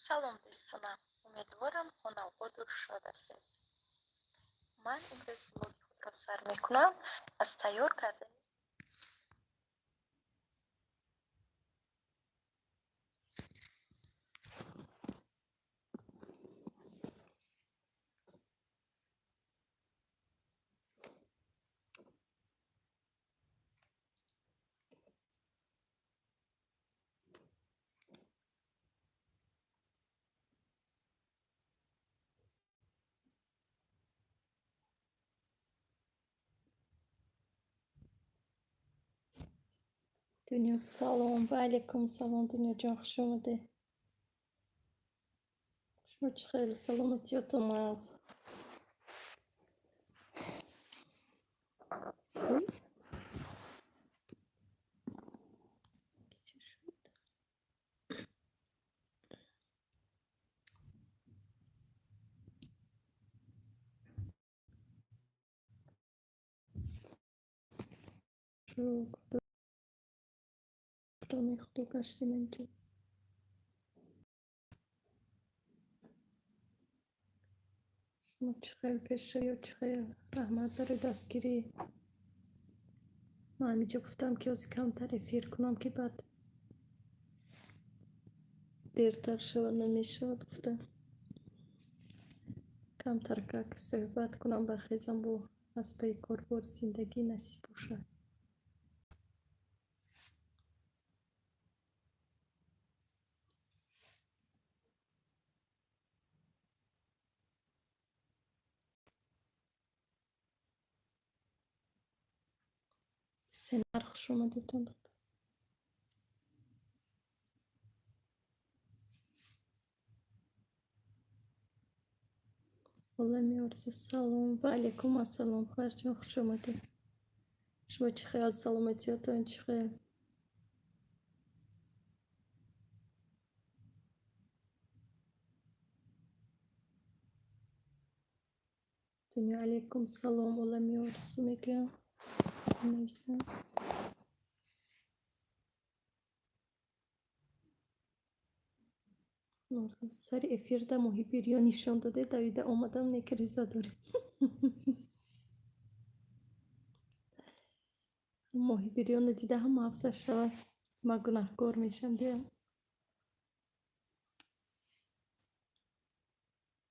Салом, дӯстонам! Умедворам, хонаободу шод ҳастед. Ман имрӯз влоги худро сар мекунам аз тайёр кардани Дунё, салом. Ва алайкум салом, Дунёҷон, хуш омадед. Шумо чӣ хел, саломатиётон нағз? Ой, чӣ шуд? Шукр, Худо, гаштем инҷо. Шумо чӣ хел, пешравиё чӣ хел? Раҳмат барои дастгирӣ. Ман ҳаминҷо гуфтам, ки ҳозир камтар эфир кунам, ки баъд дертар шавад, намешавад, гуфта. Камтар как суҳбат кунам, бархезам, бо аз пайи корбори зиндагӣ, насиб бошад. Сенар, хуш омадедон. Олами Орзу, салом. Ва алайкум ассалом, хоҳарҷон, хуш омадед. Шумо чӣ хел, саломатиётон чӣ хел? Дунё, алайкум салом, Олами Орзу мегӯям. Нависам. Сари эфирда моҳи бирён нишон додед, давида омадам, не ки риза дорем. Моҳи бирёнро дида ҳама афсар шавад. Ман гунаҳкор мешам, диям.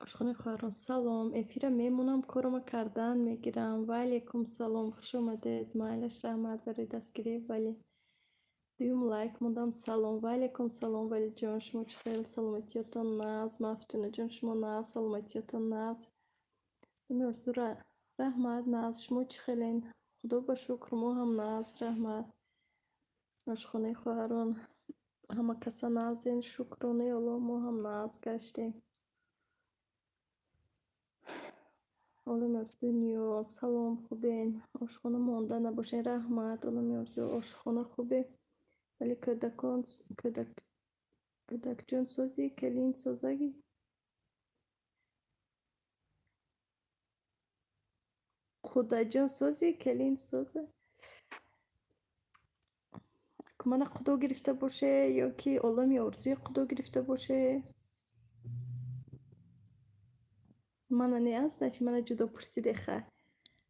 Ошхонаи хоҳарон, салом. Эфира мемонам, корома кардан мегирам. Ва алайкум салом, хуш омадед. Майлаш, раҳмат барои дастгирӣ. Вале дуюм лайк мондам. Салом. Ва алайкум салом, Валиҷон. Шумо чӣ хел, саломатиётон нағз? Мафтунаҷон, шумо нағз, саломатиётон нағз? Орзу, раҳмат, нағз. Шумо чӣ хелен? Худо ба шукр, мо ҳам нағз, раҳмат. Ошхонаи хоҳарон, ҳама каса нағзен, шукронаи Аллоҳ, мо ҳам нағз гаштем. Олами Орзу, дунё, салом, хубен? Ошхона монда набошен, раҳмат. Олами Орзу, ошхона хубе, вале кӯдакон, кӯдакҷон созӣ, келин созагӣ? Худаҷон созӣ, келин соза? Мана худо гирифта боше ё ки Олами Орзуи худо гирифта боше? Мана не аст, значит, мана ҷудо пурсиде, ха.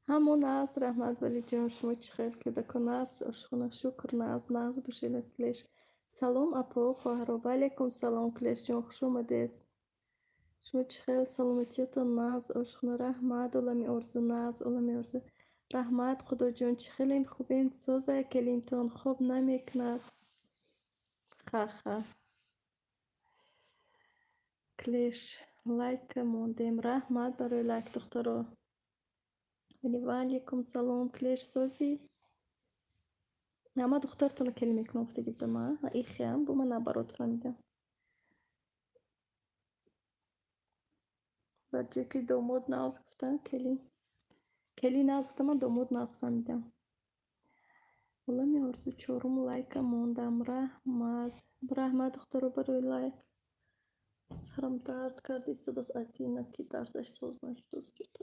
Ҳамон аст, раҳмат, Валиҷон, шумо чӣ хел, кӯдакон аст, ошхона, шукр, нағз, нағз бошед, Кулеш. Салом, апо, хоҳаро, ва алайкум салом, Кулешҷон, хуш омадед. Шумо чӣ хел, саломатиётон нағз, ошхона, раҳмат, Олами Орзу, нағз, Олами Орзу. Раҳмат, Худоҷон, чӣ хелен, хубен, соза, келинтон хоб намекунад. Ха-ха. Клеш, лайка мондем. Раҳмат барои лайк, духтаро. Ва алайкум салом, Клеш, созӣ? Ман духтартонро келин мекунам, гуфта будам, а? Ихиам, бо ман наоборот фаҳмидам. Бар ҷое ки домод нағз гуфтан, келин. Келин нағз гуфтам, ман домод нағз фаҳмидам. Олами Орзу, чорум лайка мондам. Раҳмат. Раҳмат, духтаро, барои лайк. Сарам дард кард, истодааст Атина, ки дардаш соз нашудааст ҷудо.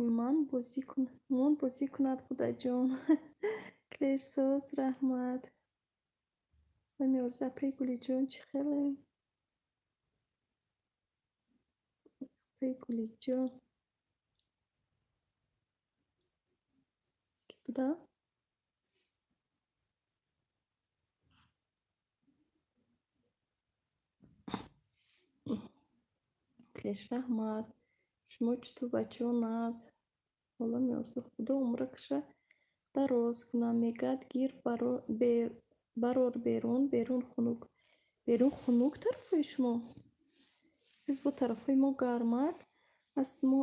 Ман бозӣ кун, мон бозӣ кунад, Худаҷон. Клешсоз, раҳмат. Олами Орзу, апаи Гулиҷон, чӣ хеле? Апаи Гулиҷон. Кӣ буда? Клеш, раҳмат. Шумо чутур, бачаҳо, нағз? Олами Орзу, Худо умракаша дароз кунад. Мегӯяд, гир барор берун, берун хунук. Берун хунук тарафҳои шумо? Имрӯз бо тарафҳои мо гармак. Асмо,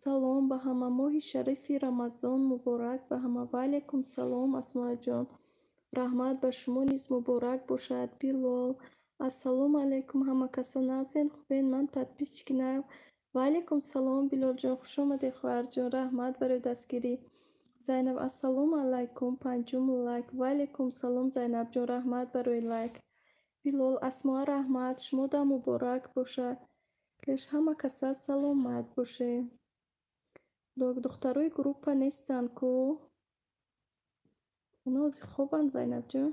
салом ба ҳама. Моҳи шарифи Рамазон муборак ба ҳама. Ва алайкум салом, Асмоаҷон. Раҳмат, ба шумо низ муборак бошад. Билол, ассалому алайкум, ҳама каса нағзен, хубен? Ман подписчики нав. Ва алайкум салом, Билолҷон, хуш омадед, хоҳарҷон. Раҳмат барои дастгирӣ. Зайнаб, ассалому алайкум, панҷум лайк. Ва алайкум салом, Зайнабҷон, раҳмат барои лайк. Билол, Асмоа, раҳмат, шумода муборак бошад. Клеш, ҳама каса саломат бошед. Духтарои группа нестанд ку? Оно ҳозир хобанд, Зайнабҷон.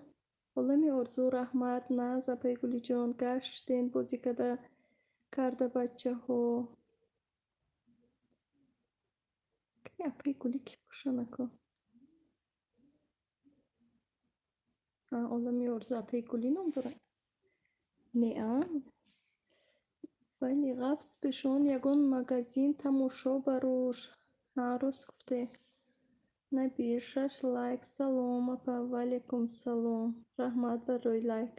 Олами Орзу, раҳмат, нағз, апаи Гулиҷон, гаштен бозӣ карда бачаҳо. Кани апаи Гулӣ кӣ бошанд ако? Олами Орзу апаи Гулӣ ном дорад? Не, а? Вале ғафз пешон ягон магазин тамошо барош. Ҳа, рост гуфте. Набир, шаш лайк. Салом, апа, ва алайкум салом. Раҳмат барои лайк.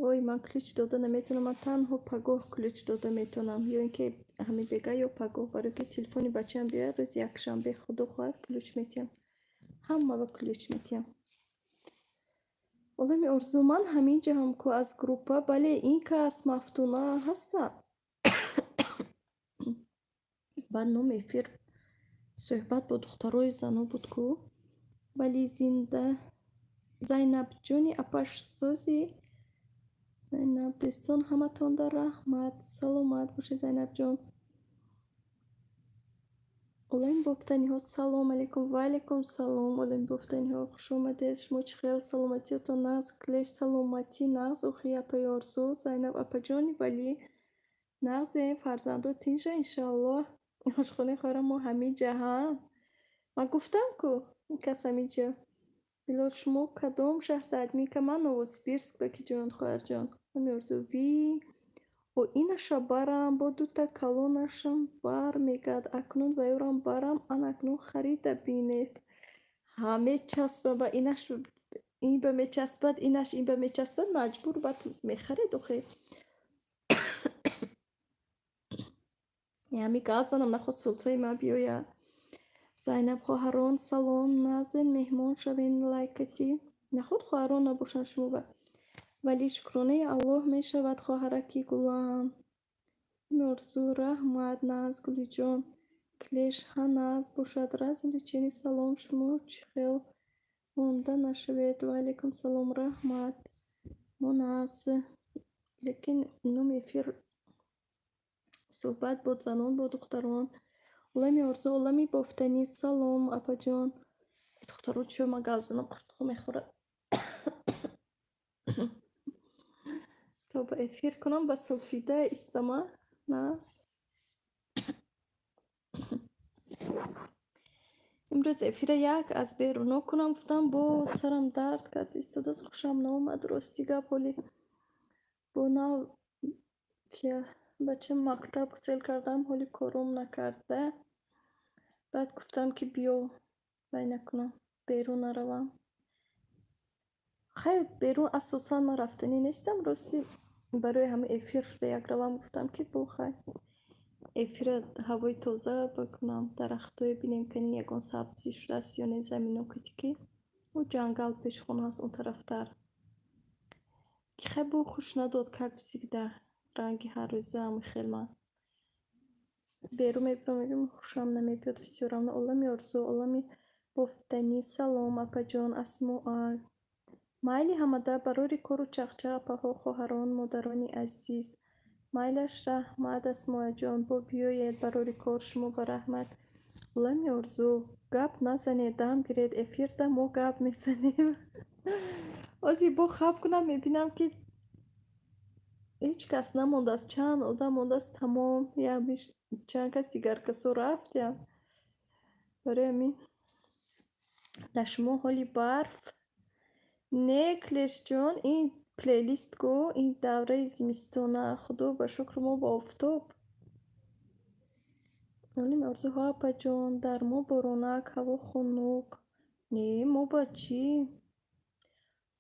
Ой, ман ключ дода наметавонам, ман танҳо пагоҳ ключ дода метавонам. Ё ин ки ҳамин бега ё пагоҳ, барое ки телефони бачаам биёяд, рӯзи якшанбе, Худо хоҳад, ключ метиҳам. Ҳамаро ключ метиҳам. Олами Орзу, ман ҳамин ҷаҳам ку аз группа. Бале, ин кас Мафтуна ҳаста. Баъд номи эфир суҳбат бо духтарои зано буд ку. Вале зинда Зайнабҷони апашсози Зайнаб, дӯстон, ҳаматонда раҳмат. Саломат бошед, Зайнабҷон. Олами бофтаниҳо, салом алейкум. Ва алейкум салом, олами бофтаниҳо, хуш омадед. Шумо чӣ хел, саломатиётон нағз? Клеш, саломатӣ нағз, охи, апаи Орзу, Зайнаб апаҷони валӣ нағзем, фарзандо тинҷа, иншоаллоҳ. Ошхонаи хоҳарам мо ҳамин ҷа, ҳа? Ман гуфтам ку, ин кас ҳамин ҷа. Билол, шумо кадом шаҳрда админка? Ман Новосибирск, бакиҷон, хоҳарҷон. Олами Орзу, ви о инаша барам, бо дута калонашам бар мегӯяд. Акнун ба ёрам барам, ан акнун харида бинед. Ҳа, мечаспад ба инаш, ин ба мечаспад, инаш ин ба мечаспад, маҷбур баъд мехаред охе. Ҳами гап занам, нахост сулфаи ман биёяд. Зайнаб, хоҳарон, салом, нағзен, меҳмон шавен, лайкати. Наход хоҳарон набошанд шумо ба. Вале шукронаи Аллоҳ мешавад, хоҳараки гулам. Орзу, раҳмат, нағз, Гулиҷон. Клеш, ҳа, нағз бошад. Развлечение, салом, шумо чӣ хел, монда нашавед. Ва алайкум салом, раҳмат. Мо нағз. Лекин номи эфир суҳбат бо занон, бо духтарон. Олами Орзу, олами бофтанӣ, салом, апаҷон. Духтаро, чӯ ман гап занам, қуртқо мехӯрад. То ба эфир кунам, ба сулфида истама нағз. Имрӯз эфира як аз беруно кунам гуфтам, бо сарам дард кард, истодааст, хушам наомад, рости гап, ҳоли бо нав ки бача мактаб гусел кардам, ҳоли кором накарда. Баъд гуфтам ки биё вай накунам, берун наравам. Хайр, берун асосан ман рафтанӣ нестам, рости барои ҳама эфир шуда як равам гуфтам ки бо хай эфира ҳавои тоза бикунам, дарахтое бинем, кани ягон сабзӣ шудааст ё не замино кати ки ӯ ҷангал пеши хона аст он тарафтар. Ки хай бо хуш надод, как всегда, ранги ҳаррӯза ҳамин хел ман. Берун мебирам, мегӯям, хушам намебиёд всё равно. Олами Орзу, олами бофтанӣ, салом, апаҷон, Асмоа. Майли ҳамада, барори кору чақчақ, апаҳо, хоҳарон, модарони азиз. Майлаш, раҳмат, Асмоаҷон, бо биёед, барори кор шумо ба раҳмат. Олами орзу, гап назанед, дам гиред, эфирда мо гап мезанем. Ҳозир бо хаб кунам, мебинам, ки ҳеҷ кас намондааст, чанд одам мондааст, тамом, чанд кас дигар касо рафтям. Барои ҳамин дар шумо ҳоли барф не, Клешҷон, ин плейлист ку, ин давраи зимистона, худо ба шукр, мо ба офтоб. Олами орзу, ҳо, апаҷон, дар мо боронак, ҳаво хунук. Не, мо ба чӣ?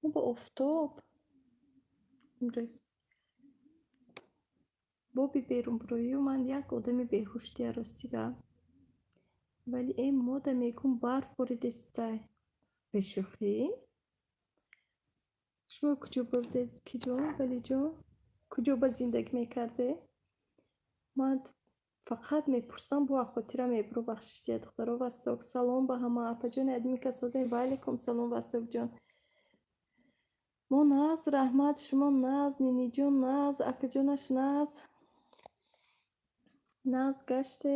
Мо ба офтоб. Имрӯз боби берунбурӯию ман як одами беҳуштия, рости гап. Вале э мода мегӯм, барф боридестай. Бешӯхӣ? Шумо куҷо будед, киҷо, Валиҷон? Куҷо ба зиндагӣ мекардед? Ман фақат мепурсам, бо хотира мебуру, бахшиш диҳед, духтаро. Восток, салом ба ҳама. Апаҷони админка, созем? Ва алайкум салом, Востокҷон. Мо нағз, раҳмат, шумо нағз, Ниниҷон нағз, акаҷонаш нағз. Нағз гаште.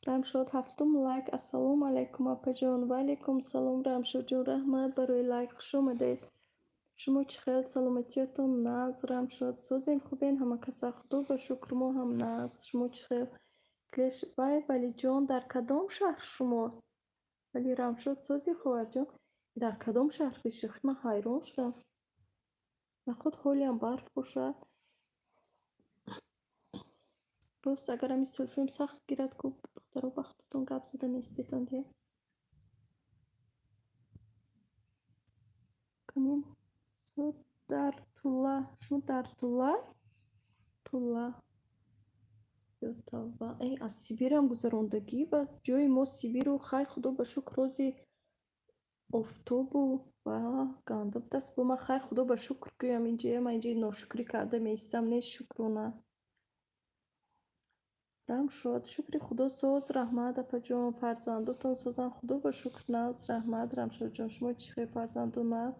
Рамшод, ҳафтум лайк. Ассалому алайкум, апаҷон. Ва алайкум салом, Рамшодҷон, раҳмат барои лайк, хуш омадед. Шумо чӣ хел, саломатиётон нағз, Рамшод? Созен, хубен ҳама каса? Худо ба шукр, мо ҳам нағз. Шумо чӣ хел? Клеш, вай, Валиҷон, дар кадом шаҳр шумо? Вали Рамшод, сози, хоҳарҷон? Дар кадом шаҳр, бешӯхӣ, ман ҳайрон шудам. Наход ҳолиам барф бошад? Рост, агар ҳамин сулфиам сахт гирад ку, духтаро, ба худатон гап зада меистедон дия. Канин дар Тула, шумо дар Тула? Тула ё Тавба? Э, аз Сибирам гузарондагӣ ба ҷои мо Сибиру, хай, худо ба шукр, рози офтобу ва ганда будааст. Бо ман, хай, худо ба шукр гӯям, инҷая ман инҷа ношукрӣ карда меистам, не шукрона. Рамшод, шукри худо, соз, раҳмат, апаҷон, фарзандотон созанд, худо ба шукр, нағз, раҳмат, Рамшодҷон, шумо чӣ хел, фарзандо нағз?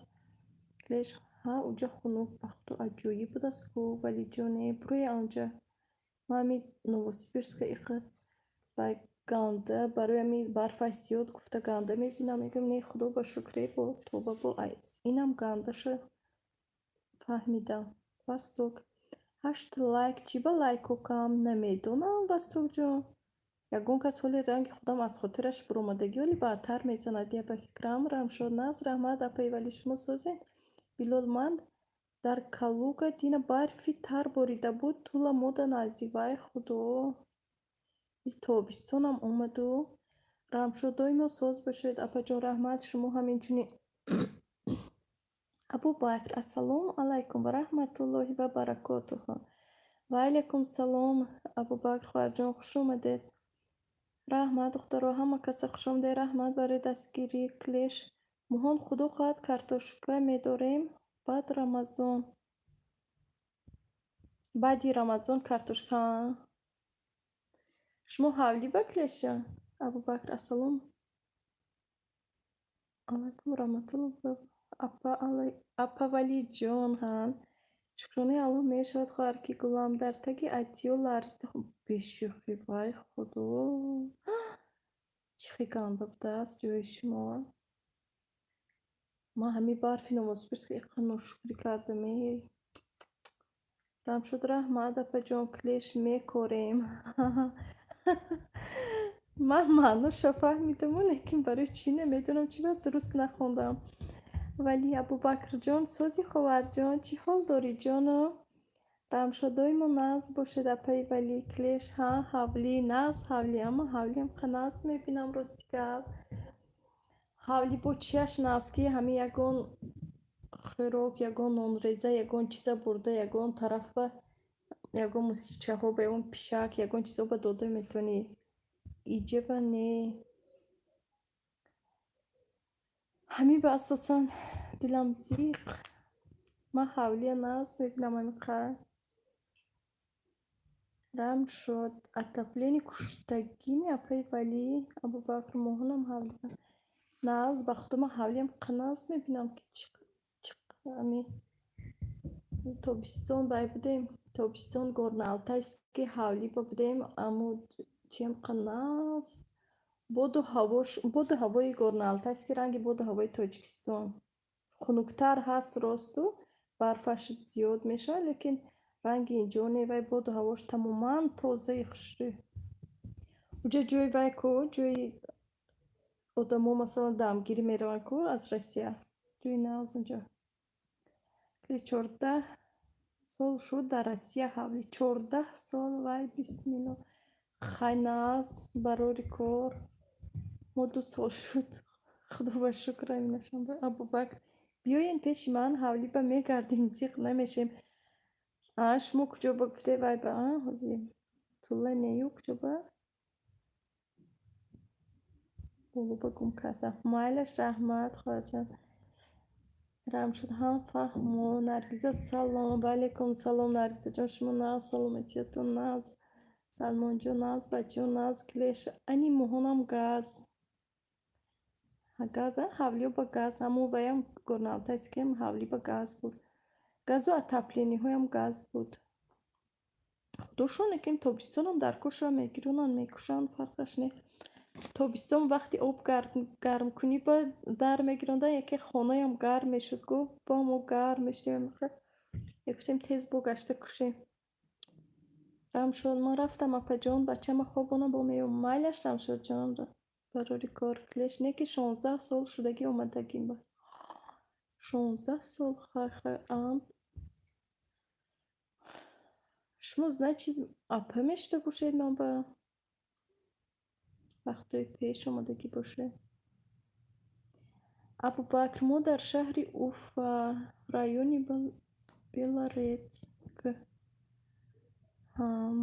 Клеш, ҳа, уҷа хунук, ба худо, аҷоиб будааст ку, Валиҷоне, буроя онҷа. Ман ҳамин Новосибирска иқа вай ганда, барои ҳамин барфаш зиёд гуфта ганда мебинам, мегӯям, не, худо ба шукр, э бо тоба бо инам гандаша фаҳмидам. Восток. Ҳашт лайк, чӣ ба лайко кам? Намедонам, Востокҷон. Ягон кас ҳоли ранги худам аз хотираш буромадагӣ, вале баъдтар мезанад, я ба фикрам. Рамшод, нағз, раҳмат, апаи Валӣ, шумо созед? Билол, ман дар Калуга дина барфи тар борида буд, Тула мода наздик. Вай худо! Тобистонам омаду. Рамшод, доимо соз бошед, апаҷон, раҳмат, шумо ҳам инчунин. Абубакр, ассалому алайкум ва раҳматуллоҳи ва баракотуҳу. Ва алайкум салом, Абубакр хоҳарҷон, хуш омадед. Раҳмат, духтаро, ҳама каса хуш омадед, раҳмат барои дастгирӣ. Клеш, моҳон, худо хоҳад, картошка медорем баъд Рамазон. Баъди Рамазон картошка. Шумо ҳавлӣ ба, Клешҷон? Абубакр, ассалому алайкум ва раҳматуллоҳ апа, апа Валиҷон, ҳа. Шукронаи Аллоҳ мешавад, хоҳарки гулам, дар таги адёл ларзида. Бешӯхӣ, вай худо! Чӣ хел ганда будааст ҷои шумо. Ман ҳамин барфи Новосибирска иқа ношукрӣ кардам э. Рамшод, раҳмат, апаҷон, Клеш, мекорем. Ман маъношро фаҳмидаму, лекин барои чӣ намедонам, чӣ ба дуруст нахондам. Вале Абубакрҷон, сози, ховарҷон, чӣ ҳол дорӣ, ҷоно? Рамшод, доимо нағз бошед, апаи Валӣ. Клеш, ҳа, ҳавлӣ, нағз ҳавлӣ, аммо ҳавлиам қа нағз мебинам, рости гап. Ҳавлӣ бо чиаш нағз, ки ҳамин ягон хӯрок, ягон нонреза, ягон чиза бурда, ягон тараф ба ягон мусичаҳо, ба ягон пишак, ягон чизо ба дода метавонӣ. Иҷаба не. Ҳамин ба асосан дилам зиқ. Ман ҳавлия нағз мебинам ҳамин. Рамшод, отопление куштагими, апаи Валӣ? Абубакр, моҳонам ҳавлия нағз, ба худо, ман ҳавлиам қа нағз мебинам, ки чӣ ҳамин тобистон бай будем. Тобистон Горно-Алтайский ҳавлӣ ба будем, аммо чем нағз. Боду ҳавош, боду ҳавои Горно-Алтайский ранги боду ҳавои Тоҷикистон. Хунуктар ҳаст росту, барфаш зиёд мешавад, лекин ранги инҷо не, вай боду ҳавош тамоман тозаи хушрӯй. Уҷа ҷои вай ку, ҷои одамо, масалан, дамгирӣ мераванд ку аз Россия. Ҷои нағз унҷо. 14 сол шуд дар Россия ҳавлӣ. 14 сол, вай, бисмилло. Хай, нағз, барори кор. Мо 2 сол шуд. Худо ба шукр, аминашон. Абубакр, биёен пеши ман ҳавлӣ ба, мегардем, зиқ намешем. А шумо куҷо ба гуфте вай ба, а ҳозир Тула нею куҷо ба? Боло ба гум кардам. Майлаш, раҳмат, хоҳарҷон. Рамшуд ҳам фаҳмо. Наргиза, салом. Ва алайкум салом, Наргизаҷон. Шумо нағз, саломатиятон нағз. Салмонҷон нағз, бачаҳо нағз. Клеш ани моҳонам газ. Газ, ҳавлиё ба газ, ҳамун ваям Горно-Алтайскиам ҳавлӣ ба газ буд. Газу отоплениҳоям газ буд. Худошон, лекин тобистонам дар кушра мегирунанд, мекушанд, фарқаш не. Тобистон вақти об гармкунӣ ба дар мегиронданд, яке хонаям гарм мешуд, гуфт, бо мо гарм мешудем. Мегуфтем, тез бо гашта кушем. Рамшод, ман рафтам, апаҷон, бачама хобонам, бо меём. Майлаш, Рамшодҷон, барори кор. Клеш не ки 16 сол шудагӣ омадагим ба. 16 сол, хай, хай, ам. Шумо, значит, апа мешуда бошед ман ба вақтҳои пеш омадагӣ бошед. Абубакр, мо дар шаҳри Уфа, райони Белорецк.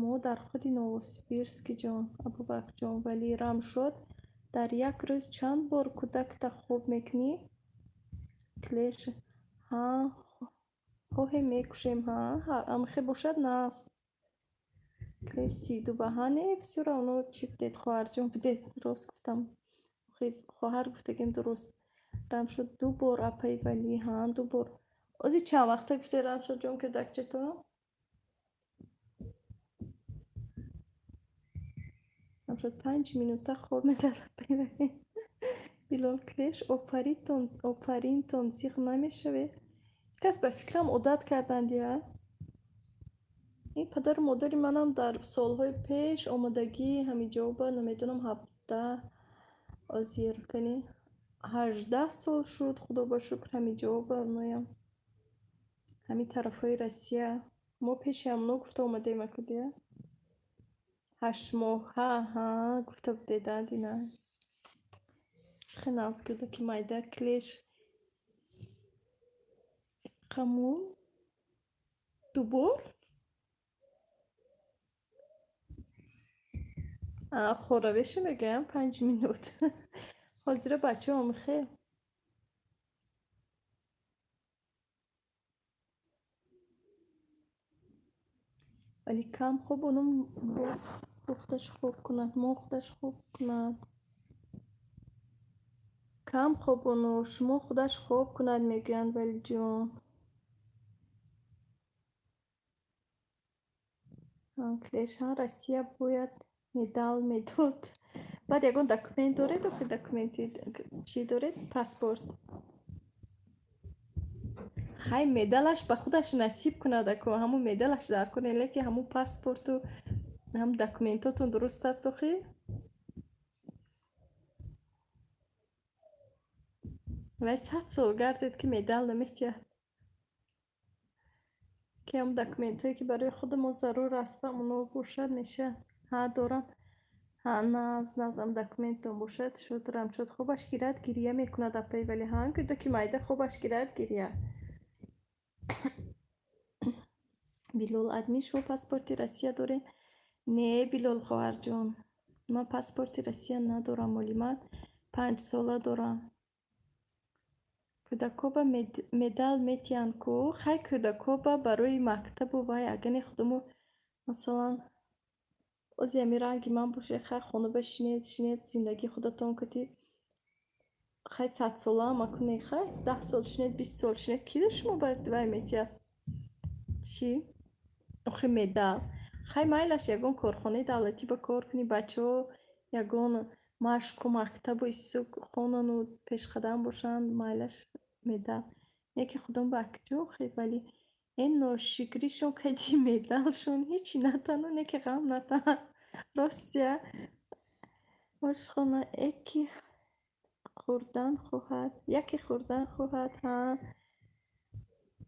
Мо дар худи Новосибирски ҷон, Абубакрҷон. Вале Рамшод, дар як рӯз чанд бор кӯдакта хоб мекунӣ? Клеш, ҳа, хоҳем мекушем, ҳа, амхе бошад нағз. Клеш 32 ба, ҳа, не, всё равно чӣ будед, хоҳарҷон будед, рост гуфтам. Хоҳар гуфтагем дуруст. Рамшод, ду бор, апаи Валӣ, ҳа, ду бор. Ози чанд вақта гуфтед, Рамшодҷон, кӯдакчатон? Рамшод 5 минута хоб медад, апаи Валӣ. Билол Клеш, офаринтон, офаринтон, зиқ намешавед? Кас ба фикрам одат карданд я. Ин падару модари манам дар солҳои пеш омадагӣ ҳамиҷоба, намедонам, 17, озир кани, 18 сол шуд, худо ба шукр, ҳамиҷоба оноям. Ҳамин тарафҳои Россия. Мо пеши ҳамоно гуфта омадем акудия. 8 моҳа, ҳа, гуфта будед, а, дина. Чӣ хел нағз кӯдаки майда, Клеш. Қамул? Ду бор? Хоравеша мегӯям 5 минут. Ҳозира бачаҳо мехел. Вале кам хобонам, бо худаш хоб кунад, мо худаш хоб кунад. Кам хобону, шумо худаш хоб кунад, мегӯянд, Валиҷон. Клеш, ҳа, Россия бояд медал медод. Баъд ягон документ доред охи, документи чӣ доред? Паспорт. Хай, медалаш ба худаш насиб кунад ако, ҳамун медалаш дар кунед, лекин ҳамун паспорту ҳам документотон дуруст аст охи? Вай 100 сол гардед ки медал наметиҳад. Ки ҳам документҳое ки барои худамо зарур аст, ҳамоно бошад, мешавад. Ҳа, дорам. Ҳа, нағз, нағз, ам документон бошад, шуд. Рамшод, хобаш гирад, гиря мекунад, апаи Вале. Ҳа, кӯдаки майда хобаш гирад, гиря. Билол, админ, шумо паспорти Россия доред? Не, Билол хоҳарҷон. Ман паспорти Россия надорам, оли ман 5 сола дорам. Кӯдакҳо ба медал метиҳанд ку? Хай, кӯдакҳо ба барои мактабу вай, агане худамо, масалан, ози ҳами ранги ман бошед, хай, хона ба шинед, шинед, зиндагии худатон кати, хай, 100 солаам аку не, хай, 10 сол шинед, 20 сол шинед, ки шумо ба вай метиҳад? Чӣ? Охи медал. Хай, майлаш, ягон корхонаи давлатӣ ба кор кунӣ, бачаҳо ягон машқу мактабу исту хонану пешқадам бошанд, майлаш медал. Яке худом ба куҷо охи, вале эн ношукришон кади медалшон ҳечи натану неки ғам натаҳанд. Ростия, ошхона эки хӯрдан хоҳад, яке хӯрдан хоҳад, ҳа.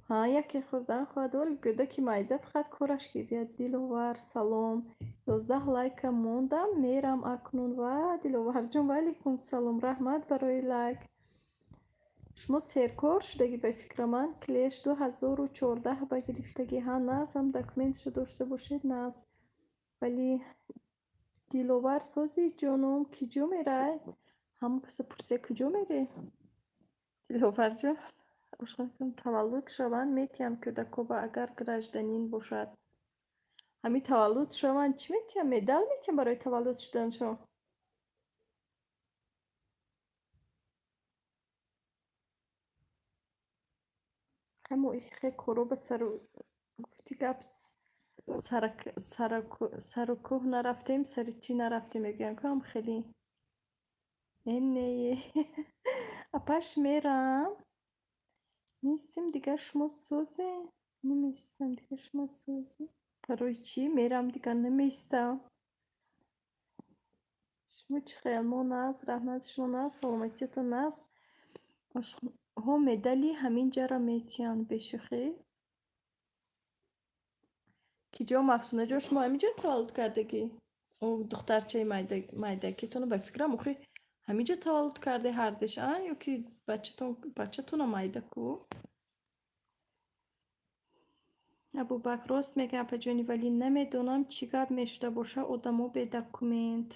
Ҳа, яке хӯрдан хоҳад, вале кӯдаки майда фақат кораш гиря. Диловар, салом. 11 лайка мондам, мерам акнун. Ва, Диловарҷон, ваалайкум салом, раҳмат барои лайк. Шумо серкор шудагӣ ба фикра ман. Клеш 2014 ба гирифтагӣ. Ҳа, нағзам, документшо дошта бошед, нағз. Вале Диловар, сози ҷоном, ки ҷо мерай? Ҳамон каса пурсида, куҷо мерӣ? Диловарҷон, таваллуд шаванд, метиҳанд кӯдакҳо агар гражданин бошад. Ҳамин таваллуд шаванд, чӣ метиҳанд? Медал метиҳанд барои таваллуд шуданашон? Ҳамо ихе коро ба сару гуфти гап сару кӯҳ нарафтем, сари чӣ нарафтем мегӯянд ку ҳам хеле. Э не, апаш, мерам. Меистем дигар, шумо созе? Намеистам дигар, шумо созе? Барои чӣ? Мерам дигар, намеистам. Шумо чӣ хел? Мо нағз, раҳмат, шумо нағз, саломатиятон нағз. Ҳо, медали ҳамин ҷаро метиҳанд, бешӯхӣ. Ки ҷо, Мафтунаҷон, шумо ҳамин ҷо таваллуд кардагӣ? Ӯ духтарчаи майдакитона ба фикрам, охи ҳамин ҷо таваллуд карде ҳардиш, а? Ё ки бачатона майда ку? Абубакр рост мегӯяд, апаҷони, вале намедонам чӣ гап мешуда боша, одамо бе документ.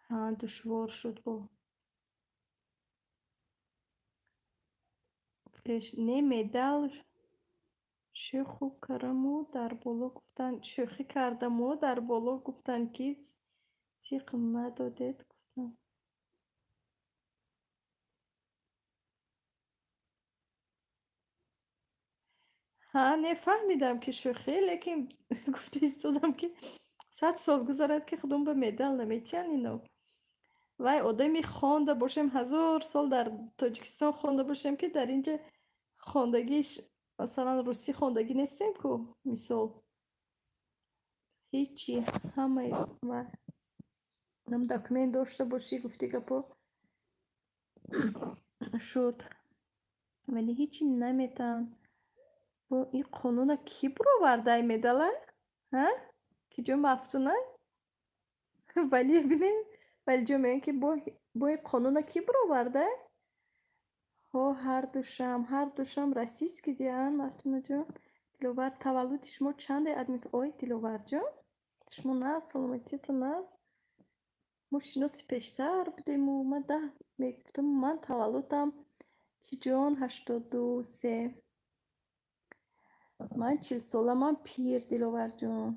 Ҳа, душвор шуд бо. Не, медал шӯху караму дар боло гуфтанд, шӯхӣ кардаму дар боло гуфтанд, ки зиқ надодед, гуфтанд. Ҳа, не, фаҳмидам, ки шӯхӣ, лекин гуфта истодам, ки 100 сол гузарад, ки худом ба медал наметиҳанд ино. Вай одами хонда бошем, 1000 сол дар Тоҷикистон хонда бошем, ки дар инҷа хондагиш, масалан, русӣ хондагӣ нестем ку, мисол. Ҳечи, ҳамаи ва нам документ дошта бошӣ, гуфти гапо шуд. Вале ҳечи наметаҳанд. Бо ин қонуна кӣ буроварда ин медала? Ҳа? Ки ҷо, Мафтуна? Вале бинед, Валиҷон мегӯянд, ки бо ин қонуна кӣ буроварда? Ҳо, ҳардушам российский диҳанд, Мафтунаҷон. Диловар, таваллуди шумо чанде адми? Ой, Диловарҷон, шумо нағз, саломатиятон нағз. Мо шиноси пештар будему, ман даҳ мегуфтам, ман таваллудам ки ҷон 83. Ман 40-сола, ман пир, Диловарҷон.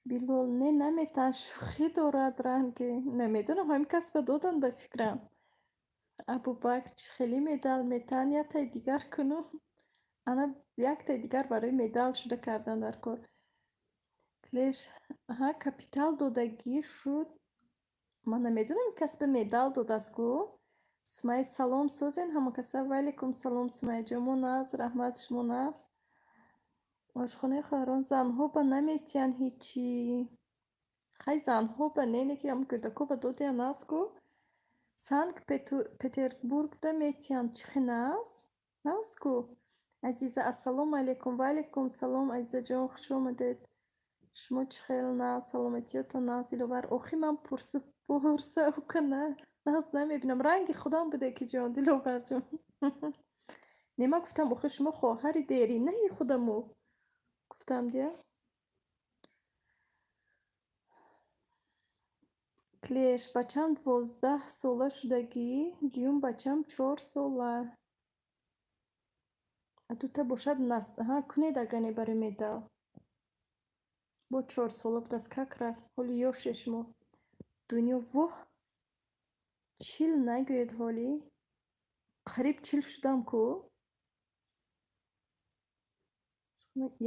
Билол, не, наметаҳанд, шӯхӣ дорад ранге. Намедонам, ҳамин касба доданд ба фикрам. Абубакр, чӣ хеле медал метаҳанд, яктаи дигар куну. Ана яктаи дигар барои медал шуда кардан дар кор. Клеш, ҳа, капитал додагӣ шуд. Ман намедонам, ин касба медал додааст ку. Сумайя, салом, созен ҳама каса. Ваалайкум салом, Сумайяҷон. Мо нағз, раҳмат, шумо нағз. Ошхонаи хоҳарон занҳо ба наметиҳанд ҳечи. Хай, занҳо ба не, не ки ҳам кӯдакҳо ба додиянд нағз ку. Санкт Петербургда метиҳанд, чӣ хел нағз? Нағз ку. Азиза, ассалому алайкум. Ваалайкум салом, Азизаҷон, хуш омадед. Шумо чӣ хел, нағз, саломатиётон нағз, Диловар? Охи ман пурсу пурса ука нағз намебинам. Ранги худам буде ки ҷон, Диловарҷон. Не, ман гуфтам, охи шумо хоҳари деринаи худаму. Гуфтам дия. Клеш, бачам 12 сола шудагӣ, дуюм бачам 4 сола. Дута бошад, ҳа, кунед агане барои медал. Бо 4 сола будааст, как раз ҳоли ёше шумо. Дунё, воҳ, 40 нагӯед, ҳолӣ. Қариб 40 шудам ку.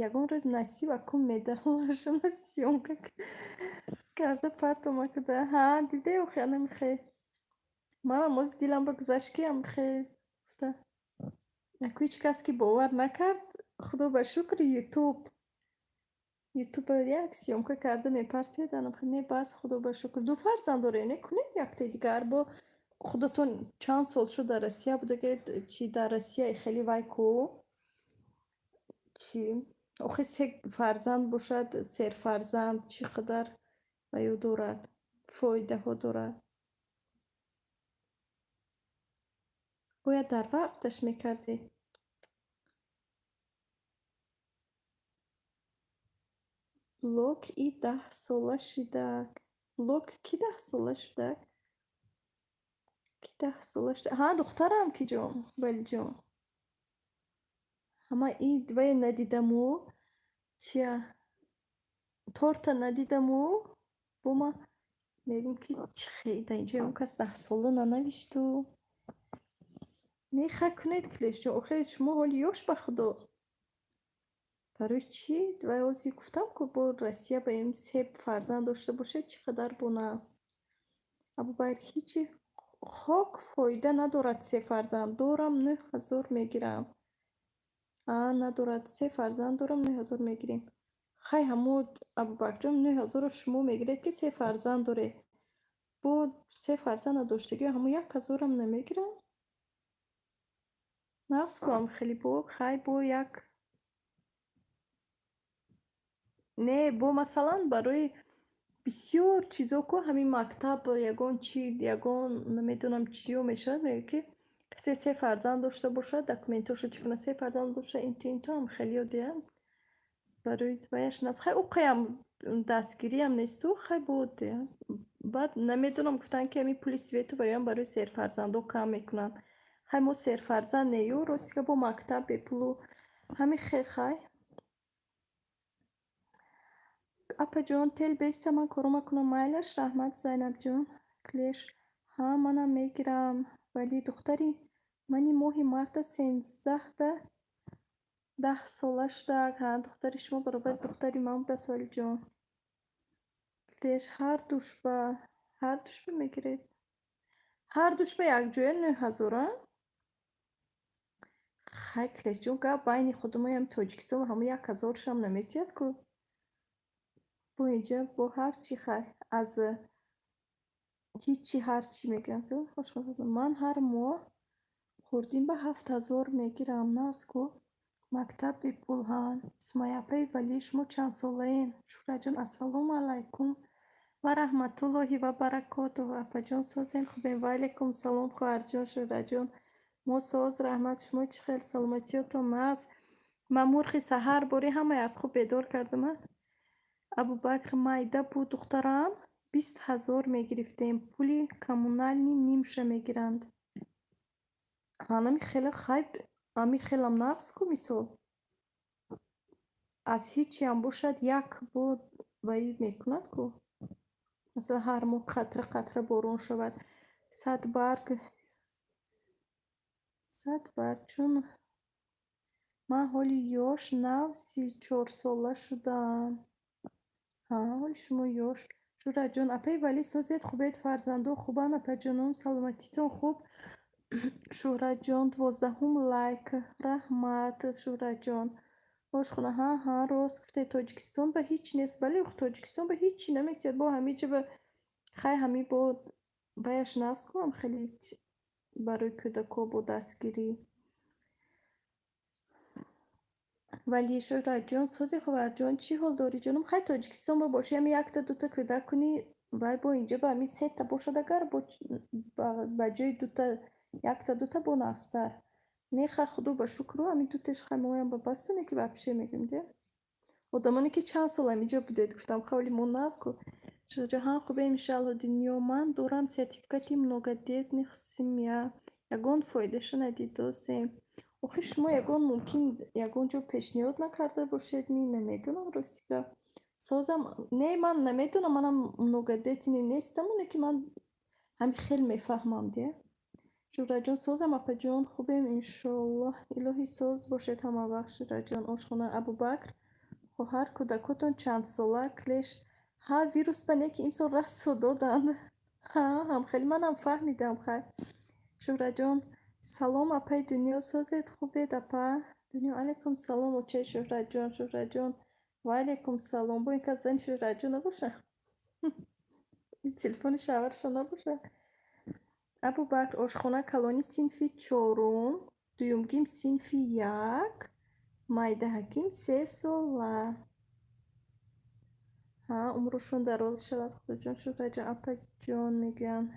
Ягон рӯз насиб акун медалашона съёмка карда партома куда. Ҳа, дидед, охи анамихе. Манам ози дилам ба гузашт, ки амихе гуфта. Яку ҳеҷ кас ки бовар накард, худо ба шукр, Ютуб. Ютуба як съёмка карда мепартед, анамихе не, бас, худо ба шукр. Ду фарзанд доред, не кунед яктаи дигар, бо худатон чанд сол шуд дар Россия будагед, чи дар Россия хеле вай ку? Чӣ? Охи се фарзанд бошад, серфарзанд чӣ қадар ваё дорад, фоидаҳо дорад. Бояд дар вақташ мекардед. Блок и 10 сола шудак. Блок ки 10 сола шудак? Ки 10 сола шуда? Ҳа, духтарам ки ҷон, Валиҷон. Ҳама и вае надидаму, чия, торта надидаму, бо ма мегӯм, ки чихе дар инҷа ягон кас 10 сола нанавишту. Не, хай кунед, Клешҷон, охе шумо ҳоли ёш, ба худо. Барои чӣ? Вай ҳозир гуфтам ку, бо Россия ба ин се фарзанд дошта бошед, чӣ қадар бонааст. Абубакр, ҳичи хок фоида надорад, се фарзанд дорам, 9000 мегирам. А, надорад, се фарзанд дорам, 9000 мегирем. Хай, ҳамо Абубакрҷон, 9000-ро шумо мегиред, ки се фарзанд доред. Бо се фарзанд надоштагиҳо ҳамо 1000-ам намегиранд? Нағз ку хеле бо хай бо як не, бо масалан барои бисёр чизо ку, ҳамин мактаб, ягон чи, ягон намедонам чиё мешавад, мегӯяд, ки касе се фарзанд дошта бошад, документошо чӣ кунад, се фарзанд дошта, инту инту ҳам хелеё диҳанд. Барои ваяш нас хай уқаям дастгириам несту, хай бо диҳанд. Баъд намедонам, гуфтанд, ки ҳамин пули свету ваёам барои серфарзандо кам мекунанд. Хай, мо серфарзанд нею, рости гап, бо мактаб бепулу ҳамин хел, хай. Апаҷон, тел беста, ман корома кунам, майлаш, раҳмат, Зайнабҷон. Клеш, ҳа, манам мегирам, вале духтари мани моҳи марта 13-да 10 сола шудак. Ҳа, духтари шумо баробари духтари ман будааст, Валиҷон. Клеш, ҳар душба мегиред? Ҳар душба якҷоя 9000, а? Хай, Клешҷон, гап байни худумоям, Тоҷикистон ҳамо 1000-шам наметиҳад ку. Бо инҷа бо ҳарчи, хай, аз ҳичи ҳарчи мегӯянд ку. Ман ҳар моҳ хурдин ба 7000 мегирам, нағз ку. Мактаб бепул, ҳа. Сумайя апаи Валӣ, шумо чандсолаен? Шуҳратҷон, ассалому алайкум ва раҳматуллоҳи ва баракотуҳ. Апаҷон, созем, хубем? Ва алайкум салом, хоҳарҷон Шуҳратҷон. Мо соз, раҳмат, шумо чӣ хел, саломатиётон нағз? Ман мурғи саҳар борӣ ҳамаи аз хоб бедор кардама. Абубакр, майда буд духтарам, 20 000 мегирифтем, пули коммунални нимша мегиранд. Ҳанами хеле хай, ами хелам нағз ку, мисол. Аз ҳичиам бошад, як бо ваи мекунад ку. Масалан, ҳар моҳ қатра қатра борон шавад. Садбарг, садбарг, чун ман ҳоли ёш, нав 34-сола шудаам. Ҳа, ҳоли шумо ёш. Шуҳратҷон, апаи Валӣ, созед, хубед, фарзандо хубанд, апаҷоном, саломатитон хуб? Шуҳратҷон, 12-ум лайк, раҳмат, Шуҳратҷон. Ошхона, ҳа, ҳа, рост гуфтед, Тоҷикистон ба ҳеҷ нест. Бале, Тоҷикистон ба ҳечи наметиҳад, бо ҳамиҷа ба хай ҳами бо ваяш нағз ку, хеле барои кӯдакҳо бо дастгирӣ. Вале Шуҳратҷон, сози, хоҳарҷон, чӣ ҳол дорӣ, ҷоном? Хай, Тоҷикистон ба бошӣ, ҳами якта дута кӯдак кунӣ, вай бо инҷа ба ҳами сета бошад, агар бо ба ҷои дута якта дута бо нағзтар. Не, хай, худо ба шукру, ҳами дуташ хай моям ба басу, не ки вообще мегӯем де. Одамоне ки чанд сол ҳамиҷа будед, гуфтам, хай, мо нав ку. Шуҳратҷон, ҳа, хубем, иншаалло, дунё. Ман дорам сертификати многодетных семья. Ягон фоидаша надидосем. Охир шумо ягон мумкин ягон ҷо пешниҳод накарда бошед, ми намедонам, рости гап. Созам, не, ман намедонам, манам многодетный нестаму, не ки ман ҳами хел мефаҳмам де. Шӯҳратҷон, созам, апаҷон, хубем, иншоаллоҳ. Илоҳӣ соз бошед ҳамавақт, Шӯҳратҷон. Ошхона. Абубакр, хоҳар, кӯдакотон чандсола? Клеш. Ҳа, вирус ба не, ки имсол расо доданд. Ҳа, ҳамхеле манам фаҳмидам, хай. Шӯҳратҷон, салом, апаи Дунё, созед, хубед, апа? Дунё, алайкум салом, очаи Шӯҳратҷон. Шӯҳратҷон, ва алайкум салом. Бо ин кас зани Шӯҳратҷон набоша? Ин телефони шавҳарашон набоша? Абубакр, ошхона, калонӣ синфи чорум, дуюмгим синфи як, майдаҳаким 3 сола. Ҳа, умрушон дароз шавад, Худоҷон. Шӯҳратҷон, апаҷон мегӯянд.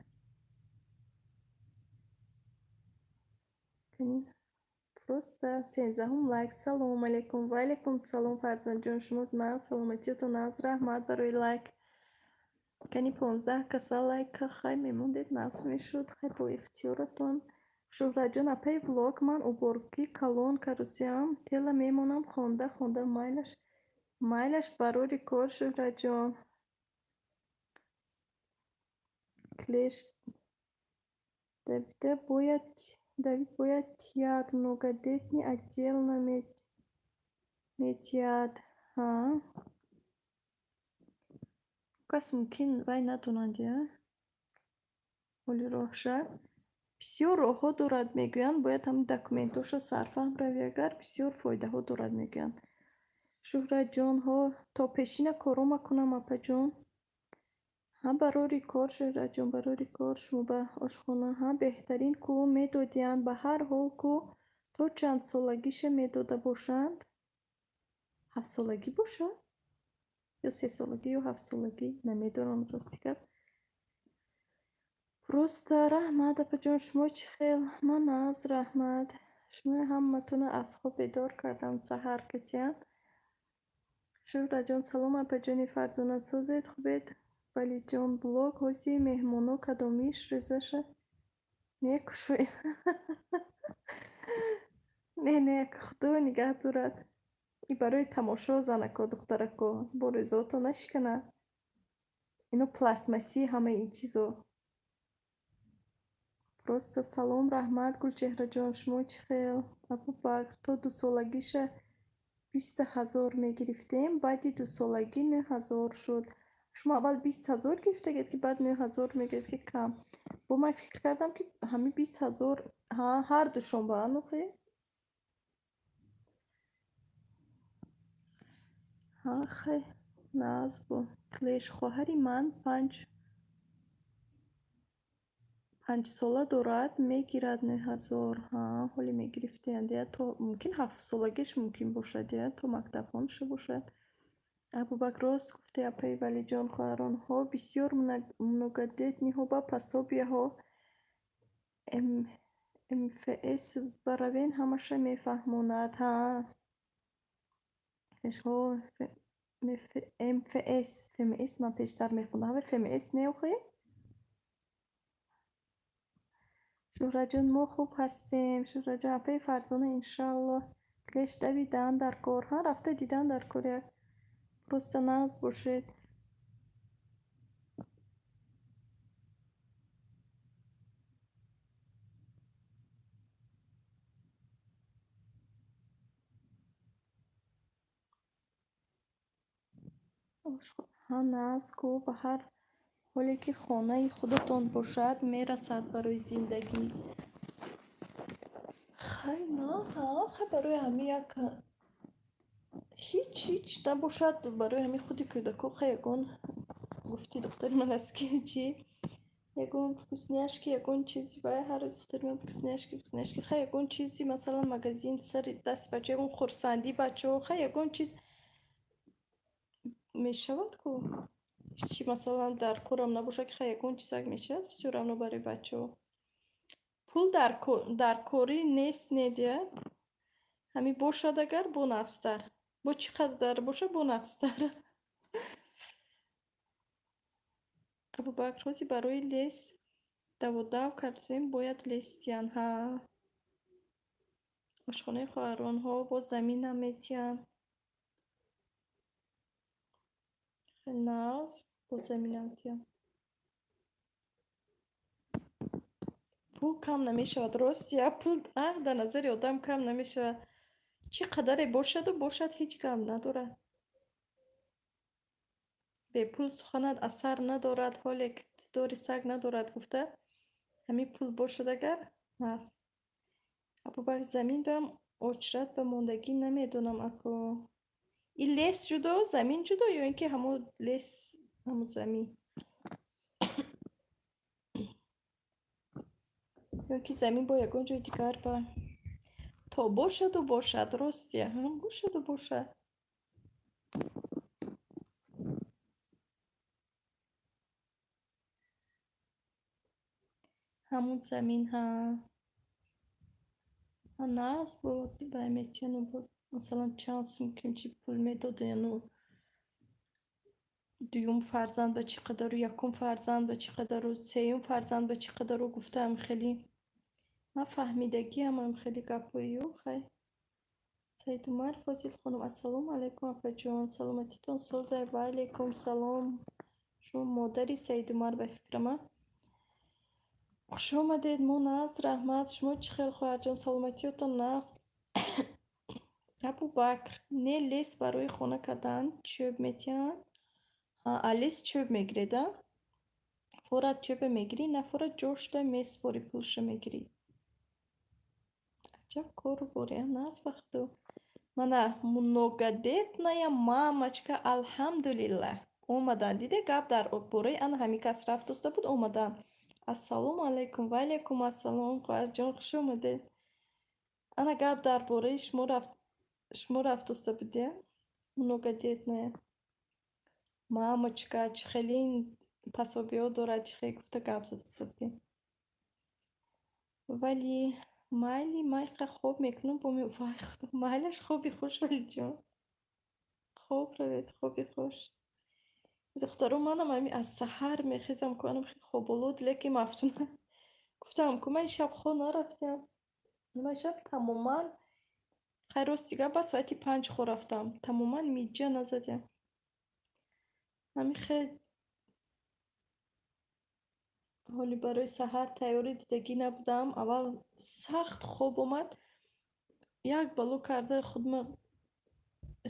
Просто 13-ум лайк. Салому алайкум. Ва алайкум салом, Фарзонҷон. Шумо нағз, саломатиётон нағз. Раҳмат барои лайк. Кани 15 каса лайка хай мемондед, нағз мешуд. Хай, бо ихтиёратон. Шӯҳратҷон, апаи влог, ман уборки калон карусиам, тела мемонам хонда хонда, майлаш. Майлаш, барори кор, Шӯҳратҷон. Клеш, Давида бояд, Давид бояд тият, многодетный отдельно метиҳад. Ҳа, кас мумкин вай надонанд, я ҳоли роҳша бисёр роҳҳо дорад, мегӯянд, бояд ҳамин документҳоша сарфаҳм равӣ, агар бисёр фоидаҳо дорад, мегӯянд. Шӯҳратҷон, ҳо, то пешина корома кунам, апаҷон. Ҳа, барори кор, Шӯҳратҷон, барори кор. Шумо ба ошхона. Ҳа, беҳтарин ку медодиянд, ба ҳар ҳол ку то чандсолагиша медода бошанд? 7-солагӣ бошад ё 3-солагӣ ё 7-солагӣ, намедонам, рости гап. Просто раҳмат, апаҷон, шумо чӣ хел? Ман нағз, раҳмат. Шумо ҳаматонро аз хоб бедор кардам саҳар катиян. Шӯҳратҷон, салом, апаҷони Фарзона, созед, хубед? Валиҷон блог, ҳози меҳмоно кадомиш рӯзаша мекушоям? Не, не, Худо нигаҳ дорад. И барои тамошо, занако, духтарако, бо рӯзаотон нашиканад. Ино пластмассӣ ҳамаи ин чизо. Просто салом, раҳмат, Гулчеҳраҷон, шумо чӣ хел? Абубакр, то 2-солагиша 20 000 мегирифтем, баъди 2-солагӣ 9000 шуд. Шумо аввал 20 000 гирифтагед, ки баъд 9000 мегиред, ки кам. Бо ман фикр кардам, ки ҳамин 20 000 ҳар душон ба анохе. Ҳа, хай, нағз бо. Клеш, хоҳари ман 5-сола дорад, мегирад 9000. Ҳа, ҳоле мегирифтеянд, я то мумкин 7-солагиш мумкин бошад, я то мактабхонша бошад. Абубакр, рост гуфтӣ, апаи Валиҷон, хоҳаронҳо бисёр многодетный ҳо ба пособия ҳо МФС баравен, ҳамаша мефаҳмонад. Ҳа, ҳо, МФС, ФМС ман пештар мехондам. Ҳама ФМС не охи? Шӯҳратҷон, мо хуб ҳастем. Шӯҳратҷон, апаи Фарзона, иншааллоҳ. Клеш, давидан дар кор. Ҳа, рафта дидан дар кор як. Просто нағз бошед. Ҳа, нағз ку, ба ҳар ҳоле ки хонаи худатон бошад, мерасад барои зиндагӣ. Хай, нағз, ҳа, хай, барои ҳамин як ҳеҷ ҳеҷ набошад, барои ҳамин худи кӯдако, хай, ягон гуфти духтари ман аст, ки чӣ, ягон вкусняшки, ягон чизи вай, ҳар рӯз духтари ман вкусняшки, вкусняшки, хай, ягон чизи, масалан, магазин сари дасти бача, ягон хурсандии бачаҳо, хай, ягон чиз мешавад ку. Ҳечи, масалан, дар корам набошад, ки хай, ягон чизак мешавад всё равно барои бачаҳо. Пул дар корӣ нест, не дия. Ҳамин бошад агар, бо нағзтар. Бо чӣ қадар бошад, бо нағзтар. Абубакр, ҳозир барои лес даводав кардем, бояд лес тиянд. Ҳа. Ошхонаи хоҳаронҳо боз заминам метиҳанд. Нағз, боз заминам метиҳанд. Пул кам намешавад. Рост я, пул дар назари одам кам намешавад. Чӣ қадаре бошаду бошад, ҳеҷ гап надорад. Бепул суханат асар надорад, ҳоле ки дидори саг надорад, гуфта, ҳамин пул бошад агар, ҳаст. Абубакр, замин бам очрат ба мондагӣ намедонам ако. И лес ҷудо, замин ҷудо ё ин ки ҳамон лес, ҳамон замин? Ё ки замин бо ягон ҷои дигар ба? То бошаду бошад, ростия, ҳам бошаду бошад. Ҳамун замин, ҳа. Ҳа, нағз буд, ба метиёну буд. Масалан, чанд сум ким чӣ пул медодаяну дуюм фарзанд ба чӣ қадару, якум фарзанд ба чӣ қадару, сеюм фарзанд ба чӣ қадару гуфтаам хеле. Ман фаҳмидагиам ам хеле гапҳои хай. Саидумар Фозил хонум, ассалому алайкум, апаҷон, саломатитон созай, ва алайкум салом. Шумо модари Саидумар ба фикрама. Хуш омадед, мо нағз, раҳмат. Шумо чӣ хел, хоҳарҷон, саломатиётон нағз? Абубакр, не, лес барои хона кардан чӯб метиҳанд. А лес чӯб мегиред, а? Форат чӯба мегирӣ, нафорат ҷошта месупорӣ, пулша мегирӣ. Аҷаб кору бори, а, нағз ба худо. Мана многодетная мамочка, алҳамдулиллаҳ. Омаданд. Диде, гап дар бораи ана ҳамин кас рафтоста буд, омаданд. Ассалому алайкум, ва алайкум ассалом, хоҳарҷон, хуш омадед. Ана гап дар бораи шумо рафт, шумо рафтоста будия? Многодетная мамочка, чӣ хеле ин пособиҳо дорад, чӣ хел гуфта гап задоста будем. Вале майли, ман иқа хоб мекунам, бо вай худо, майлаш, хоби хуш, Валиҷон. Хоб равед, хоби хуш. Духтаро, манам ҳами аз саҳар мехезам ку, анам хеле хоболуд, лекин мафтуна. Гуфтам ку, ман ин шаб хоб нарафтам. Ман шаб тамоман, хай, рости гап, ба соати 5 хоб рафтам. Тамоман миҷа назадем. Ҳамин хел ҳоли барои саҳар тайёрӣ дидагӣ набудам. Аввал сахт хоб омад. Як бало карда худма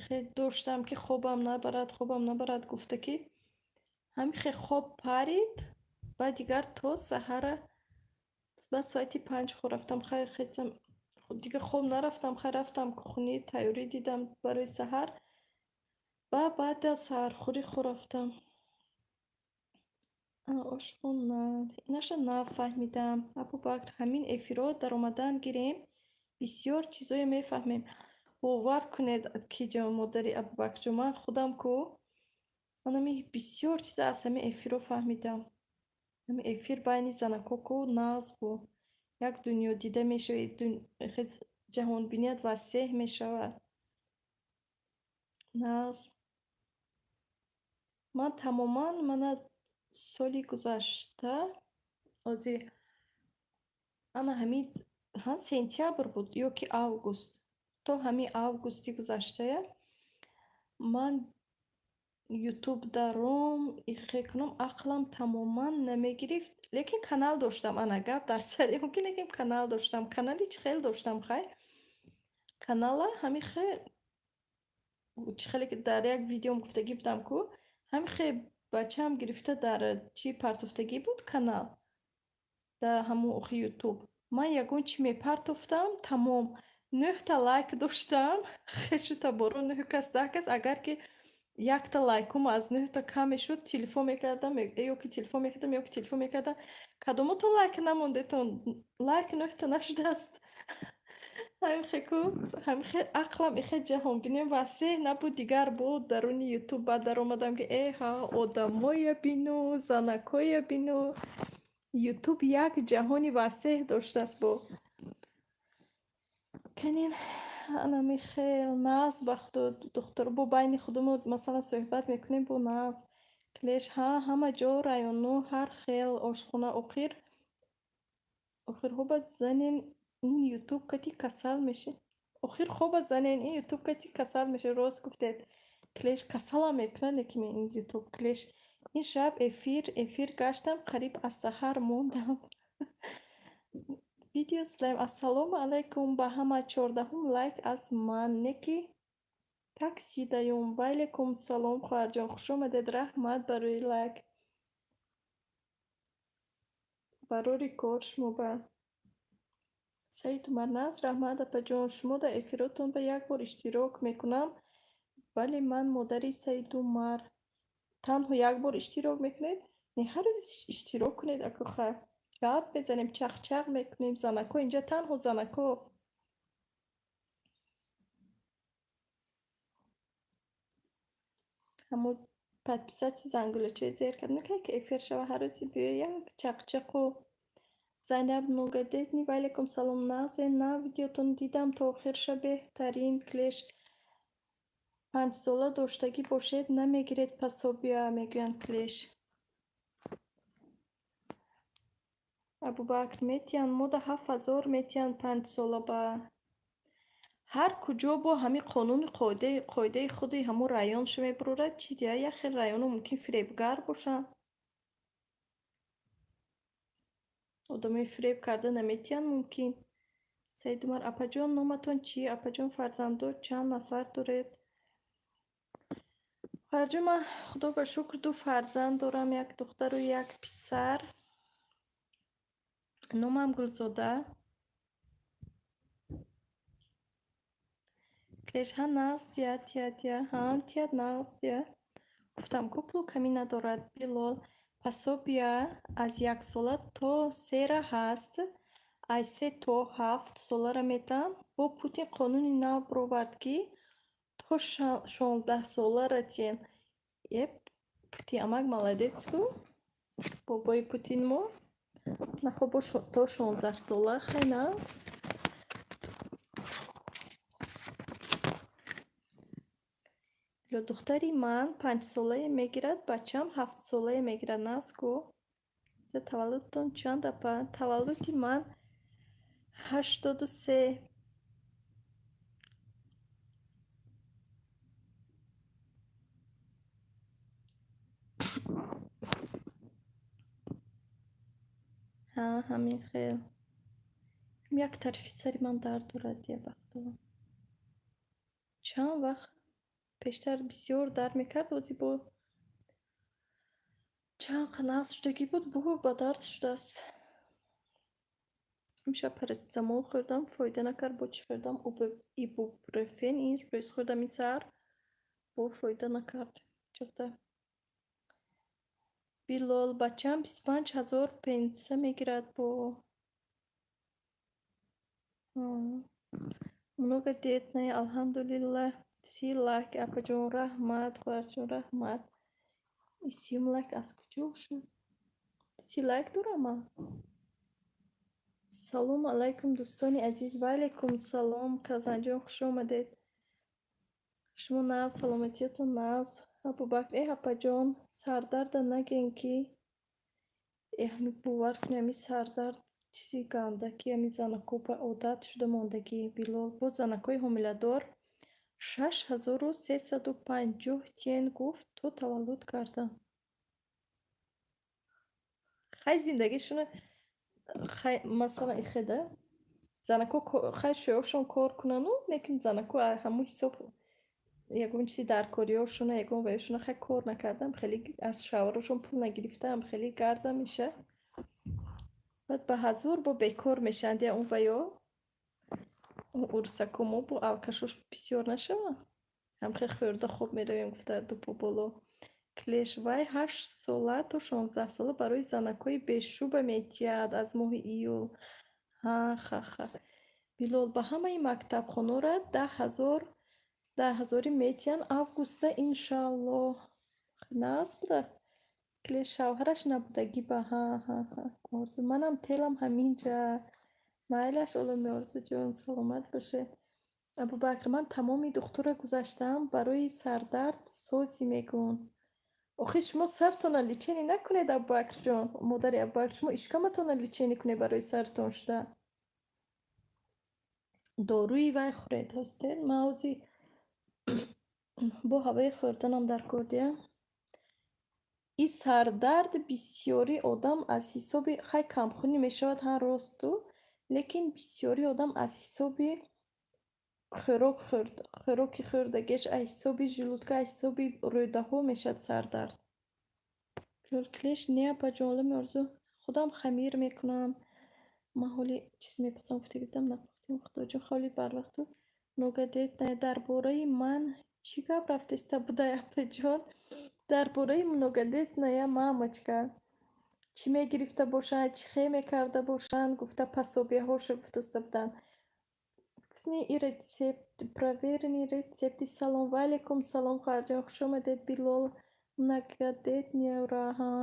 хел доштам, ки хобам набарад, хобам набарад гуфта, ки ҳамин хел хоб парид, баъд дигар то саҳара ба соати 5 хоб рафтам. Хайр, хестам, дигар хоб нарафтам, хайр, рафтам кухни, тайёрӣ дидам барои саҳар. Ба баъд аз саҳархӯрӣ хоб рафтам. Ошхона. Инаша нафаҳмидам. Абубакр, ҳамин эфирҳо даромадан гирем, бисёр чизое мефаҳмем. Бовар кунед, ки ҷо модари Абубакрҷон, ман худам ку манами бисёр чиза аз ҳамин эфирҳо фаҳмидам. Ҳамин эфир байни занако ку нағз бу. Як дунё дида мешавӣ, ҷаҳонбиният васеъ мешавад. Нағз. Ман тамоман мана соли гузашта, ҳозир ана ҳамин ҳа, сентябр буд ё ки август, то ҳамин августи гузаштая ман Ютуб даром ихе кунам, ақлам тамоман намегирифт, лекин канал доштам. Ана гап дар сари он ки лекин канал доштам. Канали чӣ хел доштам? Хай, канала ҳамин хел, чӣ хеле ки дар як видеом гуфтагӣ будам ку, ҳамин хел бачаам гирифта дар чӣ партофтагӣ буд канал дар ҳамон охи Ютуб. Ман ягон чӣ мепартофтам, тамом, нӯҳта лайк доштам, хешу таборо нӯҳ кас, 10 кас. Агар ки якта лайкум аз нӯҳта кам мешуд, телефон мекардам, ё ки телефон мекардам, ё ки телефон мекардам: «Кадомотон лайк намондетон, лайк нӯҳта нашудааст?» Ҳамин хел ку, ҳамин хел ақлам ихел ҷаҳонбиниам васеъ набуд. Дигар бо даруни Ютуб баъд даромадам, ки эҳа, одамоя бину, занакоя бину, Ютуб як ҷаҳони васеъ доштааст. Бо канин анами хел нағз ба худо, духтаро, бо байни худумо масалан суҳбат мекунем, бо нағз клеш. Ҳа, ҳама ҷо районо ҳар хел ошхона. Охир охирҳо ба занен ин Ютуб кати касал мешед. Охир хоба занен ин Ютуб кати касал мешед. Рост гуфтед, клеш касалам мекунад, лекин ин Ютуб клеш. Ин шаб эфир эфир гаштам, қариб аз саҳар мондам. Видео слайм. Ассалому алайкум ба ҳама. 14-ум лайк аз ман. Неки такси даём. Ва алайкум салом, хоҳарҷон, хуш омадед, раҳмат барои лайк. Барори кор шумо ба. Саид Умарназ, раҳмат, апаҷон. Шумо дар эфиротон ба як бор иштирок мекунам, вале ман модари Саидумар. Танҳо як бор иштирок мекунед? Не, ҳар рӯз иштирок кунед, акуха. Гап мезанем, чахчах мекунем. Занако, инҷа танҳо занако. Ҳамо подписаться, зангулачаи зер кард. Мекунед, ки эфир шава, ҳар рӯзи биё як чақчақу. Зайнаб Нугадетни, ва алайкум салом, нағзе на видеотон дидам то охирша, беҳтарин. Клеш, 5-сола доштагӣ бошед, намегиред пособия, мегӯянд. Клеш, Абубакр, метиҳанд, мода 7000 метиҳанд 5-сола ба. Ҳар куҷо бо ҳамин қонуни қоидаи худи ҳамун районшо мебурорад, чӣ дия, як хел районо мумкин фиребгар бошанд. Одамои фиреб карда наметиҳанд мумкин. Саидумар, апаҷон, номатон чӣ? Апаҷон, фарзандо чанд нафар доред? Хоҳарҷон, ман, худо ба шукр, ду фарзанд дорам, як духтару як писар. Номам Гулзода. Клеш, ҳа, нағз тия, тия, тия, ҳа, тия, нағз тия. Гуфтам ку, пул камӣ надорад. Билол, пособия аз 1-сола то сера ҳаст, аз 3 то 7 солара метаҳанд. Бо Путин қонуни нав бировард, ки то 16-солара тиен. Еп, Путин амак молодец ку, бобои Путин мо. Нахо, бо то 16-сола хай нағз. Духтари ман 5-солае мегирад, бачаам 7-солае мегирад. Нағз ку. Таваллудтон чанд, апа? Таваллуди ман 83. Ҳа, ҳамин хел. Як тарафи сари ман дард дорад, я вақто. Чанд вақт пештар бисёр дард мекард, ҳозир бо чанд нағз шудагӣ буд, бугӯ ба дард шудааст. Имшаб парацетамол хӯрдам, фоида накард, бо чӣ хӯрдам? Ибупрофен ин рӯз хӯрдам, ин саҳар, бо фоида накард. Чота. Билол, бачаам 25 000 пенсия мегирад бо. Многодетная, алҳамдулиллаҳ. 30 лайк, апаҷон, раҳмат, хоҳарҷон, раҳмат. И 30-юм лайк аз куҷо шуд? 30 лайк дорам ман? Салому алайкум, дӯстони азиз. Ва алайкум салом, Казанҷон, хуш омадед. Шумо нағз, саломатиятон нағз. Абубакр, э, апаҷон, сардарда нагӯен, ки э, ҳами бовар кунед, ҳами сардард чизи ганда, ки ҳами занако ба одат шуда мондагӣ. Билол, боз занакҳои ҳомиладор 6350 тен гуфт то таваллуд кардан. Хай, зиндагишона хай, масалан, ихеда занако хай, шӯёшон кор кунану, лекин занако ҳамун ҳисоб ягон чизи даркориёшона, ягон ваёшона хай кор накардам, хеле аз шавҳарошон пул нагирифтаам, хеле гарда меша. Баъд ба ҳазор бо бекор мешаванд, я он ваё урусако мо бо алкашош бисёр нашаванд. Ҳамхел хӯрда хоб меравем, гуфта дупо боло. Клеш, вай 8-сола то 16-сола барои занакҳои бешуба метиҳад аз моҳи июл. Ҳа, ха-ха. Билол, ба ҳамаи мактабхонора 10 000 10 000-ӣ метиҳанд августа, иншааллоҳ. Нағз будааст. Клеш, шавҳараш набудагӣ ба, ҳа, ҳа, ҳа. Орзу, манам телам ҳаминҷа. Майлаш, олами Орзуҷон, саломат бошед. Абубакр, ман тамоми духтурро гузаштаам, барои сардард созӣ мегӯн. Охир шумо сартонро лечение накунед, Абубакрҷон, модари Абубакр, шумо ишкаматонро лечение кунед барои сартон шуда. Доруи вай хӯред, ҳостед? Ман ҳозир бо ҳавои хӯрданам дар кор диям. И сардард бисёри одам аз ҳисоби хай камхунӣ мешавад, ҳа, росту, Лекин бисёри одам аз ҳисоби хӯрок хӯрд, хӯроки хӯрдагиаш аз ҳисоби желудка, аз ҳисоби рӯдаҳо мешавад сардард. Клеш не, апаҷон, олами орзу, худам хамир мекунам. Ман ҳоли чиз мепазам гуфта будам, напухтем, худоҷон, холи барвақту многодетная. Дар бораи ман чӣ гап рафтеста будай, апаҷон? Дар бораи многодетная мамочка чӣ мегирифта бошанд, чӣ хел мекарда бошанд, гуфта, пособияҳоша гуфтоста буданд. Вкусный и рецепт, проверенный рецепти. Салом, ва алайкум салом, хоҳарҷон, хуш омадед. Билол, многодетная ҳа.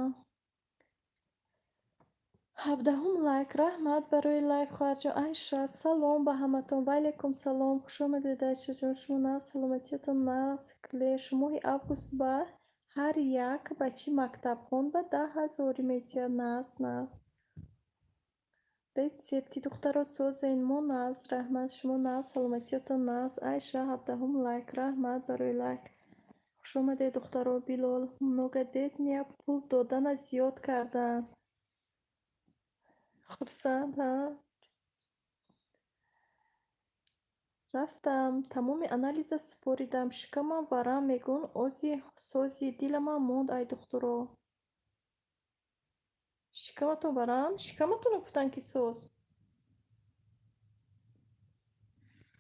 17-ум лайк, раҳмат барои лайк, хоҳарҷон. Айша, салом ба ҳаматон. Ва алайкум салом, хуш омадед, Айшаҷон. Шумо нағз, саломатиятон нағз? Клеш, моҳи август ба ҳар як бачи мактабхон ба 10 ҳазорӣ метиҳад. Нағз, нағз. Рецепти, духтаро, созен. Мо нағз, раҳмат, шумо нағз, саломатиятон нағз? Айша, 17-ум лайк, раҳмат барои лайк. Хуш омадед, духтаро. Билол, многодетная пул додана зиёд карданд. Хурсанд, ҳа? Рафтам, тамоми анализа супоридам, шикамам варам мегӯн, ози сози диламам монд, ай духтуро. Шикаматон варам? Шикаматонро гуфтанд, ки соз.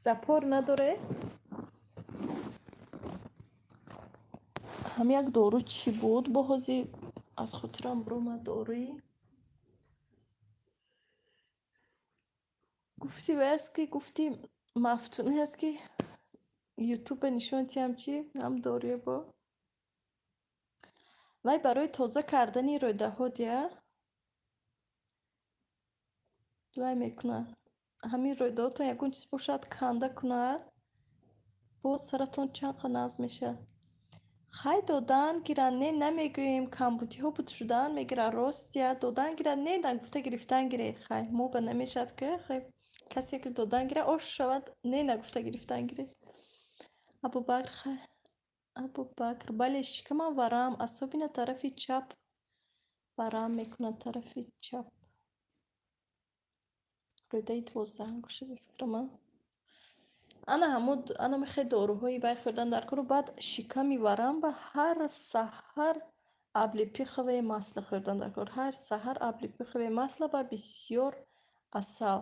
Запор надоред? Ҳам як дору чӣ буд, бо ҳозир аз хотирам баромад доруи. Гуфти вай аст, ки гуфти мафтуне аст, ки ютуба нишон диҳам, чӣ ҳам доруе бо. Вай барои тоза кардани рӯдаҳо дия вай мекунад. Ҳамин рӯйдодтон ягон чиз бошад, канда кунад, боз саратон чанд қа нағз мешавад. Хай, додан гиранд, не намегӯем, камбудиҳо буд, шудан мегирад, рост я, додан гирад, не нагуфта гирифтан гире. Хай, мо ба намешавад ку, хай, касе ки додан гирад, ош шавад, не нагуфта гирифтан гире. Абубакр, хай, Абубакр, бале, шикамам варам, особенно тарафи чап варам мекунад, тарафи чап. Рӯдаи 12 ангушта бификрам, а? Ана ҳамо, ана мехе доруҳои вай хӯрдан дар кору, баъд шиками варам ба ҳар саҳар облепиховое масло хӯрдан дар кор. Ҳар саҳар облепиховое масло ва бисёр асал.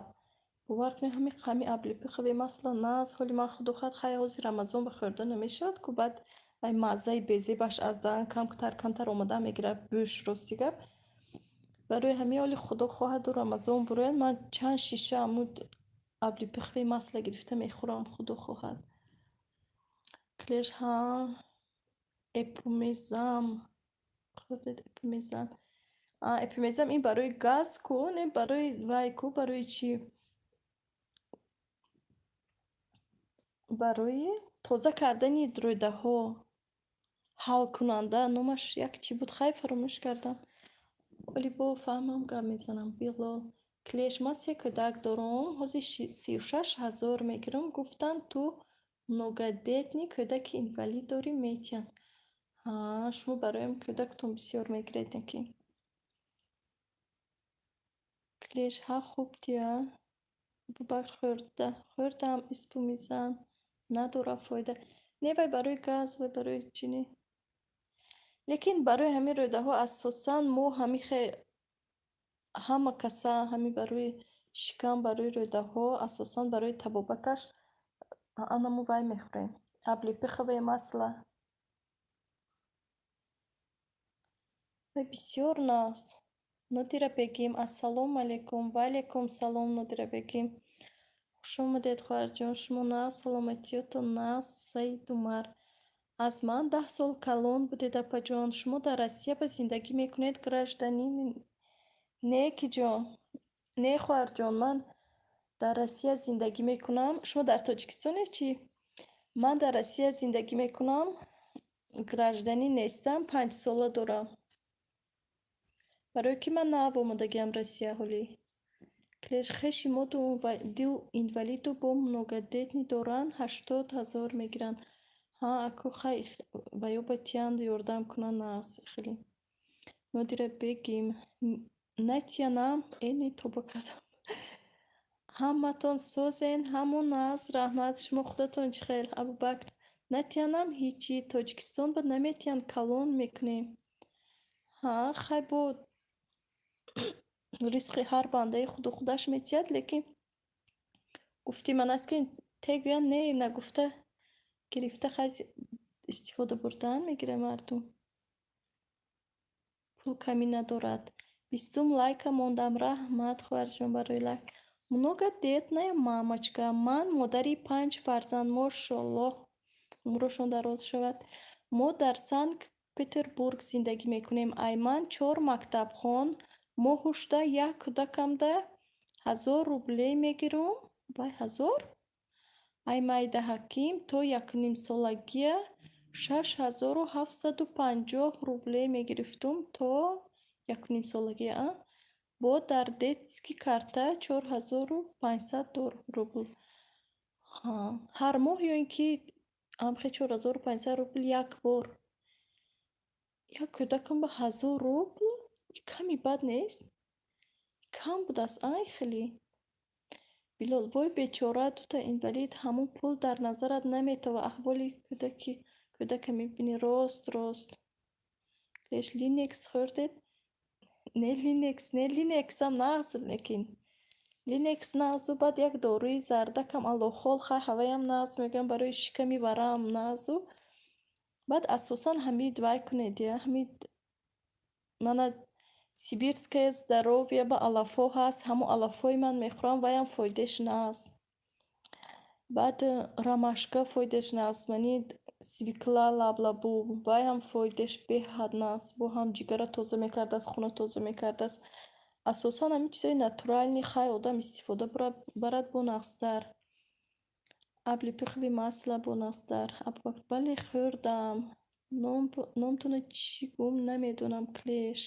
Бовар кунед, ҳами қами облепиховое масло нағз. Ҳоли ман, худо хоҳад, хай, ҳозир Рамазон ба хӯрда намешавад ку, баъд вай маззаи безебаш аз даҳан камтар камтар омода мегирад, бӯш, рости гап. Барои ҳамин ҳоли, худо хоҳаду Рамазон бурояд, ман чанд шиша ҳамун облепиховое масло гирифта мехӯрам, худо хоҳад. Клеш, ҳа, эпумезам хӯрдед, эпумезан. А, эпумезам ин барои газ ку, не барои вай ку, барои чӣ? Барои тоза кардани рӯдаҳо, ҳалкунанда, номаш як чӣ буд, хай, фаромӯш кардам. Оли бо фаҳмам гап мезанам. Билол. Клеш, ман се кӯдак дорум, ҳозир 36 ҳазор мегирам, гуфтанд, ту многодетный, кӯдаки инвалид дорӣ, метиҳанд. Ҳа, шумо барои кӯдактон бисёр мегиред, ки. Клеш, ҳа, хуб дия. Абубакр, хӯрда, хӯрдам, испу мизан. Надорад фоида. Не, вай барои газ, вай барои чӣ не. Лекин барои ҳамин рӯйдодҳо асосан мо ҳамин хе ҳама каса ҳамин барои шикам, барои рӯйдодҳо, асосан барои табобаташ анамо вай мехӯрем. Облепиховое масло. Вай бисёр нағз. Нодира Бегим, ассалому алайкум. Ва алайкум салом, Нодира Бегим. Хуш омадед, хоҳарҷон. Шумо нағз, саломатиётон нағз? Саид Умар. Аз ман 10 сол калон будед, апаҷон. Шумо дар Россия ба зиндагӣ мекунед, гражданин не, ки ҷон? Не, хоҳарҷон, ман дар Россия зиндагӣ мекунам. Шумо дар Тоҷикистонед чӣ? Ман дар Россия зиндагӣ мекунам, гражданин нестам, 5 сола дорам. Барое ки ман нав омадагиам Россия ҳолӣ. Клеш, хеши мо ду инвалиду бо многодетный доранд, 80 ҳазор мегиранд. Ҳа, аку, хай, ба ё ба тиянд, ёрдам кунанд, нағз хеле. Нодира Бегим, натиянам, э не, тоба кардам. Ҳаматон созен, ҳамон нағз, раҳмат. Шумо худатон чӣ хел, Абубакр? Натиянам ҳичи, Тоҷикистон ба наметиҳанд, калон мекунем. Ҳа, хай, бо ризқи ҳар бандаи худу худаш метиҳад, лекин гуфти ман аст, ки те гӯянд, не нагуфта гирифта, хай, истифода бурдан мегирад мардум. Пул камӣ надорад. 20-ум лайка мондам. Раҳмат, хоҳарҷон, барои лайк. Многодетная мамочка. Ман модари панҷ фарзанд, мошоллоҳ, умрошон дароз шавад. Мо дар Санкт Петербург зиндагӣ мекунем. Ай ман чор мактабхон. Моҳушда як кӯдакамда 1000 рублей мегирум. Вай, 1000? Ай майдаҳаким то 1,5 солагия 6750 рублей мегирифтум то 1,5 солагия, а? Бо дар детский карта 4500 рубл. Ҳар моҳ ё ин ки амхе 4500 рубл як бор? Як кӯдакам ба 1000 рубл ками бад нест? Кам будааст, ай хеле. Билол, вой бечора, дута инвалид, ҳамон пул дар назарат наметовад, аҳволи кӯдаки кӯдака мебинӣ. Рост, рост. Леш Линекс хӯрдед? Не, Линекс, не, Линексам нағз, лекин. Линекс нағзу, баъд як доруи зардакам аллохол, хай, ҳаваям нағз мегӯям, барои шиками варам нағзу. Баъд асосан ҳамид вай кунед, я ҳамид мана «Сибирское здоровье» ба алафҳо ҳаст, ҳамон алафҳои ман мехӯрам, ваям фоидааш нағз. Баъд ромашка фоидааш нағз, мани свекла, лаблабу, вайам фоидааш беҳад нағз. Бо ҳам ҷигара тоза мекардааст, хуна тоза мекардааст. Асосан ҳамин чизҳои натуральный, хай, одам истифода барад, бо нағзтар. Облепиховое масло бо нағзтар. Бале, хӯрдам. Номтонро чӣ гум, намедонам, Клеш.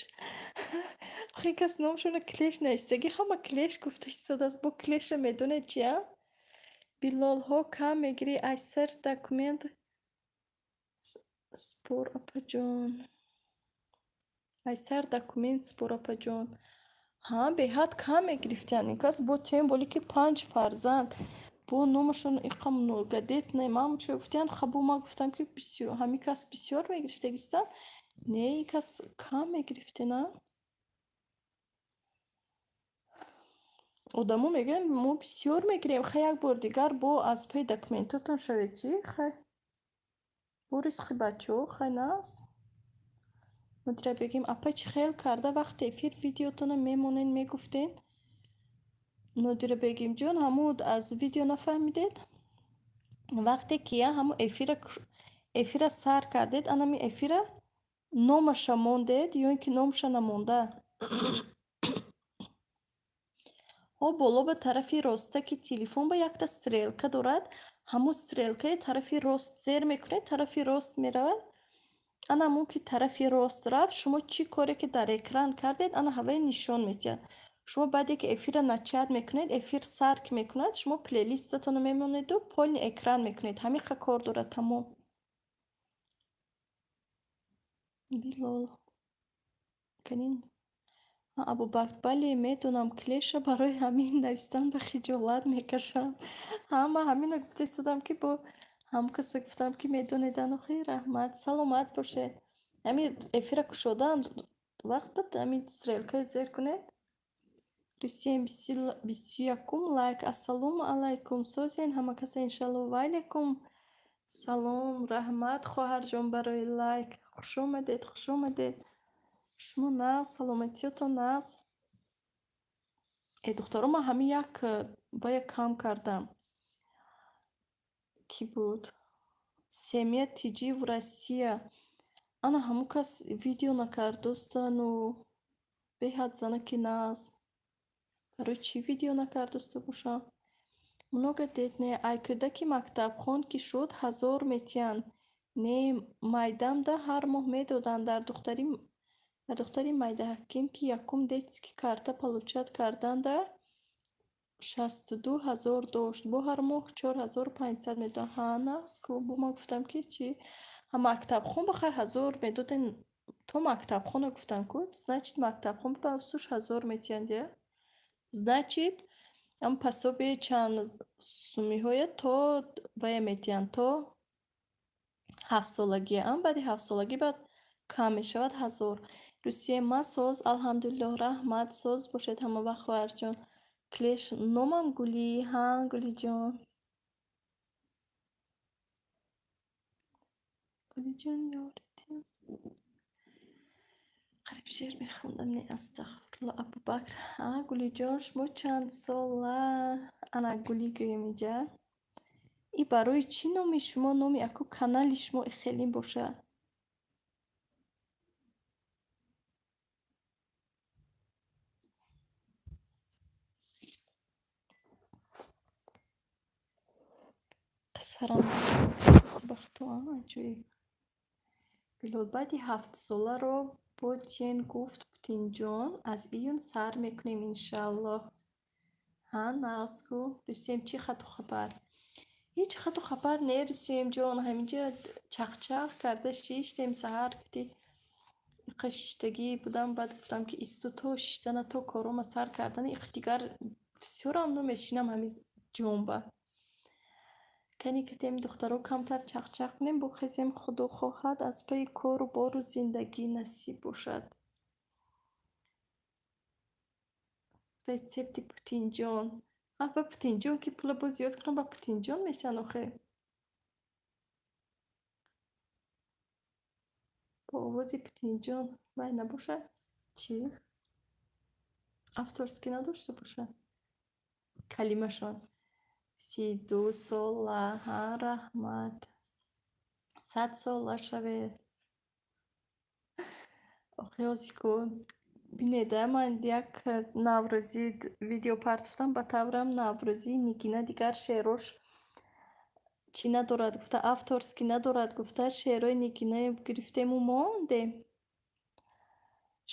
Охи кас номшонро Клеш навиштагӣ, ҳама Клеш гуфта истодааст. Бо Клеша медонед чия? Билолҳо кам мегирӣ, аз сар документ спор, апаҷон. Аз сар документ спор, апаҷон. Ҳа, беҳад кам мегирифтиянд ин кас, бо тем более ки панҷ фарзанд. Бо номашон иқа многодетная мамочка гуфтиянд. Ха, бо ман гуфтам, ки ҳамин кас бисёр мегирифтагистанд. Не, ин кас кам мегирифтен, а? Одамо мегӯянд, мо бисёр мегирем. Хай, як бор дигар бо аз паи документотон шавед, чӣ? Хай, бо ризқи бачаҳо, хай, нағз. Нодира бегим, апа, чӣ хел карда вақти эфир видеотонро мемонед, мегуфтед? Нодира бегимҷон, ҳамун аз видео нафаҳмидед? Вақте ки ҳамун эфира сар кардед, анами эфира номаша мондед ё ин ки номаша намонда? Ҳо, боло ба тарафи ростаки телефон ба якта стрелка дорад. Ҳамун стрелкаи тарафи рост зер мекунед, тарафи рост меравад. Ана ҳамун ки тарафи рост рафт, шумо чӣ коре ки дар экран кардед, ана ҳаваи нишон медиҳад. Шумо баъде ки эфирро начать мекунед, эфир сар ки мекунад, шумо плейлистатонро мемонеду полный экран мекунед. Ҳамин кор дорад, тамом. Билол. Канин Абубакр, бале, медонам, Клеша, барои ҳамин навистан ба хиҷолат мекашам. Ҳа, ман ҳаминро гуфта истодам, ки бо ҳамон каса гуфтам, ки медонедан охи, раҳмат, саломат бошед. Ҳамин эфира кушодан вақт буд, ҳамин стрелкаи зер кунед. Русия, 21-ум лайк. Ассалому алайкум. Созен ҳама каса, иншалло. Ва алайкум салом. Раҳмат, хоҳарҷон, барои лайк. Хуш омадед, хуш омадед. Шумо нағз, саломатиётон нағз. Э, духтаро, ман ҳамин як бая кам кардам. Кӣ буд? Семья Тиҷи в Россия. Ана ҳамун кас видео накардостану беҳад занаки нағз. Барои чӣ видео накардоста бошам? Многодетная. Ай кӯдаки мактабхон ки шуд, 1000 метиҳанд. Не, майдамда ҳар моҳ медоданд. Дар духтари майдаҳаким, ки якум детский карта получать карданда, 62 000 дошт. Бо ҳар моҳ 4500 медоданд. Ҳа, нағз ку. Бо ман гуфтам, ки чӣ? Ҳа, мактабхон ба хай 1000 медоден, то мактабхона гуфтанд ку, значит, мактабхон ба суш 1000 метиҳанд, я? Значит, Ам пособие чанд сумиҳоя то вая метиҳанд, то ҳафтсолагӣ. Ам баъди ҳафтсолагӣ баъд кам мешавад 1000. Русия ман соз, алҳамдулиллоҳ, раҳмат, соз бошед ҳамавақт, хоҳарҷон. Клеш номам Гулӣ, ҳа, Гулиҷон. Гулиҷон, ёритим. Қариб шеър мехондам, не, астағфирулло. Абубакр, ҳа, Гулиҷон, шумо чанд сола? Ана Гулӣ гӯем инҷа. И барои чӣ номи шумо, номи аку канали шумо хеле бошад? Сарам бахто, аҷоиб. Билол, баъди ҳафтсоларо Путин гуфт, Путинҷон, аз июн сар мекунем, иншааллоҳ. Ҳа, нағз гӯ. Русиям, чӣ хату хабар? Ҳеҷ хату хабар не, Русиямҷон. Ҳаминҷа чақчақ карда шиштем саҳар гуфти иқа шиштагӣ будам, баъд гуфтам, ки исту то шиштана, то корома сар кардана, иқ дигар всё равно мешинам ҳамин ҷонба. Кани катем, духтаро, камтар чақчақ кунем, бухезем, худо хоҳад, аз пайи кору бору зиндагӣ насиб бошад. Рецепти Путинҷон. Ҳа, ба Путинҷон ки пула боз зиёд кунам, ба Путинҷон мешаванд охе. Бо овози Путинҷон вай набошад? Чӣ? Авторский надошта бошад? Калимашон. 32 сола, ҳа, раҳмат. 100 сола шавед. Охи ҳозир ку бинеда, ман як наврӯзӣ видео партофтам, ба таврам наврӯзӣ Нигина дигар шеърош чӣ надорад гуфта, авторский надорад гуфта, шеърҳои Нигинаи гирифтему мондем.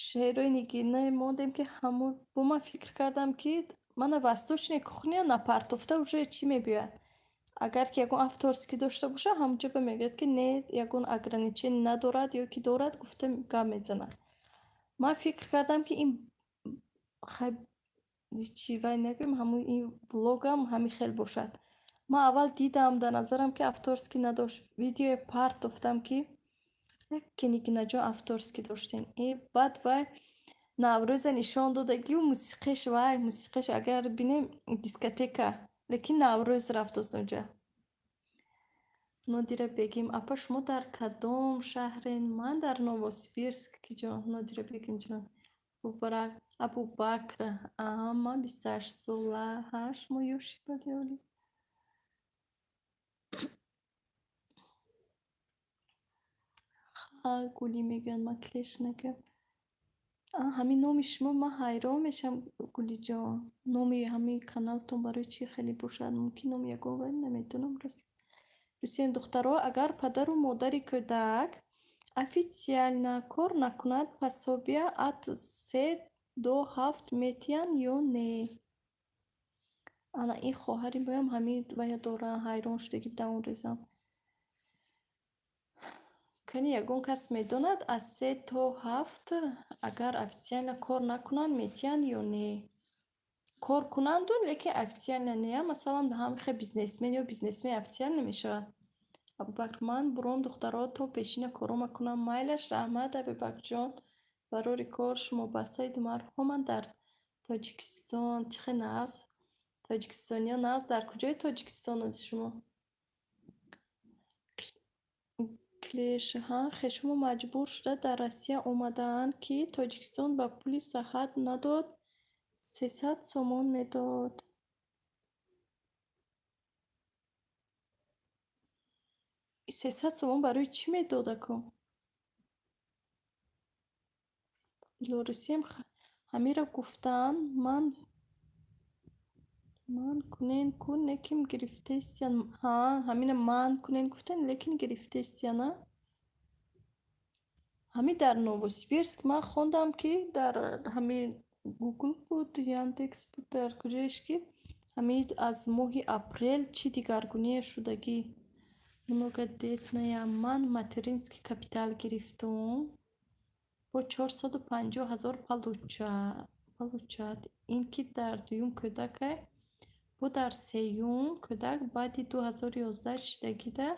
Шеърҳои Нигинаи мондем, ки ҳамун бо ман фикр кардам, ки мана восточная кухня напартофта уже чӣ мебиёяд. Агар ки ягон авторский дошта боша, ҳамунҷо ба мегӯяд, ки не, ягон ограничение надорад ё ки дорад гуфта гап мезанад. Ман фикр кардам, ки ин хай чӣ вай нагӯем, ҳамун ин влогам ҳамин хел бошад. Ман аввал дидам, дар назарам, ки авторский надошт. Видеое партофтам, ки яке Нигинаҷон авторский доштем. Э, баъд вай Наврӯза нишон додагиу мусиқиш, вай мусиқиш агар бинем, дискотека, лекин Наврӯз рафтост онҷа. Нодира Бегим, апа, шумо дар кадом шаҳрен? Ман дар Новосибирск, киҷон, Нодира Бегимҷон. Абубакр, аа, ман 28 сола. Ҳа, шумо ёши баде олӣ. Ха, Гулӣ мегӯянд, ман клеш нагӯям. А, ҳамин номи шумо ман ҳайрон мешавам, Гулиҷон. Номи ҳамин каналтон барои чӣ хеле бошад? Мумкин номи ягон вай, намедонам, рост. Русиям, духтаро, агар падару модари кӯдак официально кор накунад, пособия от 3 до 7 метиҳанд ё не? Ана ин хоҳари моям ҳамин вая дора, ҳайрон шудагӣ будам он рӯзам. Кани ягон кас медонад, аз 3 то 7 агар официально кор накунанд, метиҳанд ё не? Кор кунанду, лекин официально не. Масалан, ҳамихе бизнесмен ё бизнесмен официально мешавад. Абубакр, ман буром, духтаро, то пешина корома кунам. Майлаш, раҳмат, Абубакрҷон. Барори кор шумо ба Саиду марҳуман дар Тоҷикистон. Чӣ хел нағз? Тоҷикистониё нағз. Дар куҷои Тоҷикистон аст шумо? Клеш, ҳа, хешумо маҷбур шуда дар Россия омадаанд, ки Тоҷикистон ба пули саҳат надод, 300 сомон медод. 300 сомон барои чӣ медод аку? Белорусиям ҳамира гуфтаанд, ман кунен ку, лекин гирифтестиян. Ҳа, ҳамина ман кунен гуфтан, лекин гирифтестиян, а? Ҳамин дар Новосибирск ман хондам, ки дар ҳамин Гугл буд, Яндекс буд, дар куҷоеш, ки ҳамин аз моҳи апрел чӣ дигаргуние шудагӣ. Многодетная, ман материнский капитал гирифтум бо 450 000 получать. Ин ки дар дуюм кӯдакай. Бо дар сеюм кӯдак баъди 2011 шидагида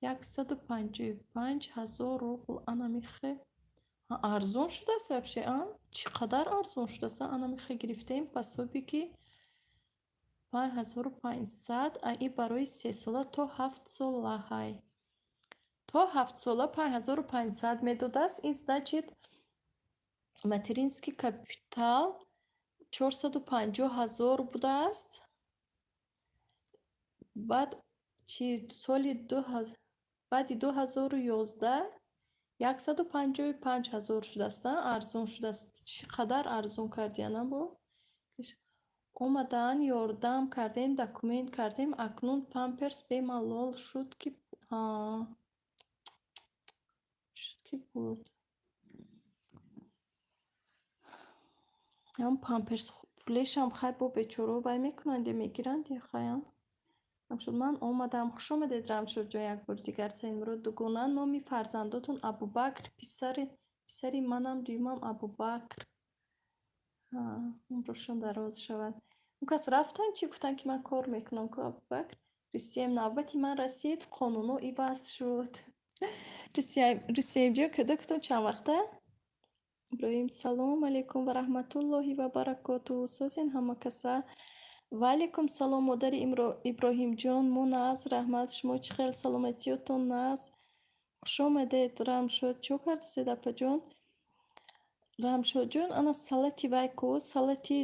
155 000 рубл. Ана михе арзон шудааст вообще, а? Чӣ қадар арзон шудааст, ана михе гирифтаем пособие, ки 5500, а и барои 3сола то 7сола ҳай. То 7сола 5500 медодааст. Ин значит, материнский капитал 450 000 будааст. Баъд чи, соли баъди 2011 155 000 шудааст, арзон шудааст. Чӣ қадар арзон кардияна бо? Омадаанд, ёрдам кардем, документ кардем, акнун памперс бемалол шуд, ки шуд, ки буд. Ҳам памперс пулешам хай, бо бечораҳо вай мекунанд ё мегиранд ё хай, а? Рамшод, ман омадам. Хуш омадед, Рамшодҷон, як бори дигар. Саидмурод дугона, номи фарзандотон Абубакр, писари манам дуюмам Абубакр. Умрашон дароз шавад. Он кас рафтанд, чӣ гуфтанд, ки ман кор мекунам ку, Абубакр? Русияем навбати ман расид, қонунҳо иваз шуд. Русияимҷон, кӯдакатон чанд вақта? Иброҳим, салому алайкум ва раҳматуллоҳи ва баракотуҳ. Созен ҳама каса? Ва алайкум салом, модари Иброҳимҷон. Мо нағз, раҳмат. Шумо чӣ хел, саломатиётон нағз? Хуш омадед, Рамшод. Чо кардусед, апаҷон? Рамшодҷон, ана салати вай ку, салати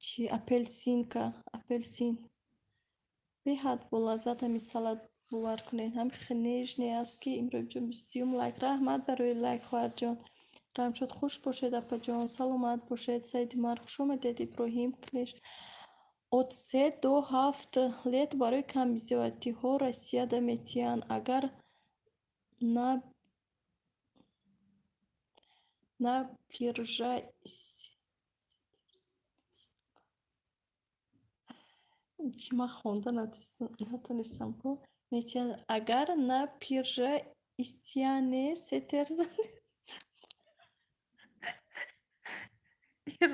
чи, апельсинка, апельсин. Беҳад болаззат ҳамин салат, бовар кунед. Ҳамин хел нежный аст, ки. Иброҳимҷон, 20-юм лайк. Раҳмат барои лайк, хоҳарҷон. Рамшод, хуш бошед, апаҷон, саломат бошед. Саидумар, хуш омадед, Иброҳим Клеш. От 3 до 7 лет барои камбизоатиҳо Россияда метиҳанд. Агар на биржа. Чӣ, ман хонда натонистам ку. Метиҳанд, агар на биржа истяне сетер занед.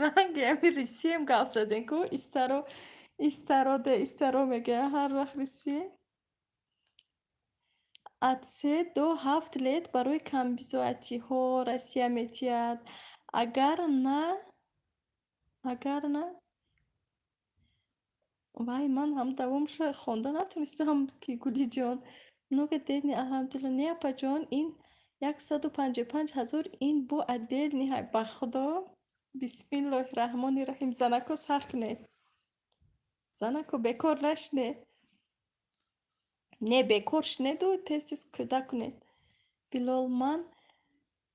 Ранги ҳамин Русиям гап задем ку, истаро, истароде, истаро мегӯяд ҳар вақт Русия. От 3 до 7 лет барои камбизоатиҳо Россия метиҳад. Агар на вай, ман ҳам давомша хонда натонистам, ки Гулиҷон. Многодетный, алҳамдулилла. Не, апаҷон, ин 155 000, ин бо отдельный. Ба Худо, бисмиллоҳи раҳмони раҳим. Занако, сар кунед. Занако, бекор нашинед. Не, бекор шинеду тез тез кӯдак кунед. Билол, ман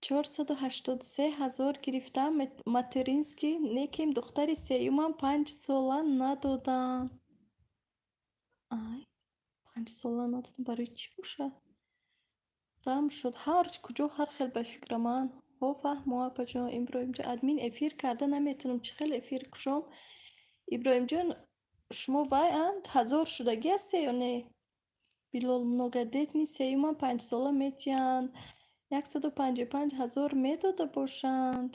483 000 гирифтам материнский, лекин духтари сеюмам 5сола надоданд. Ай, 5сола надоданд, барои чӣ бошад? Рамшод, ҳар куҷо ҳар хел ба фикра ман. Ҳо, фаҳмо, апаҷон. Иброҳимҷон, админ, эфир карда наметавонам. Чӣ хел эфир кушом? Иброҳимҷон, шумо вай анд ҳазор шудагӣ ҳасте ё не? Билол, многодетный сеюмам 5сола метиҳанд. 155 000 медода бошанд.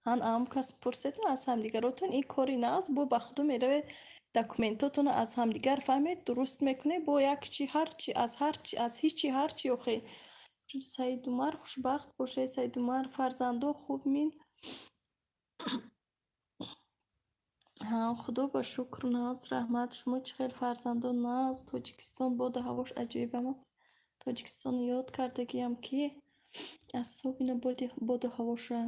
Ҳан ам кас пурседу аз ҳамдигаротон, ин кори нағз бо ба худо меравед, документотонро аз ҳамдигар фаҳмед, дуруст мекунед, бо як чи ҳарчи аз ҳарчи аз ҳичи ҳарчи охе. Саидумар, хушбахт бошед, Саидумар, фарзандо хуб мин. Ҳа, худо ба шукр, нағз, раҳмат. Шумо чӣ хел, фарзандо нағз? Тоҷикистон боду ҳавош аҷоиб, аммо Тоҷикистонро ёд кардагиам, ки особенно боду ҳавоша.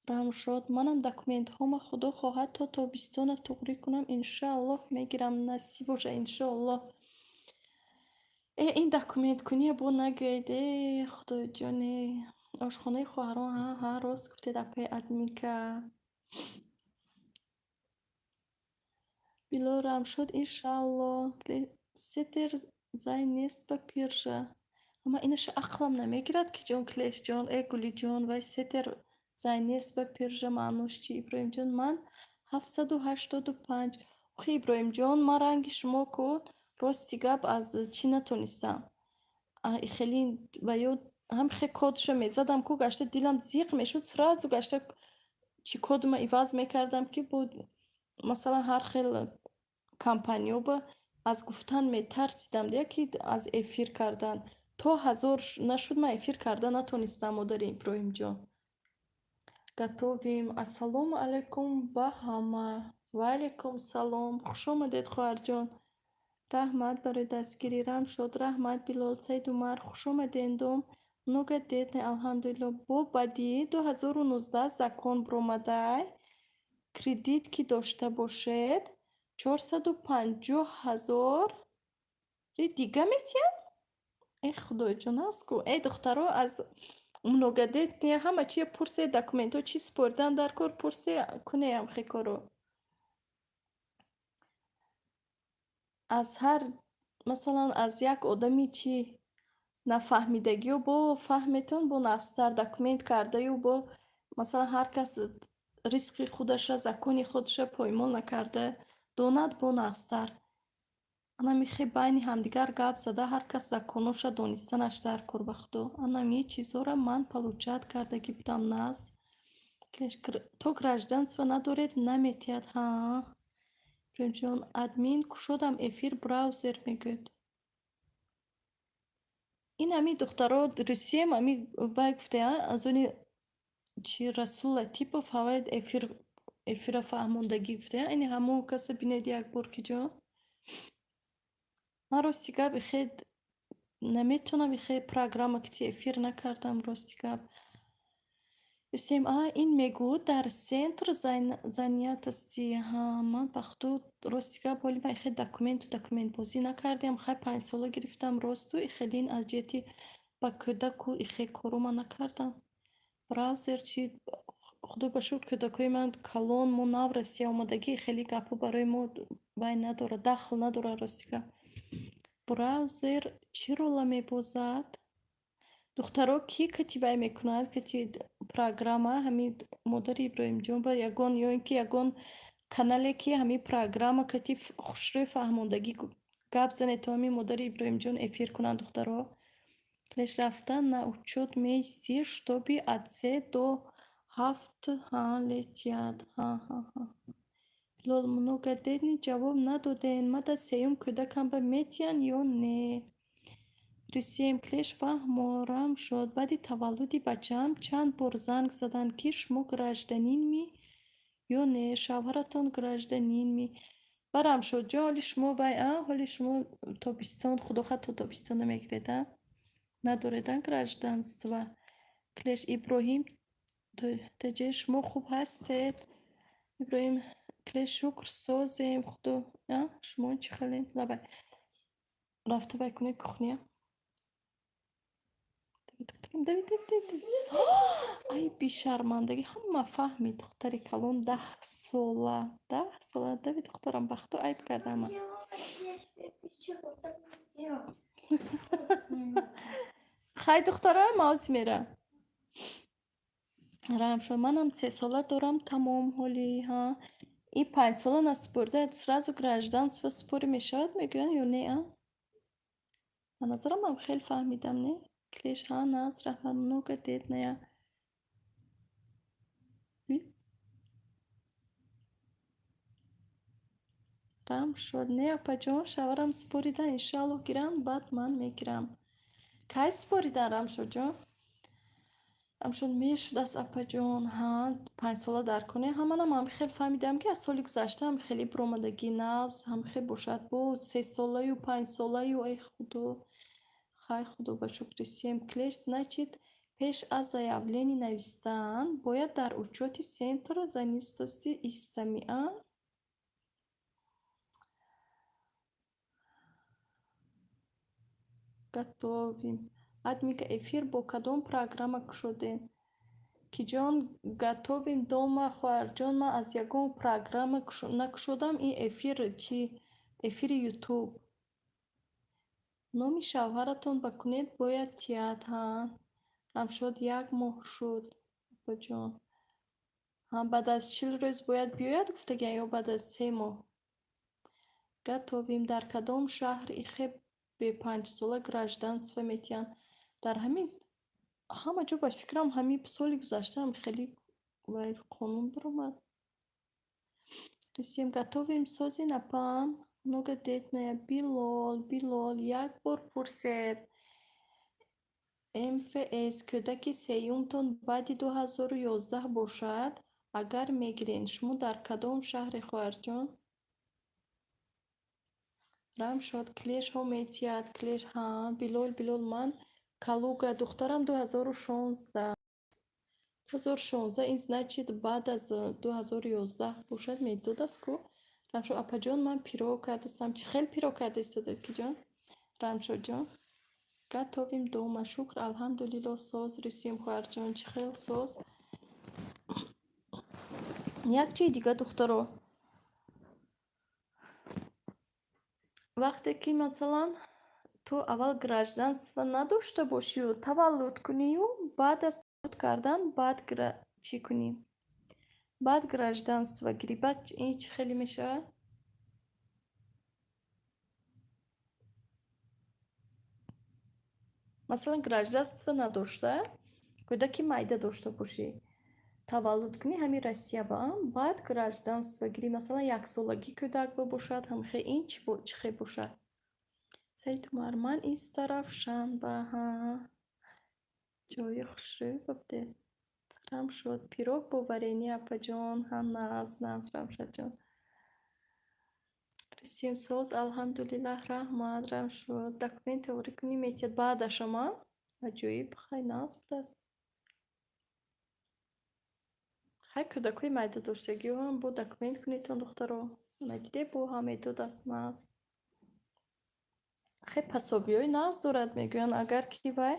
Рамшод, манам документҳома, худо хоҳад, то тобистона туғрӣ кунам, иншааллоҳ, мегирам, насиб боша, иншоаллоҳ. Э, ин документкуния бо нагӯед, э, худоҷоне. Ошхонаи хоҳарон, ҳа, ҳа, рост гуфтед, апаи админка. Билол, Рамшод, иншааллоҳ. Сетер зай нест ба пиржа. Ама инаша ақлам намегирад, ки ҷон Клешҷон, э, Гулиҷон, вай сетер зай нест ба пиржа маънош чи? Иброҳимҷон, ман 785. Охи, Иброҳимҷон, ман ранги шумо ку, рости гап, аз чӣ натонистам. Хеле ва ё ҳам хе кодшо мезадам ку, гашта дилам зиқ мешуд, сразу гашта чи кодма иваз мекардам, ки бо Масалан, ҳар хел компаниёба аз гуфтан метарсидам, ки аз эфир кардан. То 1000 нашуд, ман эфир карда натонистам, модари Иброҳимҷон. Готовим. Ассалому алайкум ба ҳама. Ва алайкум салом. Хуш омадед, хоҳарҷон. Раҳмат барои дастгирӣ. Рамшод, раҳмат, Билол, Саидумар, хуш омадед дом. Многодетный, алҳамдулилло. Бо баъди 2019 закон биромадай, кредит ки дошта бошед, 450 000 дига метиҳанд? Э, худоҷон, аст ку. Э, духтаро, аз многодетные ҳама чия пурсед, документҳо чӣ супоридан дар кор, пурсе, кунеям хе коро. Аз ҳар, масалан, аз як одами чӣ нафаҳмидагиё бо фаҳметон бо нағзтар документ кардаю бо, масалан, ҳар кас ризқи худаша, закони худша поймол накарда донад, бо нағзтар. Анами хе байни ҳамдигар гап зада, ҳар кас законоша донистанаш дар кор, ба худо. Анами чизҳоро ман получать кардагӣ будам нағз. То гражданство надоред, наметиҳад. Ҳа. Иброҳимҷон, админ кушодам эфир, браузер мегӯяд. Ин ҳами духтаро Русиям ҳами вай гуфтая, аз они чи Расул Латипов ҳавай эфир эфира фаҳмондагӣ гуфтая. Ини ҳамон каса бинед як бор ки ҷо. Ман, рости гап, ихе наметавонам, ихе программа кити эфир накардам, рости гап. Юсем, а ин мегӯ дар центр занятости. Ҳа, ман ба худо, рости гап, ҳоли ман ихе документу документбозӣ накардиам. Хай, 5 сола гирифтам, росту, ихелин аз ҷиҳати ба кӯдаку ихе коро ман накардам. Браузер чи, худо ба шукр, кӯдакҳои ман калон, мо нав Россия омадагӣ, хеле гапҳо барои мо вай надорад, дахл надорад, рости гап. Браузер чӣ рола мебозад? Духтаро, кӣ кати вай мекунад, кати программа ҳамин модари Иброҳимҷон ба ягон ё ин ки ягон канале, ки ҳамин программа кати хушрӯй фаҳмондагӣ гап занед, то ҳамин модари Иброҳимҷон эфир кунанд, духтаро. Леш рафтан на учёт меистӣ, чтобы от се до ҳафт летят. Ҳа-ҳа-ҳа. Билол, многодетный ҷавоб надоден. Мада сеюм кӯдакам ба метиҳанд ё не? Русиям клеш фаҳморам шуд. Баъди таваллуди бачаам чанд бор занг заданд, ки шумо гражданин мӣ ё не, шавҳаратон гражданин мӣ. Ба Рамшодҷон, ҳоли шумо вай, а ҳоли шумо тобистон, худо хоҳад, то тобистон намегиред, а? Надоред, а, гражданство. Клеш Иброҳим таҷе, шумо хуб ҳастед? Иброҳим клеш, шукр, созем, худо, а шумо чӣ хелед? Лабай. Рафта вай кунед кухня. Давид, давид, давид. Ай, бешармандагӣ, ҳама фаҳмид, духтари калон 10 сола, 10 сола. Давид, духтарам, ба худо, айб карда ҳама. Я себе печу, так нельзя. Хай, духтара, мавзи мера. Рамшо, манам 3 сола дорам, тамом ҳоли, ҳа. И 5 сола насупорида сразу гражданство супорӣ мешавад, мегӯянд, ё не, а? Ба назарам ман хеле фаҳмидам, не? Клеш, ҳа, наз, раҳмат, многодетная. Рамшод, не, апаҷон, шавҳарам супоридан, иншоаллоҳ, гиранд, баъд ман мегирам. Кай супоридан, Рамшодҷон? Рамшод, мешудааст, апаҷон, ҳа, 5 сола дар кор не. Ҳа, манам ҳам хеле фаҳмидам, ки аз соли гузашта ҳам хеле биромадагӣ нағз, ҳам хел бошад, бо сесолаю панҷсолаю, эй худо. Хай, худо ба шукри сем. Клеш, значит, пеш аз заявление навистан бояд дар учёти центр занятости истами, а? Готовим. Адмика, эфир бо кадом программа кушодед? Киҷон, готовим дома, хоҳарҷон, ман аз ягон программа накушодам ин эфир чи эфири ютуб. Номи шавҳаратон ба кунед бояд тиҳад, ҳа. Рамшод, як моҳ шуд, апаҷон. Ҳа, баъд аз 40 рӯз бояд биёяд, гуфтагиям, ё баъд аз 3 моҳ? Готовим. Дар кадом шаҳр ихе бе 5 сола гражданство метиҳанд? Дар ҳамин ҳама ҷо, ба фикрам, ҳамин соли гузашта ҳам хеле вай қонун баромад. Рисуем, готовим сози, апам. Многодетная. Билол, Билол, як бор пурсед. МФС кӯдаки сеюмтон баъди 2011 бошад, агар мегирен, шумо дар кадом шаҳре, хоҳарҷон? Рамшод, клешҳо метиҳад, клеш, ҳа, Билол, Билол, ман Калуга, духтарам 2016. 2016 ин значит баъд аз 2011 бошад, медодааст ку? Рамшод, апаҷон, ман пирог кардастам. Чӣ хел пирог карда истодед, киҷон? Рамшодҷон? Готовим дома. Шукр, алҳамдулилло, соз рисуем, хоҳарҷон. Чӣ хел соз? Як чизи дига, духтаро. Вақте ки, масалан, ту аввал гражданство надошта бошию, таваллуд кунию, баъд аз таваллуд кардан баъд чӣ кунӣ? Баъд гражданство гирӣ. Баъд ин чӣ хеле мешавад? Масалан, гражданство надошта, кӯдаки майда дошта бошӣ, таваллуд кунӣ ҳамин Россия ба, баъд гражданство гирӣ. Масалан, яксолагӣ кӯдак бошад, ҳамхе ин чӣ хел бошад? Саид Умар, ман Истаравшанба, ҳа. Ҷои хушрӯй будед. Рамшод, пирог бо варенье, апаҷон. Ҳа, нағз, нағз, Рамшодҷон. Рисуем, соз, алҳамдулиллаҳ, раҳмат, Рамшод. Документ тайёрӣ кунӣ, метиҳад. Баъдашама? Аҷоиб, хай, нағз будааст. Хай, кӯдакҳои майда доштагиҳоам бо документ кунедтон, духтаро. Надиде, бо ҳам медодааст, нағз. Хай, пособиҳои нағз дорад, мегӯянд, агар ки вай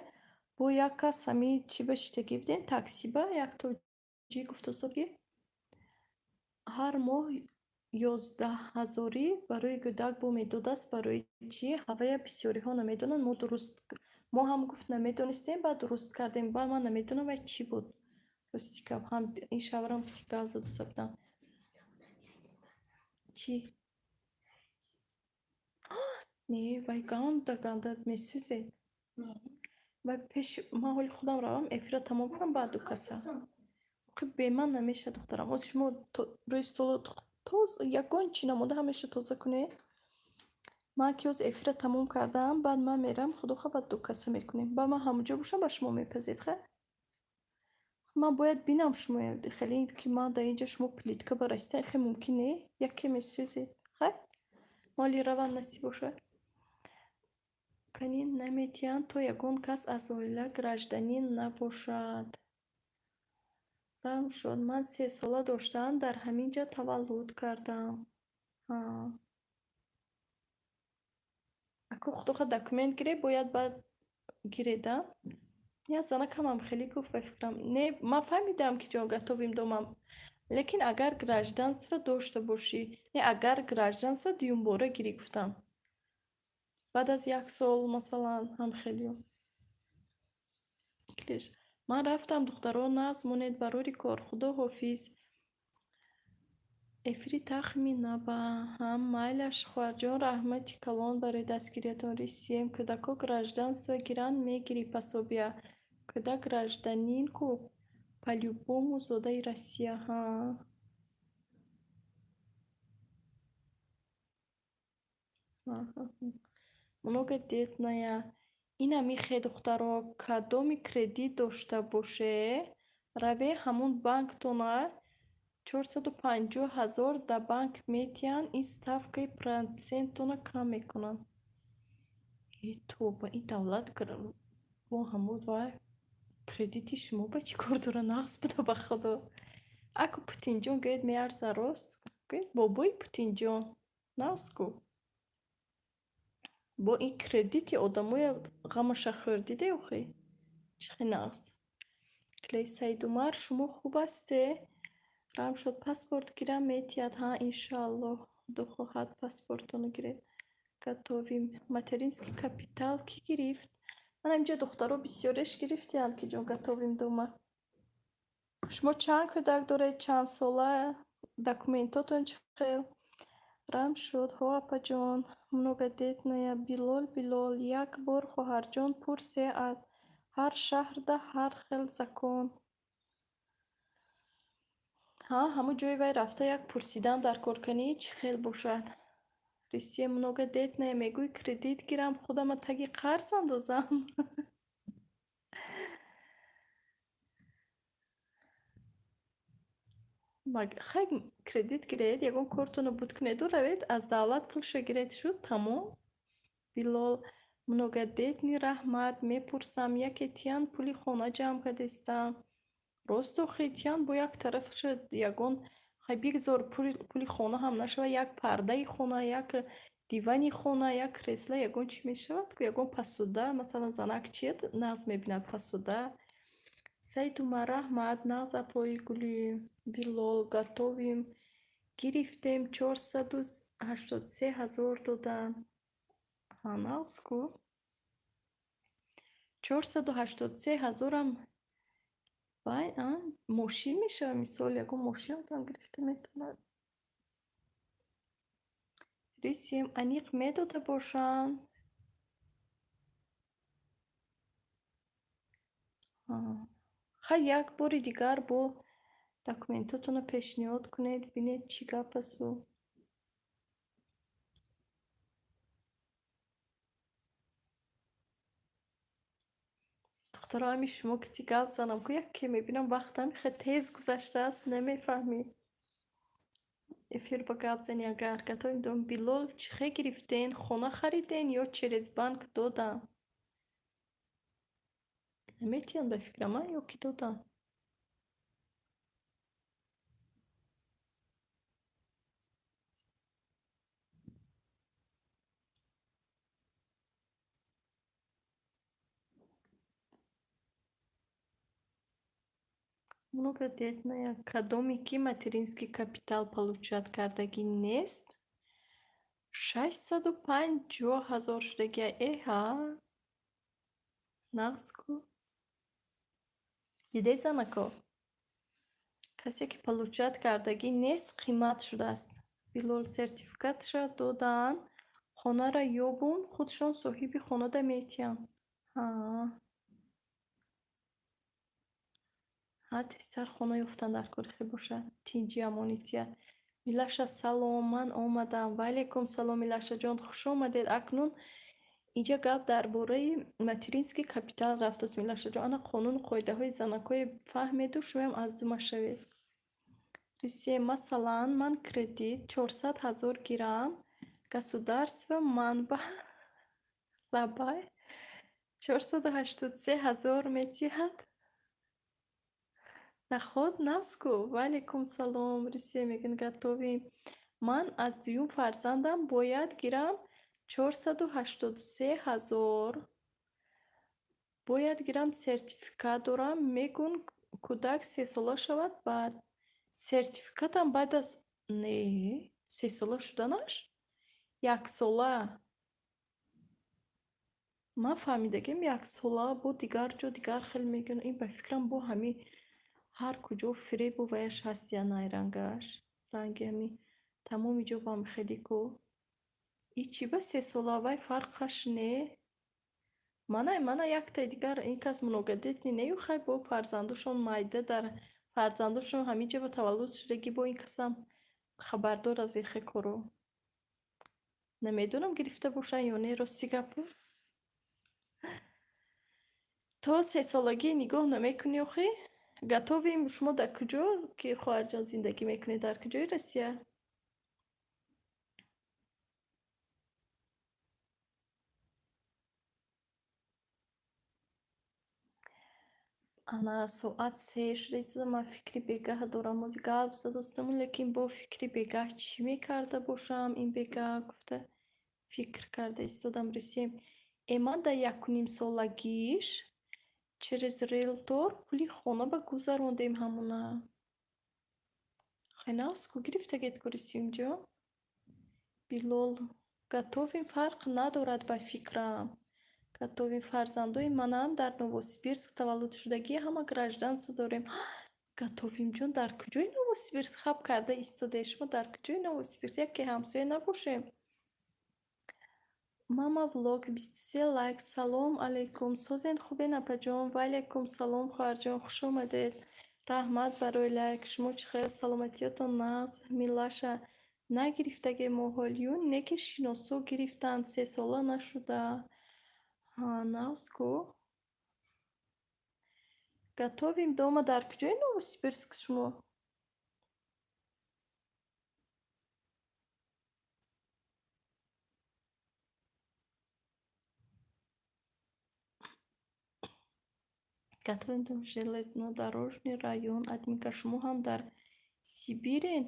бо як кас ҳамин чӣ ба шиштагӣ будем, таксиба, як тоҷик гуфтасо, ки ҳар моҳ 11 ҳазорӣ барои кӯдак бо медодааст. Барои чӣ? Ҳавая бисёриҳо намедонанд. Мо дуруст, мо ҳам, гуфт, намедонистем, баъд дуруст кардем. Баъд ман намедонам, вай чӣ буд. Рости гап, ҳам ин шавҳарам гуфти, гап задоста будам. Чӣ? Не, вай ганда ганда месӯзед. Вай пеши ман ҳоли худам равам, эфирро тамом кунам, баъд ду каса. Охи, бе ман намешавад, духтарам. Оз шумо рӯи столо тоза, ягон чӣ намонда, ҳамаашро тоза кунед. Ман ки ҳоз эфирро тамом кардам, баъд ман мерам, худо хоҳад, баъд ду каса мекунем. Баъд ман ҳамонҷо бошам, ба шумо мепазед, хай? Ман бояд бинам шумо хеле ки ман дар инҷа шумо плитка ба расидан хеле мумкин не, яке месӯзед. Хай? Моли равам, насиб бошад. Канин наметиҳанд, то ягон кас аз оила гражданин набошад. Рамшод, ман 3 сола доштаам, дар ҳамин ҷа таваллуд кардам. Ҳа. Аку, худо хоҳад, документ гиред, бояд баъд гиред, а? Як занакам ҳам хеле гуфт, ба фикрам. Не, ман фаҳмидам, ки ҷон, готовим дома. Лекин агар гражданство дошта бошӣ, не, агар гражданство дуюмбора гирӣ, гуфтам. Баъд аз як сол, масалан, ҳам хеле. Ман рафтам, духтаро, нағз монед, барори кор, худо ҳофиз. Эфири тахмина ба ҳам майлаш, хоҳарҷон, раҳмати калон барои дастгириятон. Рисуем, кӯдакҳо гражданство гиранд, мегирӣ пособия. Кӯдак гражданин ку, по-любому зодаи Россия, ҳа. Многодетная. Инами хе, духтаро, кадоми кредит дошта боше, раве ҳамун банктона, 450 000 да банк метиҳанд, ин ставкаи процентона кам мекунанд. Э, тоба, ин давлат бо ҳамун вай кредити шумо ба чӣ кор дорад? Нағз буда, ба худо. Аку, Путинҷон, гӯед, меарзад, рост? Гӯед, бобои Путинҷон, нағз ку. Бо ин кредити одамоя ғамаша хӯрдиде, охи? Чӣ хел нағз. Клей Саидумар, шумо хуб ҳасте? Рамшод, паспорт гирам, метиҳад, ҳа, иншоаллоҳ, худо хоҳад, паспортонро гиред. Готовим. Материнский капитал кӣ гирифт? Ман инҷа духтаро бисёреш гирифтиянд, ки ҷон, готовим дома. Шумо чанд кӯдак доред, чанд сола, документотон чӣ хел? Рамшод, ҳо, апаҷон, многодетная. Билол, Билол, як бор, хоҳарҷон, пурсе, ҳар шаҳрда ҳар хел закон. Ҳа, ҳамун ҷои вай рафта як пурсидан дар корканӣ чӣ хел бошад. Русия многодетная мегӯй, кредит гирам, худама таги қарз андозам. Хай, кредит гиред, ягон кортонро буд кунеду равед, аз давлат пулша гиред, шуд, тамом. Билол, многодетный, раҳмат, мепурсам, яке тиян пули хона ҷамъ кардистам. Рост охи, тиян бо як тарафаша ягон, хай, бигзор пули хона ҳам нашавад, як пардаи хона, як дивани хона, як кресла, ягон чӣ мешавад ку, ягон посуда, масалан, занак чия нағз мебинад? Посуда. Саидума, раҳмат, нағз, апои гули. Билол, готовим гирифтем, 483 000 доданд. Ҳа, нағз ку. 483 000-ам вай мошин мешавад, мисол, ягон мошин одам гирифта метавонад. Рисием аниқ медода бошанд. Хай, як бори дигар бо документотонро пешниҳод кунед, бинед, чӣ гап асту. Духтаро, ҳами шумо кити гап занам ку, яке мебинам, вақтам хеле тез гузаштааст, намефаҳмӣ. Эфир ба гап зани агар готовим дом. Билол, чӣ хел гирифтен? Хона хариден ё через банк доданд? Наметиҳанд, ба фикрам, а ё ки доданд? Многодетная, кадоме ки материнский капитал получать кардагӣ нест, 650 000 шудагия. Эҳа, нағз ку. Дидед, занако? Касе ки получать кардагӣ нест, қимат шудааст. Билол, сертификатша додаанд, хонаро ёбум, худшон соҳиби хонада метиҳанд. Ҳа. Ҳа, тезтар хона ёфтан дар кори хел бошад. Тинҷи амонития. Милаша, салом, ман омадам. Ваалайкум салом, Милашаҷон, хуш омадед. Акнун инҷа гап дар бораи материнский капитал рафтааст, Милашаҷон. Ана қонуну қоидаҳои занакое фаҳмеду шумоям аз дума шавед. Русия, масалан, ман кредит 400 000 гирам, государство ман ба лабай 483 000 метиҳад. Наход нағз ку. Ваалайкум салом. Русия мегӯяд, готовим. Ман аз дуюм фарзандам бояд гирам 483 000. Бояд гирам, сертификат дорам, мегӯн, кӯдак сесола шавад, баъд. Сертификатам баъд аз не, сесола шуданаш? Яксола. Ман фаҳмидагиам, яксола, бо дигар ҷо дигар хел мегӯянд. Ин, ба фикрам, бо ҳами ҳар куҷо фиребу ваяш ҳаст, я найрангаш. Ранги ҳами тамоми ҷо ба хеле ку. И чӣ ба сесола, вай фарқаш не? Мана яктаи дигар ин кас многодетный нею, хай, бо фарзандошон майда, дар фарзандошон ҳамин ҷа ба таваллуд шудагӣ, бо ин касам хабардор аз ин хел коро. Намедонам, гирифта бошанд ё не, рости гапу. То сесолагӣ нигоҳ намекунӣ охӣ? Готовим, шумо дар куҷо ки, хоҳарҷон, зиндагӣ мекунед, дар куҷои Россия? Ана соат 3 шуда истода, ман фикри бегаҳ дорам. Ҳозир гап задостаму, лекин бо фикри бегаҳ чӣ мекарда бошам ин бегаҳ гуфта фикр карда истодам. Русиям. Э, ман дар якунимсолагиш через риэлтор пули хона ба гузарондем ҳамуна. Хай, нағз ку, гирифтагед ку, Русиюмҷон? Билол, готовим, фарқ надорад, ба фикрам. Готовим, фарзандои манам дар Новосибирск таваллуд шудагӣ, ҳама гражданство дорем. Готовимҷон, дар куҷои Новосибирск хаб карда истодаед шумо, дар куҷои Новосибирск? Яке ҳамсоя набошем? Мама влог, 23 лайк. Салом алейкум. Созен, хубен, апаҷон? Ваалайкум салом, хоҳарҷон, хуш омадед. Раҳмат барои лайк. Шумо чӣ хел? Саломатиётон нағз? Милаша, нагирифтаге мо ҳолю, не ки шиносо гирифтанд, сесола нашуда. Ҳа, нағз ку. Готовим дома. Дар куҷои Новосибирск шумо? Готовим дома, железнодорожный район. Админка, шумо ҳам дар Сибирен?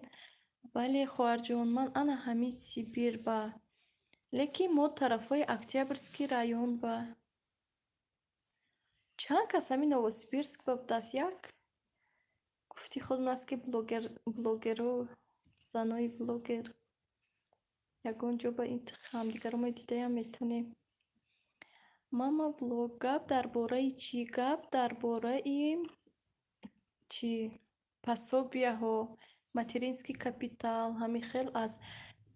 Бале, хоҳарҷон, ман ана ҳамин Сибир ба. Лекин мо тарафҳои Октябрьский район ба. Чанд кас ҳамин Новосибирск ба будааст? Як гуфти худмон аст, ки блогеру, занои блогер ягон ҷо ба ҳамдигаро мо дидаям метавонем. Мама влог, гап дар бораи чӣ? Гап дар бораи чӣ? Пособияҳо, материнский капитал, ҳамин хел аз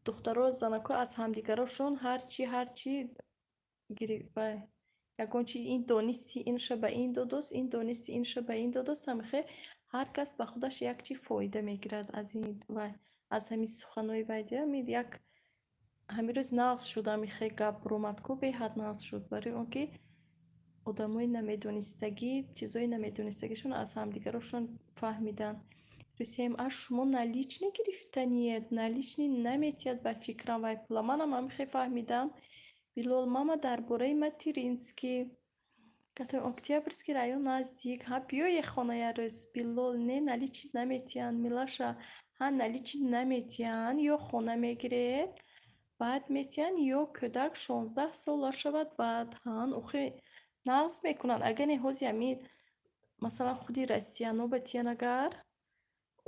духтаро, занако аз ҳамдигарошон ҳарчи ҳарчи ягон чи ин донисти инша ба ин додост, ин донисти инша ба ин додост, ҳамин хел ҳар кас ба худаш як чи фоида мегирад аз ин вай, аз ҳамин суханои вай. Як ҳамин рӯз нағз шуд, ҳамин хел гап баромад ку, беҳад нағз шуд, барои он ки одамои намедонистагӣ, чизҳои намедонистагишон аз ҳамдигарошон фаҳмиданд. Русияем, а шумо наличный гирифтаниед? Наличный наметиҳад ба фикрам вай пула. Манам ҳамин хел фаҳмидам. Билол, мама дар бораи материнский. Октябрьский район наздик. Ҳа, биёе хона як рӯз. Билол, не, наличный наметиҳанд. Милаша, ҳа, наличный наметиҳанд, ё хона мегиред, баъд метиҳанд, ё кӯдак 16 сола шавад, баъд. Ҳан, охи нағз мекунанд. Агар не ҳози ҳамин, масалан, худи Россияно ба тиян, агар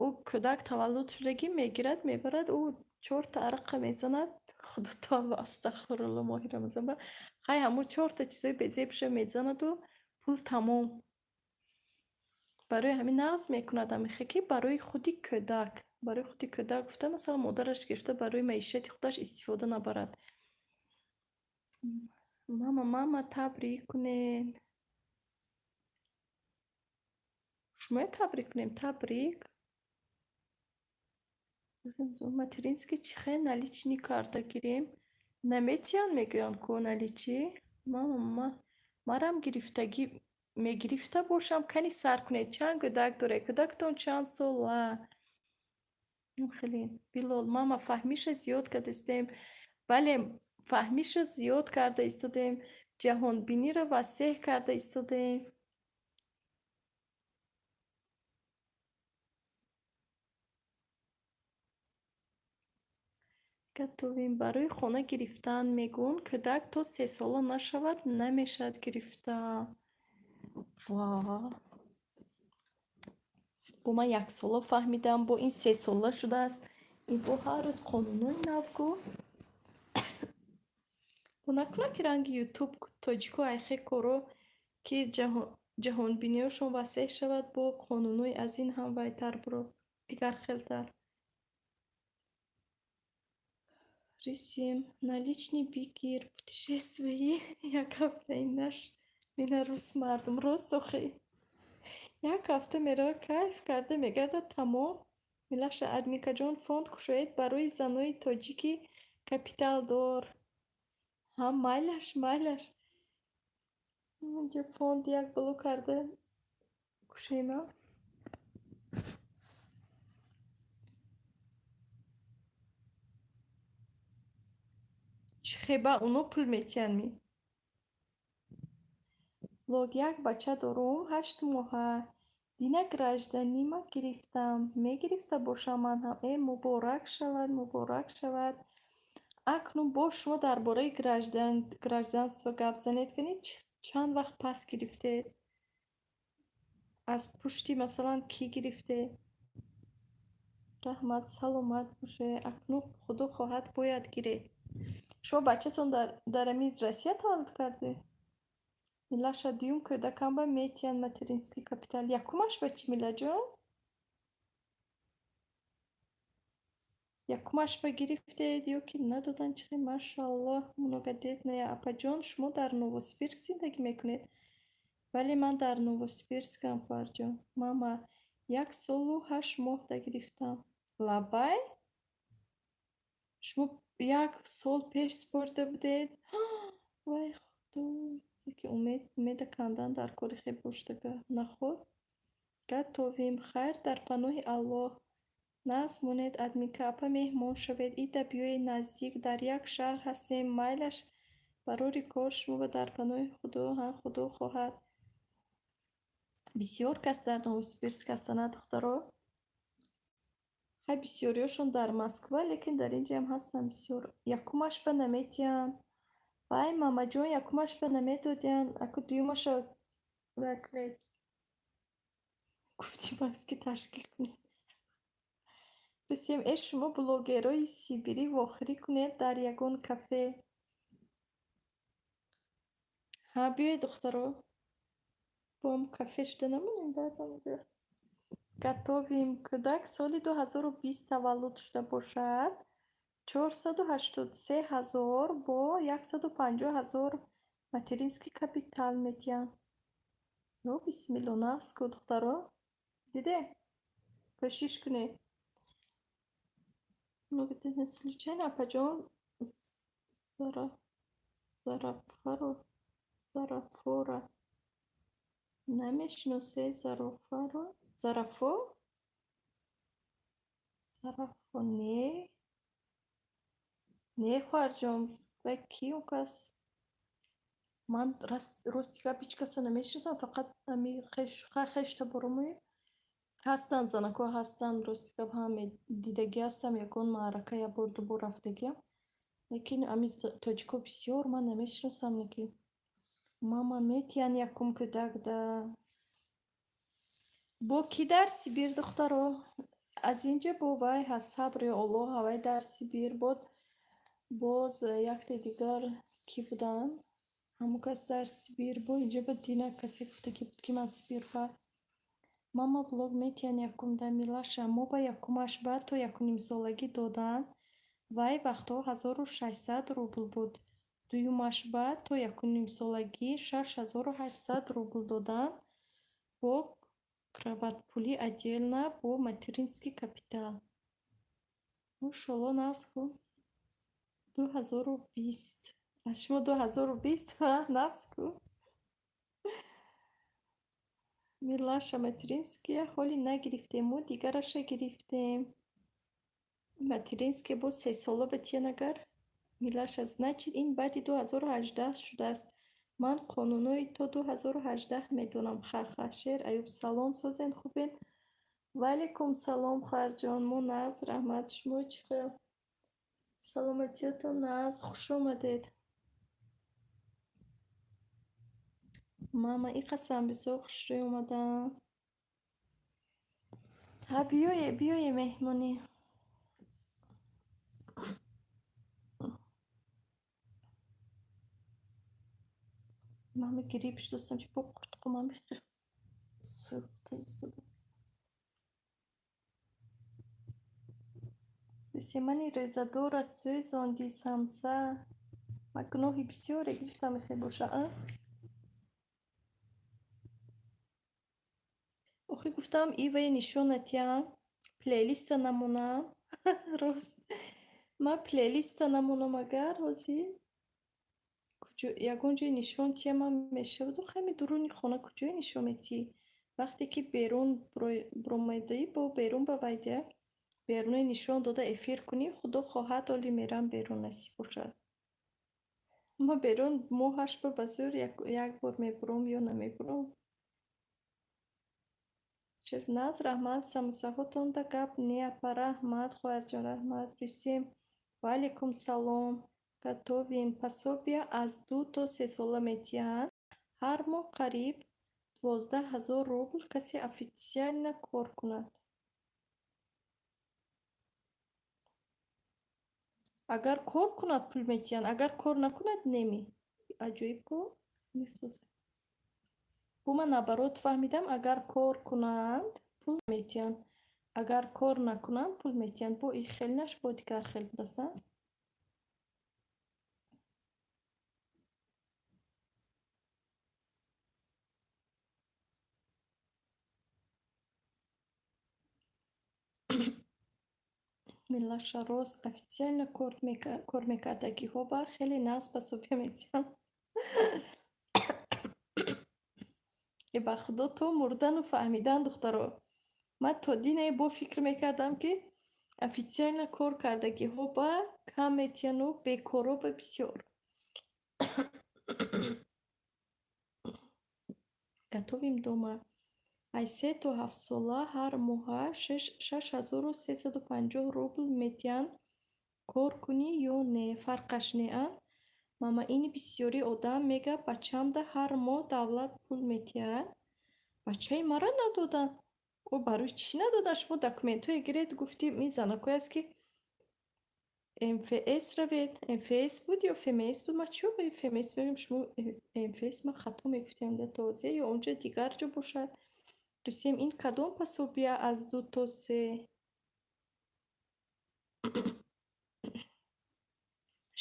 ӯ кӯдак таваллуд шудагӣ, мегирад, мебарад, ӯ чорта арақа мезанад, худо тавба, астағфирулло, моҳи Рамазон ба хай, ҳамун чорта чизои безебша мезанаду пул тамом. Барои ҳамин нағз мекунад ҳамин ки барои худи кӯдак, барои худи кӯдак гуфта, масалан, модараш гирифта барои маишати худаш истифода набарад. Мама, мама, табрик кунед. Шумоя табрик кунем? Табрик. Материнский чӣ хел наличный карда гирем? Наметиҳанд, мегӯянд ку, наличный. Мама, марам гирифтагӣ мегирифта бошам, кани сар кунед. Чанд кӯдак доред? Кӯдактон чанд сола? Хеле. Билол, мама, фаҳмиша зиёд кардастем. Бале, фаҳмиша зиёд карда истодем, ҷаҳонбиниро васеъ карда истодем. Готовим. Барои хона гирифтан мегӯн, кӯдак то 3 сола нашавад, намешавад гирифта. Ва! Бо ман яксола фаҳмидам, бо ин 3 сола шудааст. Ин бо ҳар рӯз қонунҳои нав ку. Бо накунад, ки ранги Ютуб тоҷико айхе коро, ки ҷаҳонбиниҳошон васеъ шавад, бо қонунҳои аз ин ҳам вайтар биро, дигархелтар. Русием, наличный бигир, путешествие як ҳафтаи наш мена рус мардум рост охи. Як ҳафта мерава, кайф карда мегардад, тамом. Милаша, адмикаҷон, фонд кушоед барои занои тоҷики капиталдор. Ҳа, майлаш, майлаш. Инҷо фонд як боло карда кушоем, а? Чӣ хеба оно пул метиҳанд ми? Влог, як бача дорум, 8 моҳа. Дина гражданима гирифтам. Мегирифта бошам ман ҳам. Э, муборак шавад, муборак шавад. Акнун боз шумо дар бораи гражданство гап занед, кунед, чанд вақт пас гирифтед? Аз пушти, масалан, кӣ гирифтед? Раҳмат, саломат бошед. Акнун худо хоҳад, бояд гиред. Шумо бачатон дар ҳамин Россия таваллуд кардед? Милаша, дуюм кӯдакам ба метиҳанд материнский капитал. Якумаш ба чӣ, Милаҷон? Якумаш ба гирифтед ё ки надоданд? Чӣ? Машааллоҳ, многодетная. Апаҷон, шумо дар Новосибирск зиндагӣ мекунед? Бале, ман дар Новосибирскам, хоҳарҷон. Мама, 1 солу 8 моҳда гирифтам. Лаббай, шумо як сол пеш супорида будед? Вай худо, яке умед, умеда кандан дар кори хеб боштага наход. Готовим. Хайр, дар паноҳи Аллоҳ. Нағз монед, админка апа, меҳмон шавед. Ида биёед, наздик дар як шаҳр ҳастем. Майлаш, барори кор шумо, дар паноҳи Худо. Ҳа, Худо хоҳад. Бисёр кас дар Новосибирск ҳастанд, а, духтаро? Хай, бисёриёшон дар Москва, лекин дар инҷаам ҳастанд бисёр. Якумаш ба наметиҳанд. Вай, мамаҷон, якумаш ба намедодиянд. Аку дуюмаша вай кунед. Гуфтим аст, ки ташкил кунед. Русиям, э, шумо блогерои Сибирӣ вохӯрӣ кунед дар ягон кафе. Ҳа, биёед, духтаро. Бо кафе шуда намонем баъд онҷо. Готовим. Кӯдак соли 2020 таваллуд шуда бошад, 483 000 бо 150 000 материнский капитал метиҳанд. Ё бисмилло, нағз ку, духтаро? Диде? Кӯшиш кунед. Случайно, апаҷон, Зарафаро, Зарафора намешиносед? Зарофаро? Зарафо? Зарафо, не? Не, хоҳарҷон, вай ки он кас? Ман рости гап ҳеҷ касро намешиносам, фақат ами хештаборомои ҳастанд, занакҳо ҳастанд, рости гап ҳаме дидагӣ ҳастам, ягон маърака як бор, ду бор рафтагиам. Лекин ами тоҷико бисёр ман намешиносам, лекин мама метиҳанд якум кӯдак да. Бо кӣ дар Сибир, духтаро? Аз инҷа бо вай ҳаст, сабр ё Аллоҳ, ҳавай дар Сибир бод, боз якте дигар кӣ буданд? Ҳамон кас дар Сибир, бо инҷа ба Дина касе гуфтагӣ буд, ки ман Сибир ва мама влог метиҳанд якум да Милаша. Мо ба якумаш ба то якунимсолагӣ доданд. Вай вақтҳо 1600 рубл буд. Дуюмаш ба то якунимсолагӣ 6800 рубл доданд, бо кроватпулӣ отдельно, бо материнский капитал. Мошолло, нағз ку. 2020. Аз шумо 2020, нағз ку. Милаша, материнския ҳоли нагирифтем, мо дигараша гирифтем. Материнския боз сесола ба тиян агар? Милаша, значит, ин баъди 2018 шудааст. Ман қонунҳои то 2018 медонам. Ха-ха. Шер Аюб, салом, созен, хубен? Ваалайкум салом, хоҳарҷон. Мо нағз, раҳмат. Шумо чӣ хел? Саломатиётон нағз, хуш омадед. Мама, иқа самбусо хушрӯй омадаанд. Ҳа, биёе, биёе меҳмонӣ. Мама, грипп шудастам, чи бо қуртқумам сӯхта истодааст. Мани рӯзадора сӯзонди, самса. Ман гуноҳи бисёре гирифтам, мехел боша, а? Охир гуфтам, ивае нишон натиҳам, плейлиста намонам. Рост. Ман плейлиста намонам, агар ҳозир ягон ҷое нишон тиҳам мешавад. Ҳами дуруни хона куҷое нишон метиҳӣ? Вақте ки берун буромадаӣ, бо берун ба вайдя беруне нишон дода эфир кунӣ, Худо хоҳад, оли мерам берун, насиб бошад. Ма берун моҳаш ба зӯр як бор мебуром ё намебуром. Шерназ, раҳмат, самусаҳотонда гап не, апа, раҳмат, хоҳарҷон, раҳмат. Русем, ваалайкум салом. Готовим. Пособия аз 2 то 3 сола метиҳанд. Ҳар моҳ қариб 12 000 рубл, касе официально кор кунад. Агар кор кунад, пул метиҳанд, агар кор накунад, неми. Аҷоиб ку? Месӯзад. Бо ман наоборот фаҳмидам, агар кор кунанд, пул метиҳанд. Агар кор накунанд, пул метиҳанд. Бо ин хел наш, бо дигар хел будааст, а? Милаша, рост, официально кор мекардагиҳо ба хеле нағз пособия метиҳанд. Э, ба худо, то мурдану фаҳмидан, духтаро. Ман то дине бо фикр мекардам, ки официально кор кардагиҳо ба кам метиҳану бекоро ба бисёр. Готовим дома. Аз 3 то 7 сола ҳар моҳа 6350 рубл метиҳанд, кор кунӣ ё не, фарқаш не, а? Мама, ини бисёри одам мега, бачамда ҳар моҳ давлат пул метиҳад. Бачаи мара надоданд. О, барои чӣ надоданд? Шумо документҳое гиред, гуфти ин занакое аст, ки МФС равед. МФС буд ё ФМС буд? Ман чиё ба ФМС мегӯям, шумо МФС, ман хато мегуфтем тоза ё онҷо дигар ҷо бошад. Русиям, ин кадом пособия аз 2 то 3?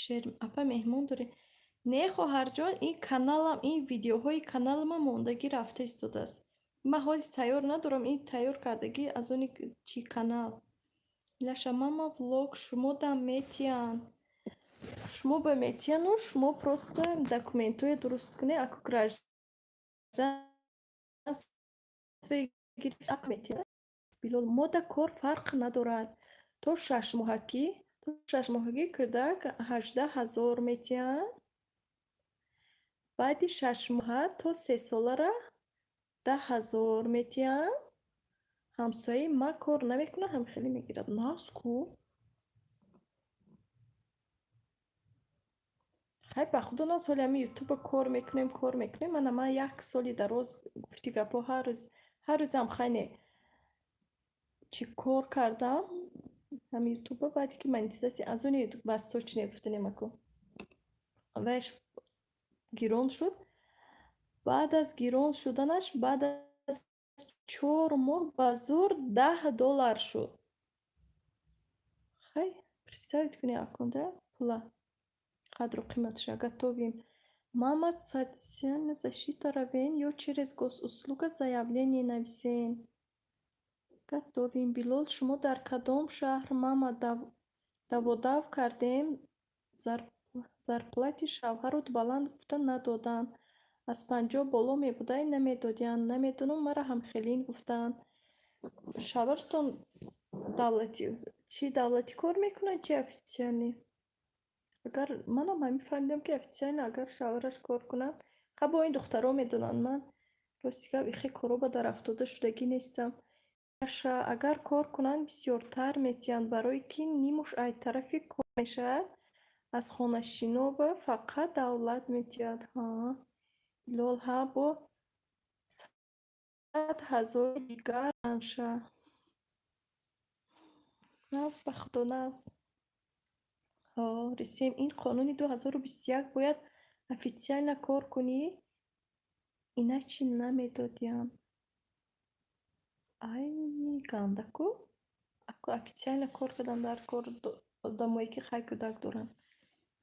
Шер апа, меҳмон дорем? Не, хоҳарҷон, ин каналам, ин видеоҳои каналама мондагӣ рафта истодааст. Ман ҳозир тайёр надорам, ин тайёр кардагӣ аз они чи канал. Лаша, мама, влог шумо дам метиҳанд. Шумо ба метиҳану шумо просто документҳое дуруст кунед, аку гражданство гирифта метиҳад. Билол, мода кор фарқ надорад. То шашмоҳагӣ кӯдак 18 000 метиҳанд. Баъди 6 моҳа то 3 солара 10 000 метиҳанд. Ҳамсояи ма кор намекунад, ҳам хеле мегирад. Нағз ку? Хай, ба худо, нағз, ҳоли ҳамин ютуба кор мекунем, кор мекунем. Мана, ман як соли дароз, гуфти гапҳо, ҳар рӯз, ҳар рӯзам, хай не, чӣ кор кардам ҳамин ютуба, баъде ки монетизатсия аз они восточный гуфтанем, аку вайш гирон шуд. Баъд аз гирон шуданаш, баъд аз 4 моҳ ба зӯр 10 доллар шуд. Хай, представить кунед, акунда пула қадру қиматша. Готовим. Мама, социальная защита равен ё через госуслуга заявление нависен. Готовим. Билол, шумо дар кадом шаҳр? Мама, даводав кардем, зарплати шавҳарот баланд гуфта надоданд. Аз 50 боло мебудай, намедодиянд. Намедонам, мара ҳамхелин гуфтанд. Шавҳаратон давлатӣ, чӣ, давлатӣ кор мекунад, чи официально? Агар манам ҳамин фаҳмидам, ки официально агар шавҳараш кор кунад, ха, бо ин духтаро медонанд. Ман, рости гап, ихе коро ба дар афтода шудагӣ нестам. Агар кор кунанд, бисёртар метиҳанд, барое ки нимуш ай тарафи кор мешавад, аз хонашиноба фақат давлат метиҳад. Ҳа, Билол, ҳа, бо 100 000 дигар анша. Нағз, ба худо, нағз. Ҳо, Русиям, ин қонуни 2021 бояд официально кор кунӣ, иначе намедодиям. Ай, ганда ку? Аку официально кор кардан дар кор одамое ки хай кӯдак доранд,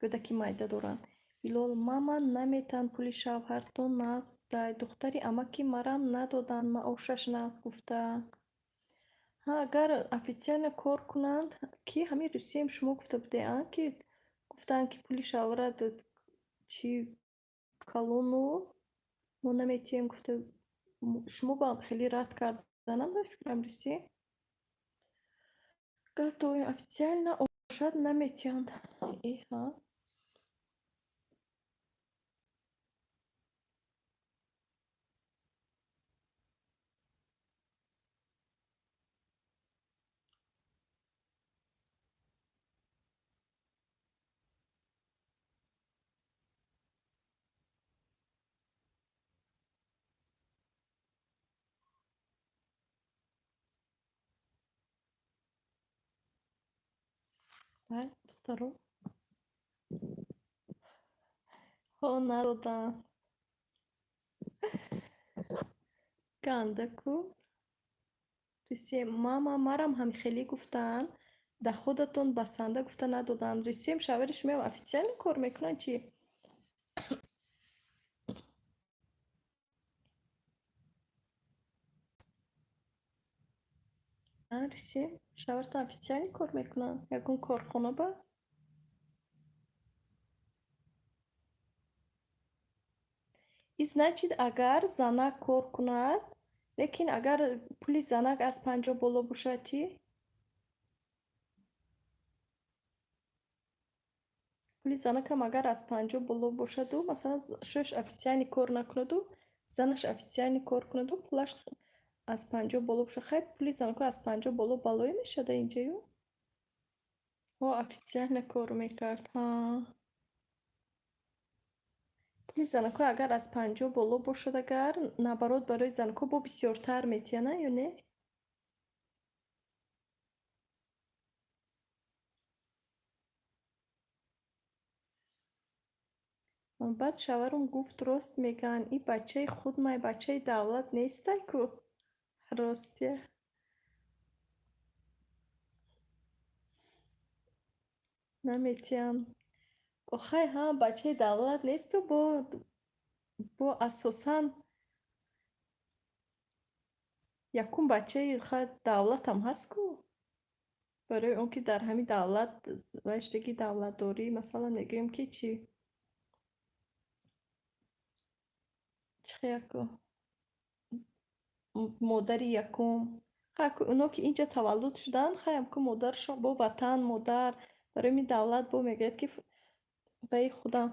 кӯдаки майда доранд. Билол, мама, наметаҳанд, пули шавҳартон нағз будай. Духтари амаки марам надоданд, маошаш нағз гуфта. Ҳа, агар официально кор кунанд, ки ҳамин Русиям шумо гуфта будед, а, ки гуфтанд, ки пули шавҳарат чи калону мо наметиҳем гуфта, шумо ба хеле рад карданам, ба фикрам, Русия. Готовим, официально бошад, наметиҳанд. Эҳа. Бале, духтаро. Ҳо, надодам. Ганда ку? Русия, мама, марам ҳамхелӣ гуфтаанд, доходатон басанда гуфта надоданд. Русиям, шавҳари шумоям официально кор мекунанд, чӣ? Русия шавҳартон официально кор мекунанд? Ягон корхона ба? И значит, агар занак кор кунад, лекин агар пули занак аз 50 боло бошад, чӣ? Пули занакам агар аз 50 боло бошаду, масалан, шӯш официально кор накунаду, занаш официально кор кунаду, пулаш аз 50 боло бошад. Хай, пули занако аз 50 боло балое мешавад инҷаю? Ҳо, официально кор мекард. Ҳа. Пули занако агар аз 50 боло бошад, агар наоборот, барои занако бо бисёртар метиҳанд, ё не? Баъд шавҳарам гуфт: «Рост мегӯянд, ин бачаи худмай, бачаи давлат нестай ку». Ростия. Наметиҳанд. Охай, ҳа, бачаи давлат несту, бо асосан якум бачаи давлатам ҳаст ку. Барои он ки дар ҳамин давлат вайштаги давлатдорӣ, масалан, мегӯем ки чӣ? Чӣ хеяку? Модари якум. Хай, оно ки инҷа таваллуд шуданд, хайам ку модарашон бо ватан, модар, барои ҳамин давлат бо мегӯяд ки ваи худам.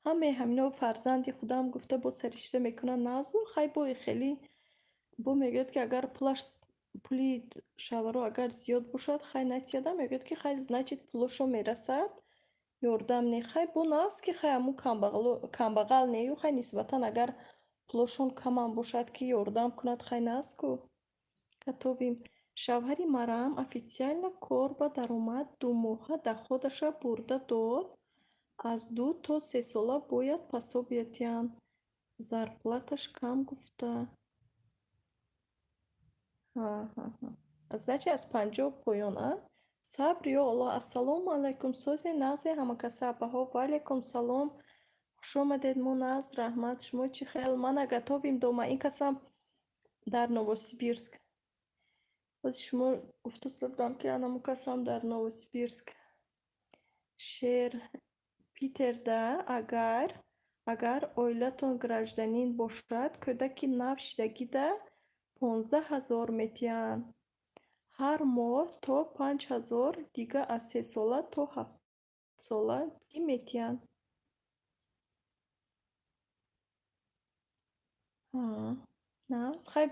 Ҳамаи ҳамино фарзанди худам гуфта бо саришта мекунанд назу, хай, бо хеле бо мегӯяд ки агар пулаш, пули шавҳаро агар зиёд бошад, хай, натиҳадам, мегӯяд ки хай, значит, пулошон мерасад, ёрдам не. Хай, бо наст ки хай ҳамун камбағал нею, хай, нисбатан агар пулошон камам бошад, ки ёрдам кунад, хай, наст ку. Готовим. Шавҳари марам официально кор ба даромад думоҳа доходаша бурда дод. Аз 2 то 3 сола бояд пособия диҳанд. Зарплаташ кам гуфта. Значит, аз 50 поён, а? Сабр, ё Аллоҳ. Ассалому алайкум. Созе, нағзе, ҳамакаса апаҳо. Ва алайкум салом. Хуш омадед, мо нағз, раҳмат. Шумо чӣ хел? Мана, готовим дома. Ин касам дар Новосибирск. Бози шумо гуфта будам, ки анаму касам дар Новосибирск. Шер Питерда агар оилатон гражданин бошад, кӯдаки нав шидагида 15 000 метиҳанд. Ҳар моҳ то 5000 дига аз 3 сола то 7 солагӣ метиҳанд. Нағз. Хай,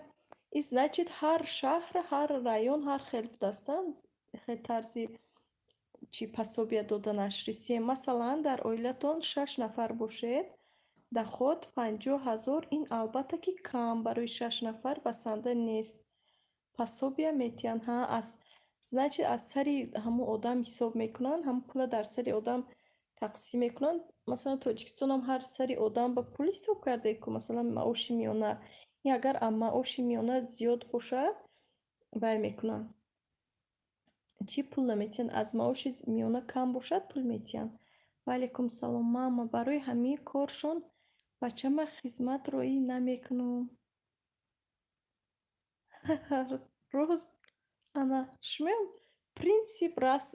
и значит, ҳар шаҳр, ҳар район ҳар хел будааст, хел тарзи чи пособия доданаш. Русия, масалан, дар оилатон шаш нафар бошед, доход 50 000, ин албатта ки кам, барои шаш нафар басанда нест. Пособия метиҳанд. Ҳа, аз, значит, аз сари ҳамун одам ҳисоб мекунанд, ҳамун пула дар сари одам тақсим мекунанд. Масалан, Тоҷикистонам ҳар сари одам ба пул ҳисоб кардаед ку, масалан, маоши миёна. Ин агар маоши миёна зиёд бошад, вай мекунанд. Чӣ пул наметиҳанд? Аз маоши миёна кам бошад, пул метиҳанд. Ва алайкум салом, мама. Барои ҳамин коршон бачама хизмат роӣ намекунам. Рост, ана, шумоям принсип раст,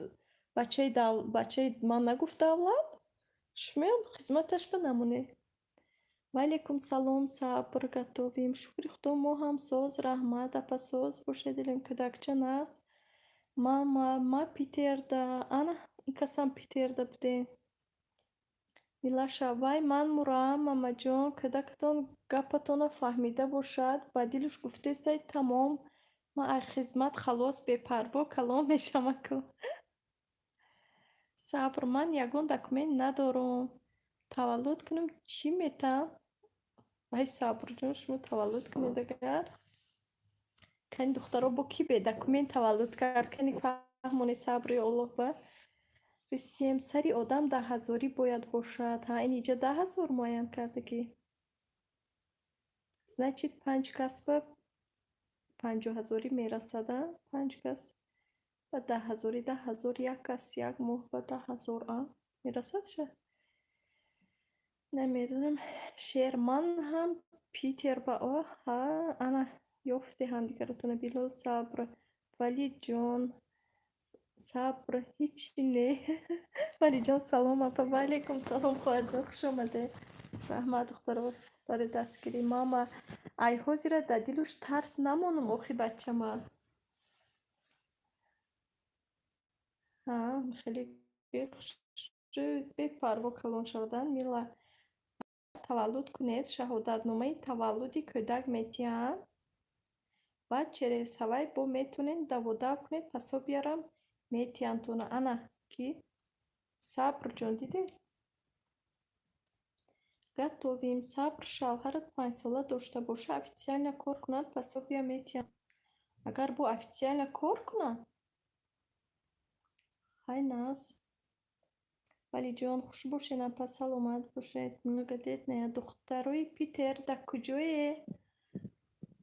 бачаи ман нагуфт давлат, шумоям хизматаш ба намонед. Ва алайкум салом, сабр, готовим. Шукри Худо, мо ҳам соз, раҳмат, апа, соз бошед, дилем кӯдакча нағз. Мама, ма Питерда, ана, ин касам Питерда будем. Милаша, вай ман мурам, мамаҷон, кӯдакатон гапатонро фаҳмида бошад, ба дилуш гуфтестай: тамом, ман аз хизмат халос, бепарво калон мешавам-ку. Сабр, ман ягон документ надорам. Таваллуд кунам, чӣ метам? Вай, Сабрҷон, шумо таваллуд кунед агар. Кани, духтаро, бо кӣ бе документ таваллуд кард? Кани фаҳмонед, сабри Аллоҳ ба. Русиям сари одам 10 ҳазорӣ бояд бошад. Ҳа, ин иҷа 10 000 муайян кардагӣ. Значит, панҷ кас ба 50 ҳазорӣ мерасад, а? Панҷ кас ба 10 ҳазорӣ, 10 000, як кас як моҳ ба 10 000, а? Мерасад ша? Намедонам. Шер, ман ҳам Питер ба, ҳа, ана, ёфте ҳамдигаратона. Билол, Сабр. Валиҷон, сабр, ҳичи не. Валиҷон, салом, апа. Ва алайкум салом, хоҳарҷон, хуш омадед. Раҳмат, духтаро, барои дастгирӣ. Мама, ай ҳозира дар дилуш тарс намонум, охи бачама. Ҳа, хеле хушрӯ, бепарво калон шавадан. Мила, таваллуд кунед, шаҳодатномаи таваллуди кӯдак метиҳанд. Баъд через ҳавай бо метонед даводав кунед, пособиярам метиҳанд тона. Ана ки Сабрҷон, дидед? Готовим. Сабр, шавҳарат 5-сола дошта боша, официально кор кунад, пособия метиҳанд. Агар бо официально кор кунад? Хай нағз. Валиҷон, хуш бошед, апа, саломат бошед. Многодетная. Духтарои Питер дар куҷое?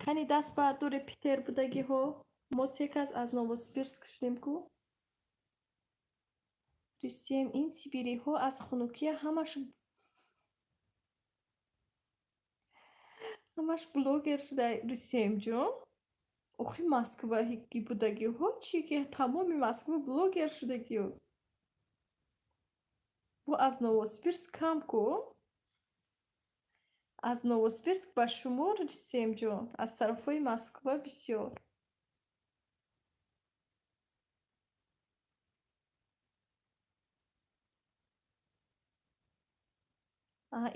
Кани даст бардоре, Питер будагиҳо? Мо се кас аз Новосибирск шудем ку. Русиям, ин сибириҳо аз хунукия ҳамаш блогер шуда. Русиямҷон, охи Москваги будагиҳо чӣ, ки тамоми Москва блогер шудагиё? Бо аз Новосибирск кам ку? Аз Новосибирск ба шумо, Русиямҷон, аз тарафҳои Москва бисёр.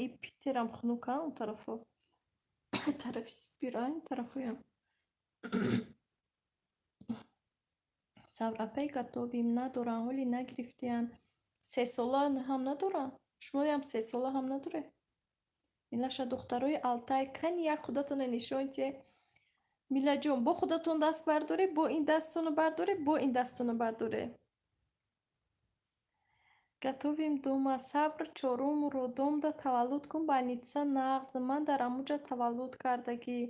И Питерам хунук, а он тарафо. Тарафи Сибир, а ин тарафоям. Сабр, апай, готовим. Надоранд, ҳоли нагирифтиянд. 3-сола ҳам надоранд? Шумоям 3-сола ҳам надоред? Милаша, духтарои Алтай, кани як худатонро нишон диҳед. Милаҷон, бо худатон даст бардоред, бо ин дасттонро бардоред, бо ин дасттонро бардоред. Готовим дома. Сабр, чорум роддомда таваллуд кун, больница нағз. Ман дар ҳамунҷа таваллуд кардагӣ.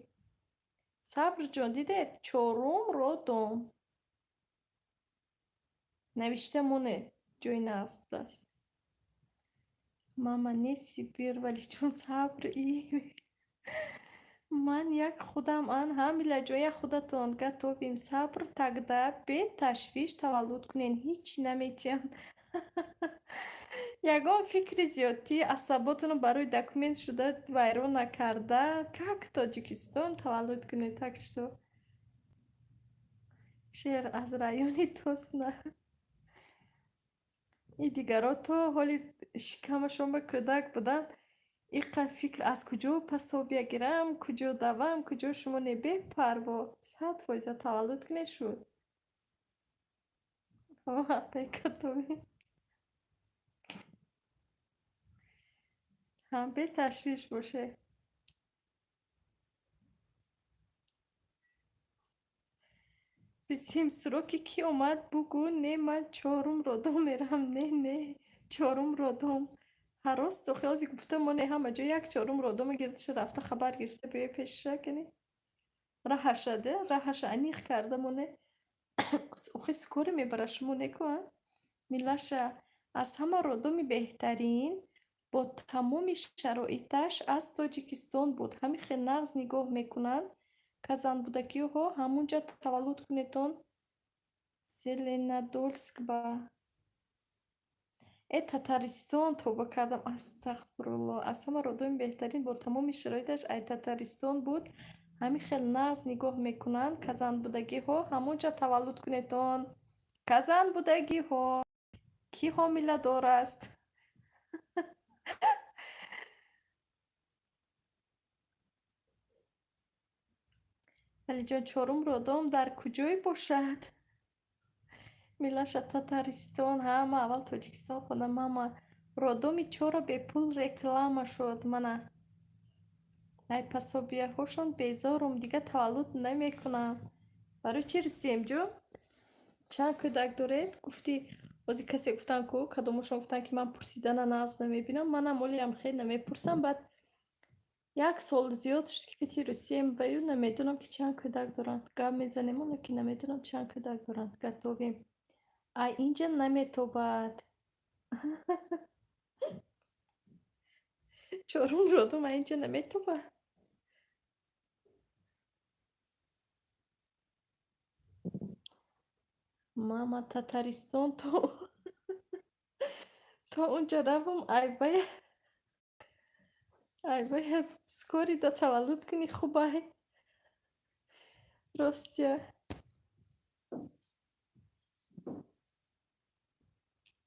Сабрҷон, дидед? Чорум роддом. Навишта монед, ҷои нағз будааст. Мама, не Сибир, Валиҷон, сабр и. Ман як худам ан, ҳа, Милаҷон, як худатон. Готовим. Сабр, тогда бе ташвиш таваллуд кунед, ҳичи наметиҳанд. Ягон фикри зиёдтӣ асаботонро барои документ шуда вайрон накарда, как Тоҷикистон таваллуд кунед, так что. Шер аз райони Тосна. И дигаро то ҳоли шикамашон ба кӯдак буданд, иқа фикр аз куҷо пособия гирам, куҷо давам, куҷо шумо не, бепарво, 100% таваллуд кунед, шуд. Апай, готовим. Ҳа, беташвиш бошед. Рисим, сроки кӣ омад, бугӯ. Не, ман чорум роддом меравам. Не, не, чорум роддом. Ҳарос охи ҳозир гуфта моне, ҳама ҷо як чорум роддома гирифташа, рафта хабар гирифта биёй пешша кани. Раҳаша де, раҳаша аниқ карда моне. Охи скорый мебара шумо неку, а? Милаша, аз ҳама роддоми беҳтарин бо тамоми шароиташ аз Тоҷикистон буд. Ҳамин хел нағз нигоҳ мекунанд. Казанбудагиҳо ҳамунҷа таваллуд кунедон. Зеленодольск ба. Э, Татаристон, тавба кардам, астағфируллоҳ. Аз ҳама роддоми беҳтарин бо тамоми шароиташ ай Татаристон буд. Ҳамин хел нағз нигоҳ мекунанд. Казанбудагиҳо ҳамунҷа таваллуд кунедон. Казанбудагиҳо, кӣ ҳомиладор аст? Валиҷон, чорум роддом дар куҷое бошад? Милаша, Татаристон. Ҳа, ман аввал Тоҷикистон хондам. Мама, роддоми чора бепул реклама шуд. Мана. Ай пособияҳошон безорум, дигар таваллуд намекунам. Барои чӣ, Русиямҷон? Чанд кӯдак доред? Гуфтӣ, ҳозир касе гуфтанд ку, кадомошон гуфтанд, ки ман пурсидана нағз намебинам. Манам олиам хел намепурсам. Баъд як сол зиёд шуд, ки пети Русиям ва ю намедонам, ки чанд кӯдак доранд. Гап мезанем, оно ки намедонам чанд кӯдак доранд. Готовим. Ай инҷа наметобад. Чорум роддом ай инҷа наметобад. Мама, Татаристон то унҷа равам, айбая скорый да таваллуд кунӣ, хубай. Ростя.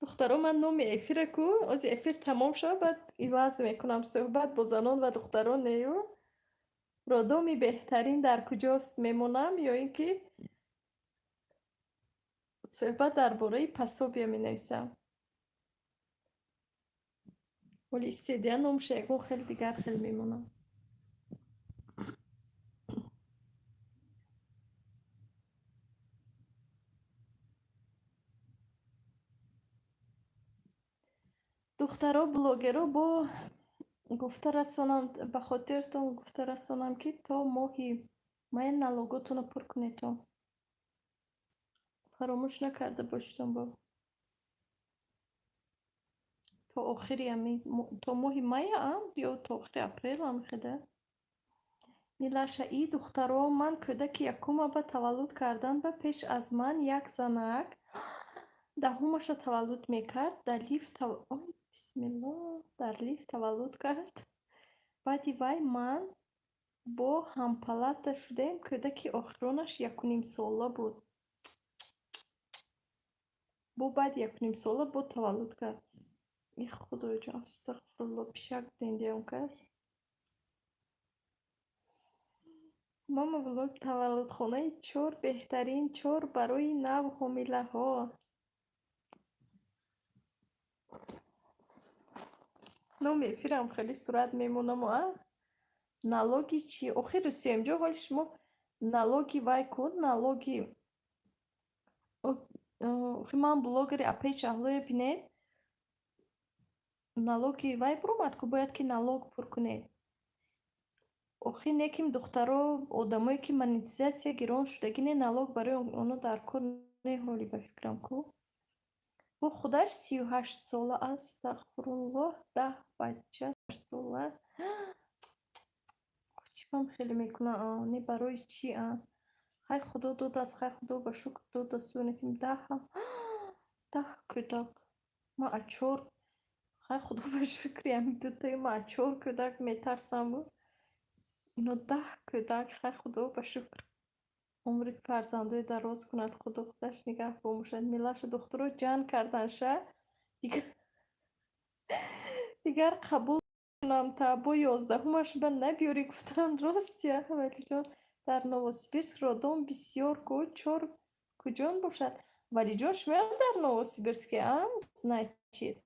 Духтаро, ман номи эфира ку, ози эфир тамом шава, баъд иваз мекунам. Суҳбат бо занон ва духтарон нею. Роддоми беҳтарин дар куҷост мемонам ё ин ки суҳбат дар бораи пособия менависам. Оли истедия номша ягон хел дигар хел мемонам. Духтаро, блогеро, бо гуфта расонам, ба хотиртон гуфта расонам, ки то моҳи мая налоготонро пур кунедтон. Фаромӯш накарда бошедон бо. То охири то моҳи мая ё то охири апрел ҳамхеда. Милаша, и духтаро, ман кӯдаки якума ба таваллуд кардан ба пеш аз ман як занак 10-умаша таваллуд мекард, дар лифт, ой, бисмиллоҳ, дар лифт таваллуд кард. Баъди вай ман бо ҳампалата шудем, кӯдаки охиронаш 1,5 сола буд. Бо баъди 1,5 сола бо таваллуд кард. И худоёҷон, астағфирулло, пишак будем он кас. Мама блог, таваллудхонаи чор беҳтарин чор барои нав ҳомилаҳо. Номи эфирам хеле сурат мемонаму а? Налоги чӣ? Охир Русиямҷо, ҳоли шумо налоги вай кун, налоги охи ман блогери апаи Шаҳлоя бинед. Налоги вай буромад ку, бояд ки налог пур кунед. Охи неким духтаро, одамое ки монетизатсия гирон шудагӣ не, налог барои оно дар кор не ҳоли ба фикрам ку. Бо худаш 38 сола, астағфируллоҳ, 10 бача сола. Чӣ бам хеле мекуна, не барои чӣ а? Хай, худо додааст, хай, худо ба шукр додасту, лекин 10 кӯдак. Ман аз чор, хай, худо ба шукри ҳамин дутаи ман аз чор кӯдак метарсаму. Ино 10 кӯдак, хай, худо ба шукр. Умри фарзандои дароз кунад, худо худаш нигаҳбон бошад. Милаша, духтуро ҷанг карданша, дигар қабул кунам та бо 11-умаш ба набиёрӣ гуфтан, ростя, Валиҷон. Дар Новосибирск роддом бисёр ку, чор куҷон бошад? Валиҷон, шумоям дар Новосибирске, а? Значит.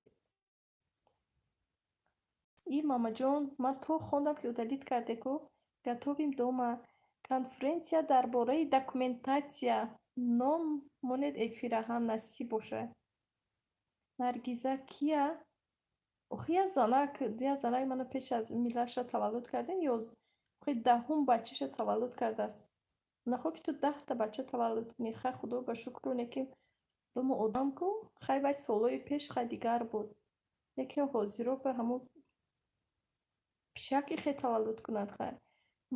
И мамаҷон, ман то хондам ки удалить карде ку. Готовим дома. Конференсия дар бораи документация. Ном монед эфира, ҳам насиб бошад. Наргиза кия? Охи як занак мана пеш аз Милаша таваллуд кардем, охи 10-ум бачаша таваллуд кардааст. Нахоҳ ки ту 10-та бача таваллуд кунӣ, хай, худо ба шукру, лекин дому одам ку, хай, вай солҳои пеш хай дигар буд. Лекин ҳозиро ба ҳамун пишаки хе таваллуд кунад хай.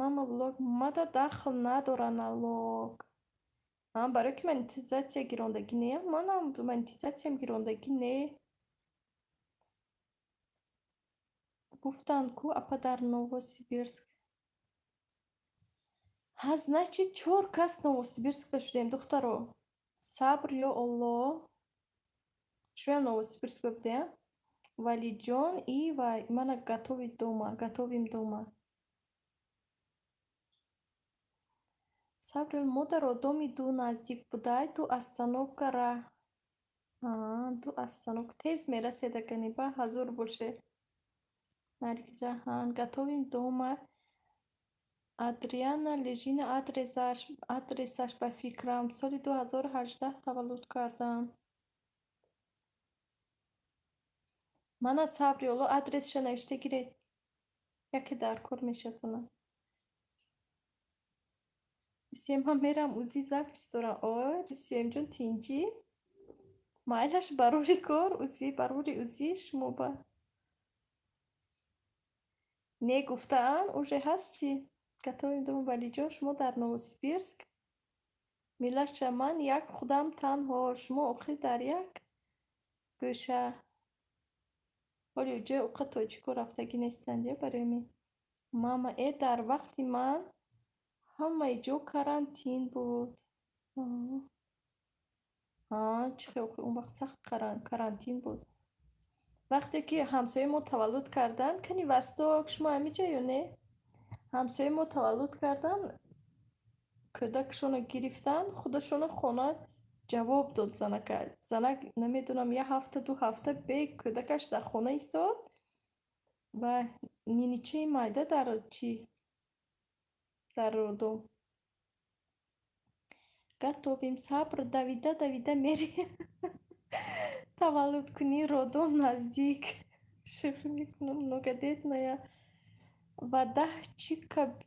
Мама блог, мада дахл надора налог. А барои ки монетизатсия гирондагӣ не, манам монетизатсиям гирондагӣ не. Гуфтанд ку, апа, дар Новосибирск. Ҳа, значит, чор кас Новосибирскда шудем, духтаро. Сабр ё Аллоҳ. Шумоям Новосибирскда будем? Валиҷон и вай мана готовить дома, готовим дома. Сабр, мо дар роддоми ду наздик будай, ду остановка раҳ. Ду остановка. Тез мерасед, агани ба ҳазур боше. Наргиза, ҳа, готовим дома. Адриана Лежина, адресаш ба фикрам. Соли 2018 таваллуд кардам. Мана, сабри Аллоҳ, адресша навишта гиред. Яке дар кор мешавад. Русия, ман мерам УЗИ запись дорам. Ой, Русиямҷон, тинҷӣ? Майлаш, барори кор, УЗИ, барори УЗИ шумо ба. Не гуфтаанд, уже ҳаст чӣ? Готовим дома. Валиҷон, шумо дар Новосибирск? Милаша, ман як худам танҳо, шумо охир дар як гӯша. Ҳоли ҷои уқа тоҷико рафтагӣ нестанд, я барои мин. Мама, э, дар вақти ман ҳамаи ҷо карантин буд. Ҳа, чӣ хел, он вақт сахт карантин буд. Вақте ки ҳамсояи мо таваллуд карданд, кани Восток, шумо ҳамиҷа ё не? Ҳамсояи мо таваллуд карданд, кӯдакашонро гирифтанд, худашонро хона ҷавоб дод занака. Занак, намедонам, як ҳафта, 2 ҳафта бе кӯдакаш дар хона истод ва ниничаи майда дар чӣ, дар роддом. Готовим, сабр, давида давида мери таваллудкунӣ, роддом наздик. Шӯхӣ мекунам, многодетная ва даҳ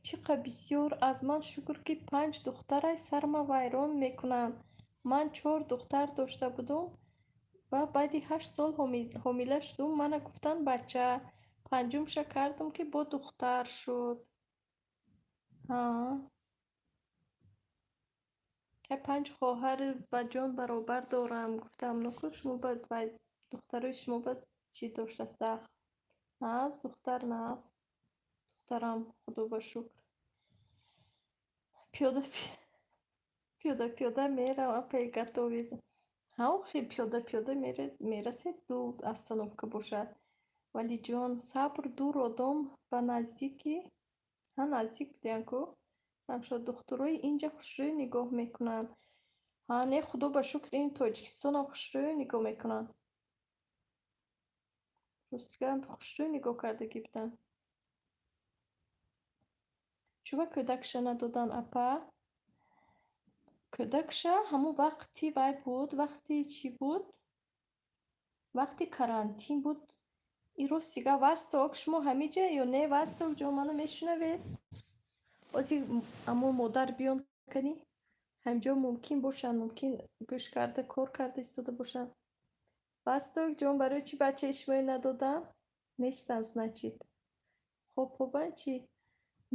чиқа бисёр аз ман. Шукр, ки панҷ духтарай, сарма вайрон мекунанд. Ман чор духтар дошта будум ва баъди 8 сол ҳомила шудум, мана гуфтанд бача. Панҷумша кардум, ки бо духтар шуд. Ҳа. Панҷ хоҳари ба ҷон баробар дорам, гуфтам. Нуку шумо ба духтарои шумо ба чӣ доштааст дахл? Нағз, духтар нағз. Духтарам, худо ба шукр. Пиёда пиёда пиёда мерам, апай, готовит. Ҳа, охи, пиёда пиёда мерасед, ду остановка бошад. Валиҷон, сабр, ду роддом ба наздики, ҳа, наздик будиян ку? Рамшод, духтурои инҷа хушрӯй нигоҳ мекунанд. Ҳа, не, худо ба шукр, ин Тоҷикистонам хушрӯй нигоҳ мекунанд. Ростигарам, хушрӯй нигоҳ кардагӣ буданд. Чӯба кӯдакша надоданд, апа? Кӯдакша ҳамон вақти вай буд, вақти чӣ буд? Вақти карантин буд. И ростига, Восток, шумо ҳамиҷа ё не? Восток ҷон, маро мешунавед? Ози амо модар биён кани? Ҳамҷо мумкин бошанд, мумкин гӯш карда, кор карда истода бошанд. Восток ҷон, барои чӣ бачаи шуморо надоданд? Нестанд, значит. Хоб хобанд чӣ?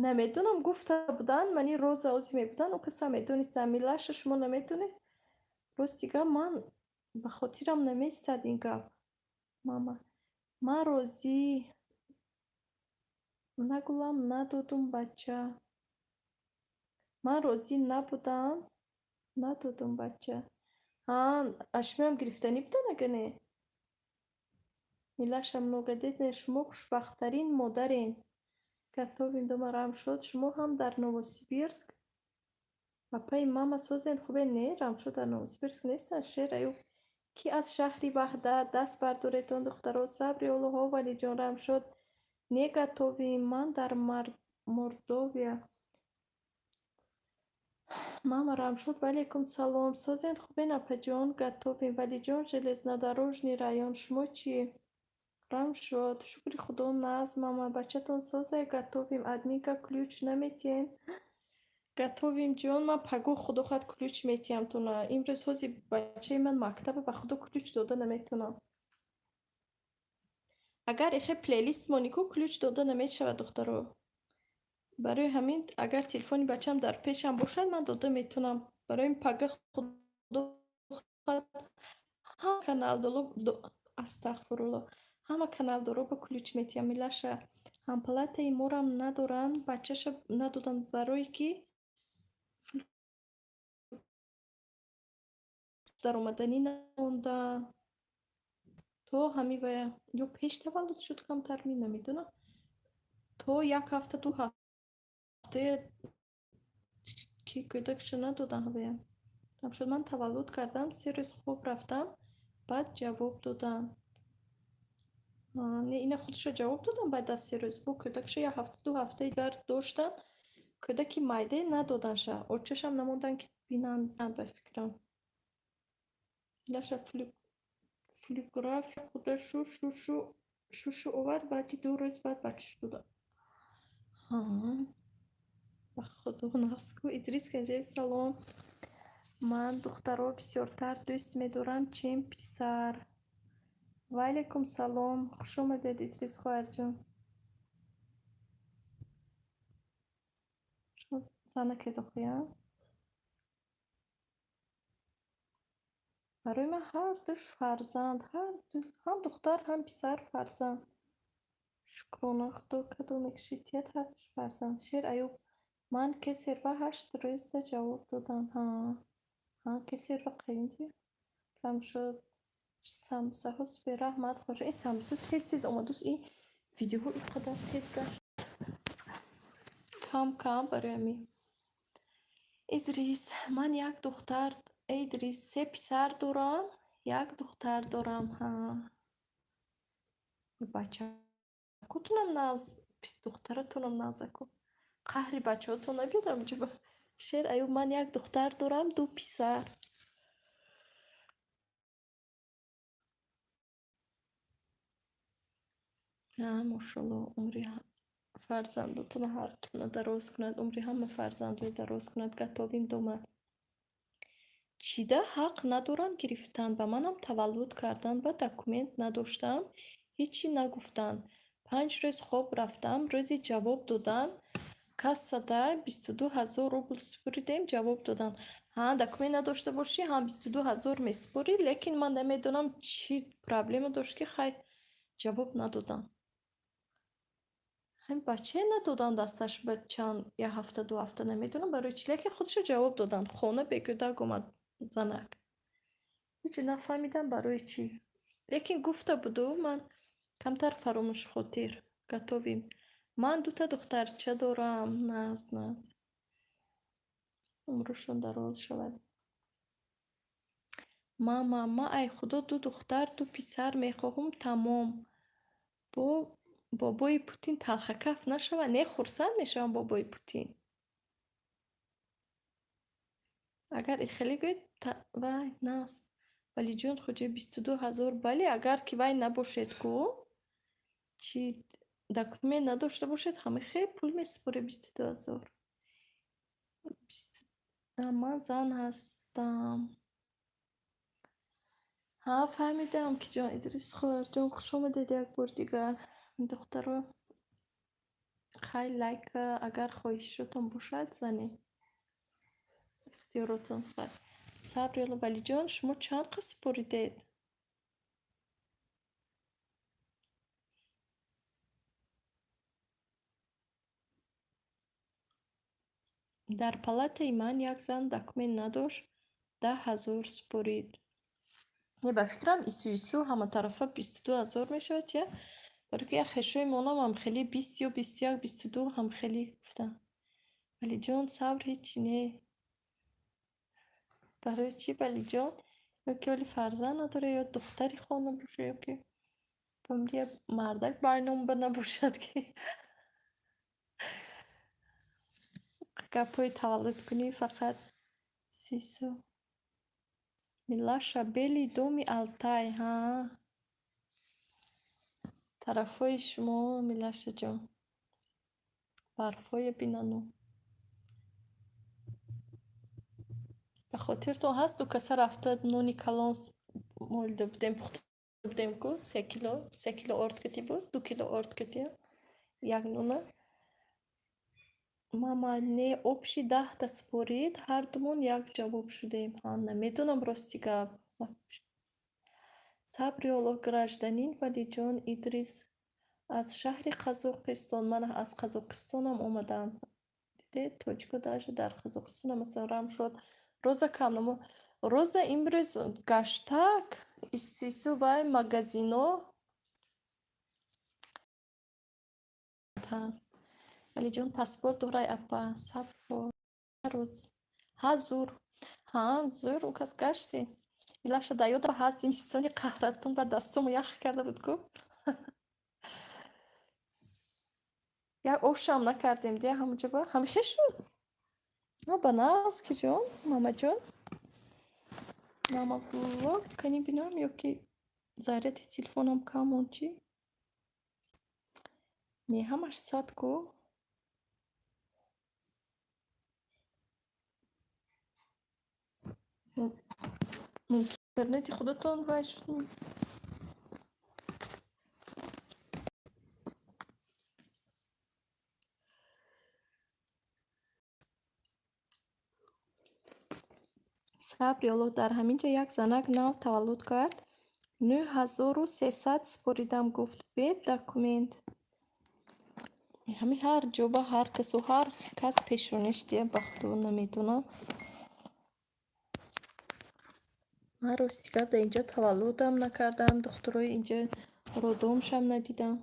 Намедонам, гуфта буданд, мани Роза ози мебуданд, ӯ каса медонистанд. Милаша, шумо намедонед? Ростига, ман ба хотирам намеистад ин гап. Мама, ман розӣ нагулам, надодум бача. Ман розӣ набудам, надодум бача. Ҳа, аз шумоам гирифтанӣ буданд, ага не? Милаша, многодетная, шумо хушбахттарин модарен. Готовим дома, Рамшод, шумо ҳам дар Новосибирск? Апаи мама, созен, хубе? Не, Рамшод дар Новосибирск нестанд. Шер Аюб, ки аз шаҳри Ваҳдат, даст бардоретон, духтаро. Сабри Оллоҳо, Валиҷон, Рамшод, не готовим, ман дар Мордовия. Мама, Рамшод, ваалейкум салом. Созен, хубен, апаҷон? Готовим. Валиҷон, железнодорожный район. Шумо чӣ? Рамшод, шукри худо, нағз. Мама, бачатон созай? Готовим. Админка, ключ наметиҳем? Готовим, ҷон, ман пагоҳ, худо хоҳад, ключ метиҳам туна. Имрӯз ҳози бачаи ман мактаба, ба худо, ключ дода наметавонам. Агар ихе плейлист монӣ ку, ключ дода намешавад, духтаро. Барои ҳамин, агар телефони бачаам дар пешам бошад, ман дода метавонам. Барои ин пага, худо хоҳад, ҳама каналдоро, астағфирулло, ҳама каналдоро ба ключ метиҳам. Милаша, ҳампалатаи морам надоранд, бачаша надоданд, барое ки даромаданӣ намонданд. То ҳамин вая ё пеш таваллуд шуд камтар, ми намедонам. То як ҳафта, 2 ҳафтае ки кӯдакша надоданд ҳавая. Шуд, ман таваллуд кардам, 3 рӯз хоб рафтам, баъд ҷавоб доданд. Не, ина худша ҷавоб доданд баъд аз 3 рӯз. Бо кӯдакша як ҳафта, 2 ҳафтаи дигар доштанд. Кӯдаки майдае надоданша. Очашам намонданд, ки бинанд, ба фикрам. Наша флюграфия худа шу шушу овард, баъди 2 рӯз баъд бача доданд. Ба худо, нағз ку. Идрис Ганҷаев, салом. Ман духтарро бисёртар дӯст медорам, чем писар. Ваалайкум салом. Хуш омадед, Идрис хоҳарҷон. Шумо занакед охи, а? Барои ман ҳардуш фарзанд, ҳам духтар, ҳам писар фарзанд. Шукрона Худо, кадоме ки шитият, ҳардуш фарзанд. Шер Аюб: ман кесарва 8 рӯзда ҷавоб доданд. Ҳа, ҳа, кесарва қаинди. Рамшод: самбусаҳо супер, раҳмат, хоҳарҷон. Ин самбуса тез тез омадааст, ин видеоҳо ин қадар тез гашт. Кам кам барои ҳамин. Идрис: ман як духтар, Идрис, се писар дорам, як духтар дорам. Ҳа. Бачакотонам нағз, духтаратонам нағзаку. Қаҳри бачаҳотон набиёд ҳамҷоба. Шер Аюб: ман як духтар дорам, ду писар. Ҳа, мошалло, умри фарзандотонро ҳардутона дароз кунад, умри ҳама фарзандои дароз кунад. Готовим дома. Чида ҳақ надоранд гирифтан, ба манам таваллуд кардан ба документ надоштам, ҳечӣ нагуфтанд. 5 рӯз хоб рафтам, рӯзи ҷавоб додан кассада 22 000 рубл супуридем, ҷавоб доданд. Ҳа, документ надошта бошӣ, ҳам 22 000 месупорӣ, лекин ман намедонам, чӣ проблема дошт, ки хай ҷавоб надоданд. Ҳамин бачае надоданд дасташ ба чанд як ҳафта, 2 ҳафта, намедонам барои чӣ, лекин худашо ҷавоб доданд. Хона бекӯдак омад занак. Ҳеҷ нафаҳмидам барои чӣ. Лекин гуфта буду, ман камтар фаромӯшхотир. Готовим. Ман дута духтарча дорам. Нағз, нағз. Умрушон дароз шавад. Мама, ман ай Худо ду духтар, ду писар мехоҳум, тамом. Бо бобои Путин талхакаф нашавад? Не, хурсанд мешавам бобои Путин. Агар ихеле гӯед, вай нағз. Валиҷон Хоҷаев: 22 000. Бале, агар ки вай набошед ку, чи документ надошта бошед, ҳама хел пул месупоред, 22 000. Ман зан ҳастам. Ҳа, фаҳмидам, ки ҷон Идрис хоҳарҷон, хуш омадед як бори дигар. Духтаро, хай, лайк, агар хоҳишотон бошад, занед. Ихтиёротон, хай. Сабр, Валиҷон, шумо чанд қад супоридед? Дар палатаи ман як зан документ надошт, 10 000 супорид. Не, ба фикрам, ису ису ҳаматарафа 22 000 мешавад, чи? Барои ки як хешои монам ҳам хеле 20 ё 21, 22 ҳам хеле гуфтанд. Валиҷон, сабр, ҳечи не. Барои чӣ, Валиҷон? Ё ки ҳоли фарзанд надорад, ё духтари хона бошад, ё ки як мардак байномба набошад, ки гапҳои таваллудкунӣ фақат сису. Милаша, Белый доми Алтай, ҳа? Тарафҳои шумо, Милашаҷон. Барфҳое бинану. Ба хотиртон ҳаст, ду каса рафта нони калон молида будем, пухта будем ку, 3 кило, 3 кило орд кати буд, 2 кило орд кати, як нона. Мама, не, общий 10-та супорид, ҳардумон як ҷавоб шудем. Ҳа, намедонам, рости гап. Сабри Аллоҳ, гражданин Валиҷон Идрис аз шаҳри Қазоқистон. Ман аз Қазоқистонам омадаанд. Дидед, тоҷико даже дар Қазоқистонам ҳастанд. Рамшод, Роза камнамо. Роза имрӯз гаштак, ису ису вай магазино. Валиҷон паспорт дорай, апа? Сабр рӯз. Ҳа, зур. Ҳа, зур, у кас гашти. Милаша, дар ёдам ҳаст, зимистони қаҳратон ба дастому ях карда буд ку. Як ошам накардем, дия ҳамонҷо ба ҳамихе шуд. Ба нағз, ки ҷон, мамаҷон. Мама влог кани бинам ё ки заряди телефонам кам монд, чӣ? Не, ҳамаш сад ку. Мумкин интернети худатон вай шуд. Сабри Аллоҳ, дар ҳамин ҷа як занак нав таваллуд кард. 9300 супоридам, гуфт, бе документ. Ҳамин ҳар ҷо ба ҳар касу ҳар кас пешониш дия, ба худо, намедонам. Ман рости гап дар инҷа таваллудам накардам, духтурои инҷа роддомшам надидам.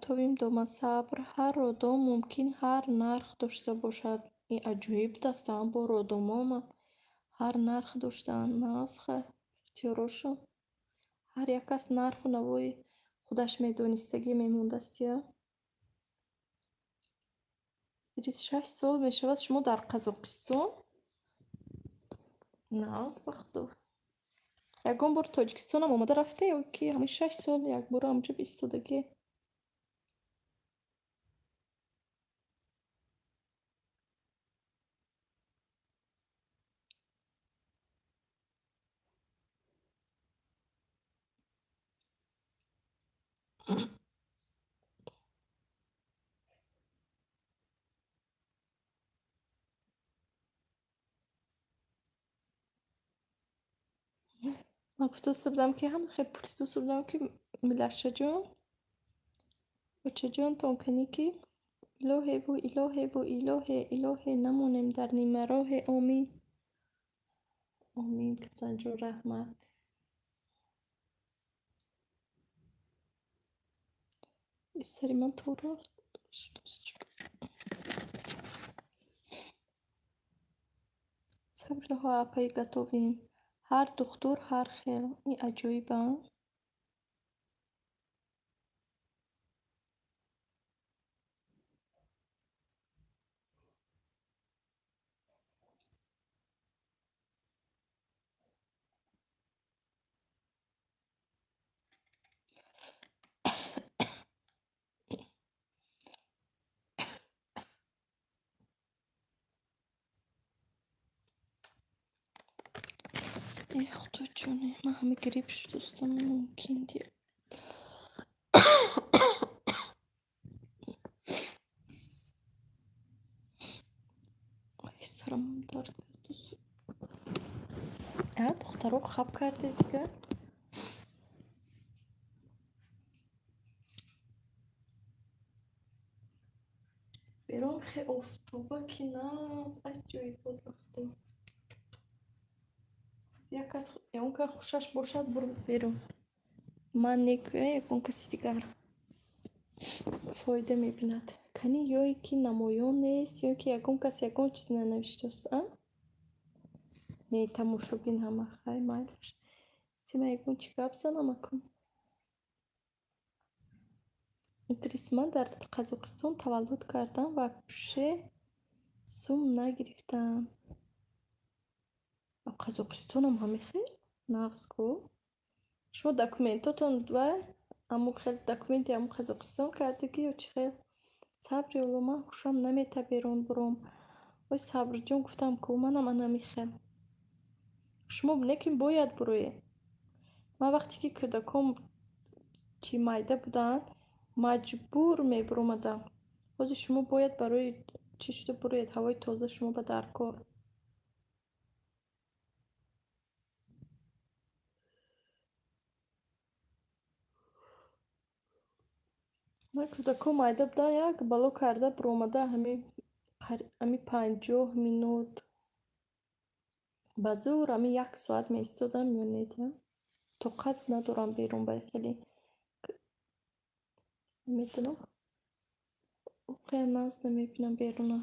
Тобим дома сабр, ҳар роддом мумкин ҳар нарх дошта бошад. Ин аҷоиб дастаам, бо роддомома ҳар нарх доштаанд. Нағзха, ихтиёрошон. Ҳар як кас нарху навои худаш медонистагӣ мемондастия. Идрис, 6 сол мешавад шумо дар Қазоқистон? Нағз, ба худо. Ягон бор Тоҷикистонам омада рафте ё ки ҳамин 6 сол якбора ҳамҷо истодагӣ? Ман гуфтоста будам, ки ҳама хел пурсидоста будам, ки милашаҷон, очаҷонтон канӣ, ки илоҳеву илоҳеву илоҳе, илоҳе, намонем дар нимароҳе, омин. Омин, Касанҷон, раҳмат. Сари ман то рафт. Сабрилоҳо, апаи, готовим. Ҳар духтур ҳар хел. Ин аҷоиб, а? Э, худоҷоне, ман ҳама грипп шудастам, мумкин ди. Ой, сарам дард кардус. А, духтаро, хаб карде дига? Берун хе офтоба ки нағз, аҷоиб буд, ба худо. Як кас ягон кас хушаш бошад, бур берун. Ман некӯя, ягон каси дигар фоида мебинад. Кани, ё ки намоён нест, ё ки ягон кас ягон чиз нанавиштааст, а? Не, тамошобин ҳама, хай, майлаш. Сима, ягон чӣ гап занам акун? Идрис, ман дар Қазоқистон таваллуд кардам ва пуше сум нагирифтам. Қазоқистонам ҳамин хел? Нағз ку. Шумо документотон ва ҳамун хел документи ҳамун Қазоқистон кардагӣ ё чӣ хел? Сабри Олло, ман ҳушам намета берун буром. Ой, Сабрҷон, гуфтам ку, манам анами хел. Шумо лекин бояд буроед. Ман вақте ки кӯдаком чӣ майда буданд, маҷбур мебуромадам. Ҳозир шумо бояд барои чӣ шуда буроед, ҳавои тоза шумо ба дар кор. Ман кӯдакҳо майда буданд, як бало карда буромада, ҳами 50 минут, ба зӯр ҳами як соат меистодам, меонед. Тоқат надорам берун ба хеле. Медонам, воқеан нағз намебинам беруна.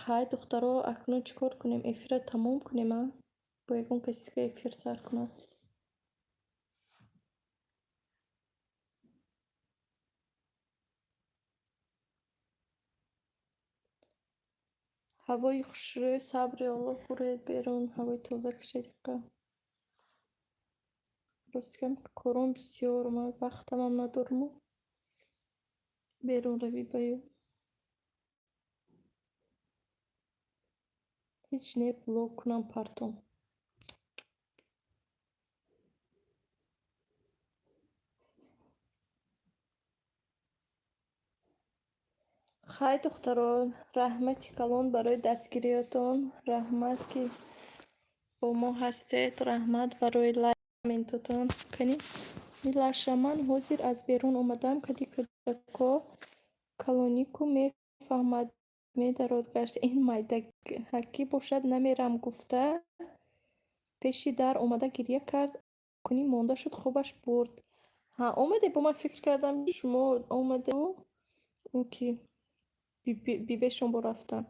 Хай, духтаро, акнун чӣ кор кунем? Эфирро тамом кунем, а? Бо ягон каси дига эфир сар кунад. Ҳавои хушрӯй, сабри Аллоҳ, буред берун, ҳавои тоза кашед иқа. Рости гап, кором бисёр, ман вақтамам надоруму берун равӣ ба ё. Ҳеҷ не, влог кунам партом. Хай, духтаро, раҳмати калон барои дастгириятон. Раҳмат, ки бо мо ҳастед. Раҳмат барои лайк, комментотон. Кани Милаша, ман ҳозир аз берун омадам, кади кӯдако калонику мефаҳмад, медарод гашт. Ин майдакӣ бошад, намерам гуфта, пеши дар омада гиря кард, кунӣ монда шуд, хобаш бурд. Ҳа, омаде, бо ман фикр кардам, шумо омаду ки бибешон бо рафтан.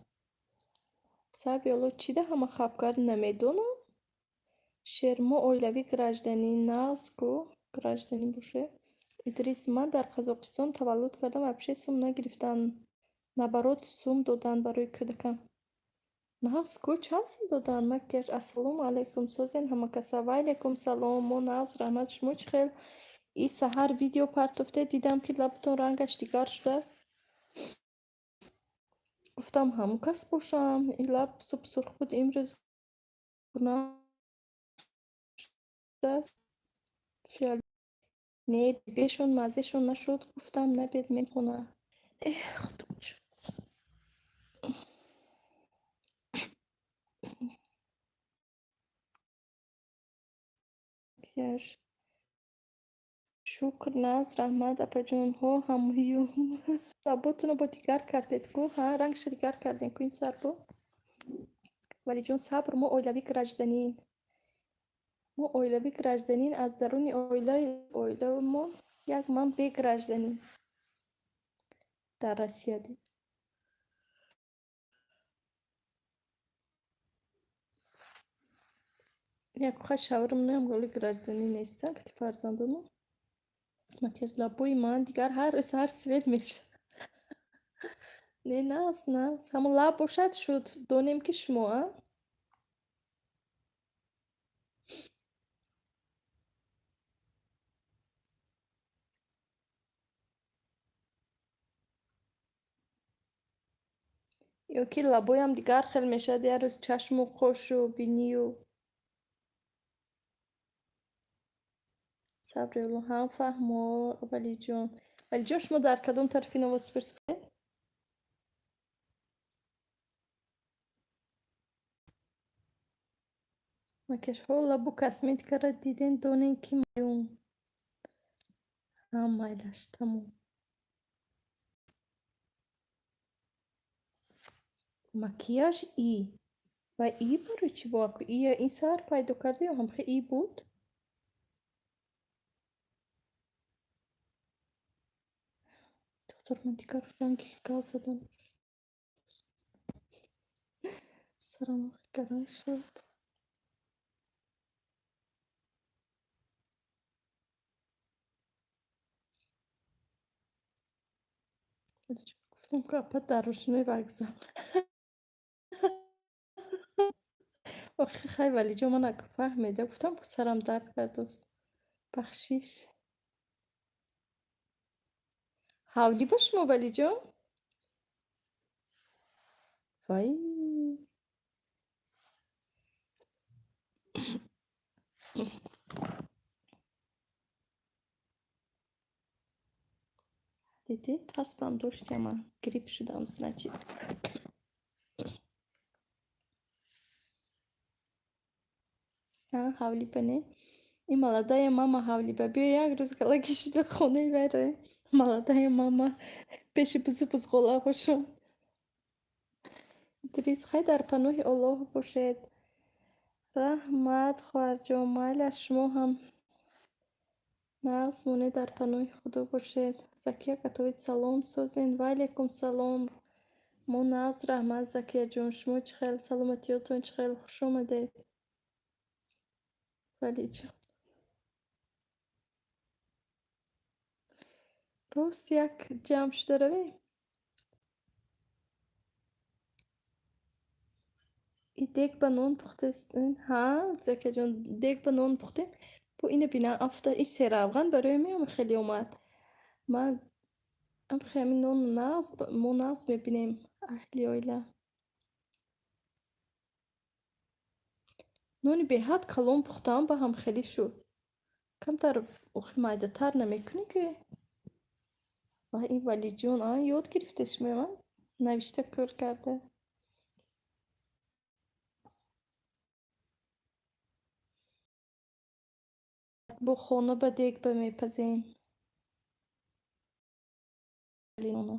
Сабри Алло, чӣ да ҳама хаб кард, намедонам. Шермо оилавӣ гражданин нағз ку, гражданин боше. Идрис, ман дар Қазоқистон таваллуд кардам, вообще сум нагирифтам, наоборот, сум доданд барои кӯдакам. Нағз ку, чанд сум доданд? Макияж. Ассалому алайкум, созен ҳама каса. Ва алайкум салом, мо нағз, раҳмат. Шумо чӣ хел? И саҳар видео партофте, дидам, ки лабтон рангаш дигар шудааст. Гуфтам, ҳамон кас бошам. Ин лаб субҳ сурх буд, имрӯз гунаҳ шудааст. Не, бибешон маззешон нашуд, гуфтам, набед мехона. Эҳ, худоҷон. Макияж. Шукр, нағз, раҳмат, апаҷонҳо, ҳамюм. Лаботонро бо дигар кардед ку, ҳа, рангша дигар кардем ку ин сарбо. Валиҷон, сабр, мо оилавӣ гражданин. Мо оилавӣ гражданин, аз даруни оиламон як ман бе гражданин. Дар Россия дид. Як хай шавҳарам ноям голи гражданин нестан, кати фарзандонам. Макияж лабои ман дигар ҳар рӯз ҳар свет мешавад. Не, нағз, нағз. Ҳамон лаб бошад, шуд. Донем, ки шумо, а? Ё ки лабоям дигар хел мешавад, як рӯз чашму қошу бинию. Сабри Алло, ҳам фаҳмо, Валиҷон. Валиҷон, шумо дар кадом тарафи Новосибирск? Макияжҳо лабу косметикаро диден, донен, ки маюм. Ҳа, майлаш, тамом. Макияж и. Ва и барои чӣ бо ия ин саҳар пайдо карда ё ҳамхел и буд? Духтар, ман дигар ранги гап задан. Сарам гаранг шуд. Гуфтам, ки апа дар рӯшнои вокзал. Охи хай, Валиҷон, ман фаҳмида. Гуфтам, ки сарам дард кардост. Бахшиш. Ҳавлӣ ба шумо, Валиҷон? Вай. Дидӣ, таспам доштям, ман грипп шудам, значит. Ҳавлӣ ба не? Ин молодая мама ҳавлӣ ба. Биё, як рӯз галагӣ шуда хонаи вай равем. Молодая мама пеши бузу бузғолаҳошон. Идрис, хай, дар паноҳи Оллоҳ бошед. Раҳмат, хоҳарҷон, майлаш, шумо ҳам нағз монед, дар паноҳи Худо бошед. Закия готовит, салом, созен. Ва алайкум салом. Мо нағз, раҳмат, Закияҷон. Шумо чӣ хел? Саломатиётон чӣ хел? Хуш омадед. Валиҷон. Рост як ҷамъ шуда равем? И дег ба нон пухтест? Ҳа, Закияҷон, дег ба нон пухтем. Бо ина бина афта, ин серавған барои меам хеле омад. Ман ҳамин нон нағз, мо нағз мебинем, аҳли оила. Нони беҳад калон пухтам, ба ҳам хеле шуд. Камтар охи майдатар намекунӣ ки? Ва ин Валиҷон, а, ёд гирифте шумоям, а? Навишта кор карда. Бо хона ба дег ба мепазем. Нона.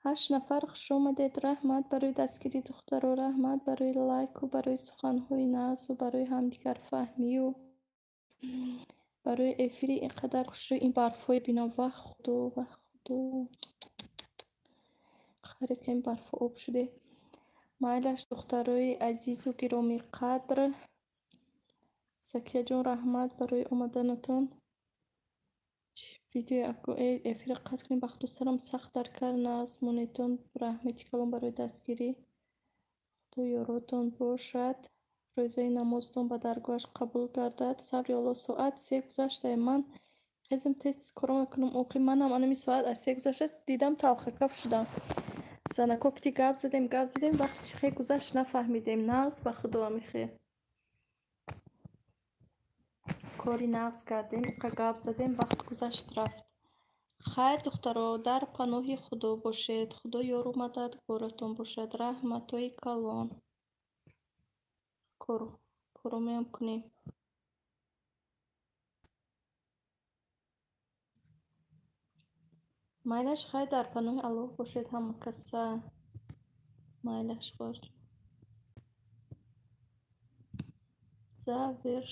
Ҳашт нафар, хушомадед. Раҳмат барои дастгирӣ, духтаро, раҳмат барои лайку, барои суханҳои нағзу, барои ҳамдигарфаҳмию, барои эфири ин қадар хушрӯ. Ин барфҳое бинам, ва худо, ва худо, хайре ки ин барфҳо об шуде. Майлаш, духтарои азизу гиромиқадр. Закияҷон, раҳмат барои омаданатон. Видеои эфира қатъ кунем, ба худо сарам сахт дар кар. Нағз монедтон. Раҳмати калон барои дастгирӣ. Худо ёротон бошад. Рӯзаи намозтон ба даргоҳаш қабул гардад. Сабри Аллоҳ, соат 3 гузаштае. Ман хезам, тез тез коро мекунам. Охи манам анами соат аз 3 гузаштааст, дидам, талхакаф шудам. Занако кити гап задем, гап задем, вақт чӣ хел гузашт, нафаҳмидем. Нағз, ба худо, амихе. Кори нағз кардем, иқа гап задем, вақт гузашт, рафт. Хайр, духтаро, дар паноҳи Худо бошед. Худо ёру мададгоратон бошад. Раҳматҳои калон. Коромеам кунем. Майлаш, хайр, дар паноҳи Аллоҳ бошед ҳама каса. Майлаш, хоҳарҷон. Заверш.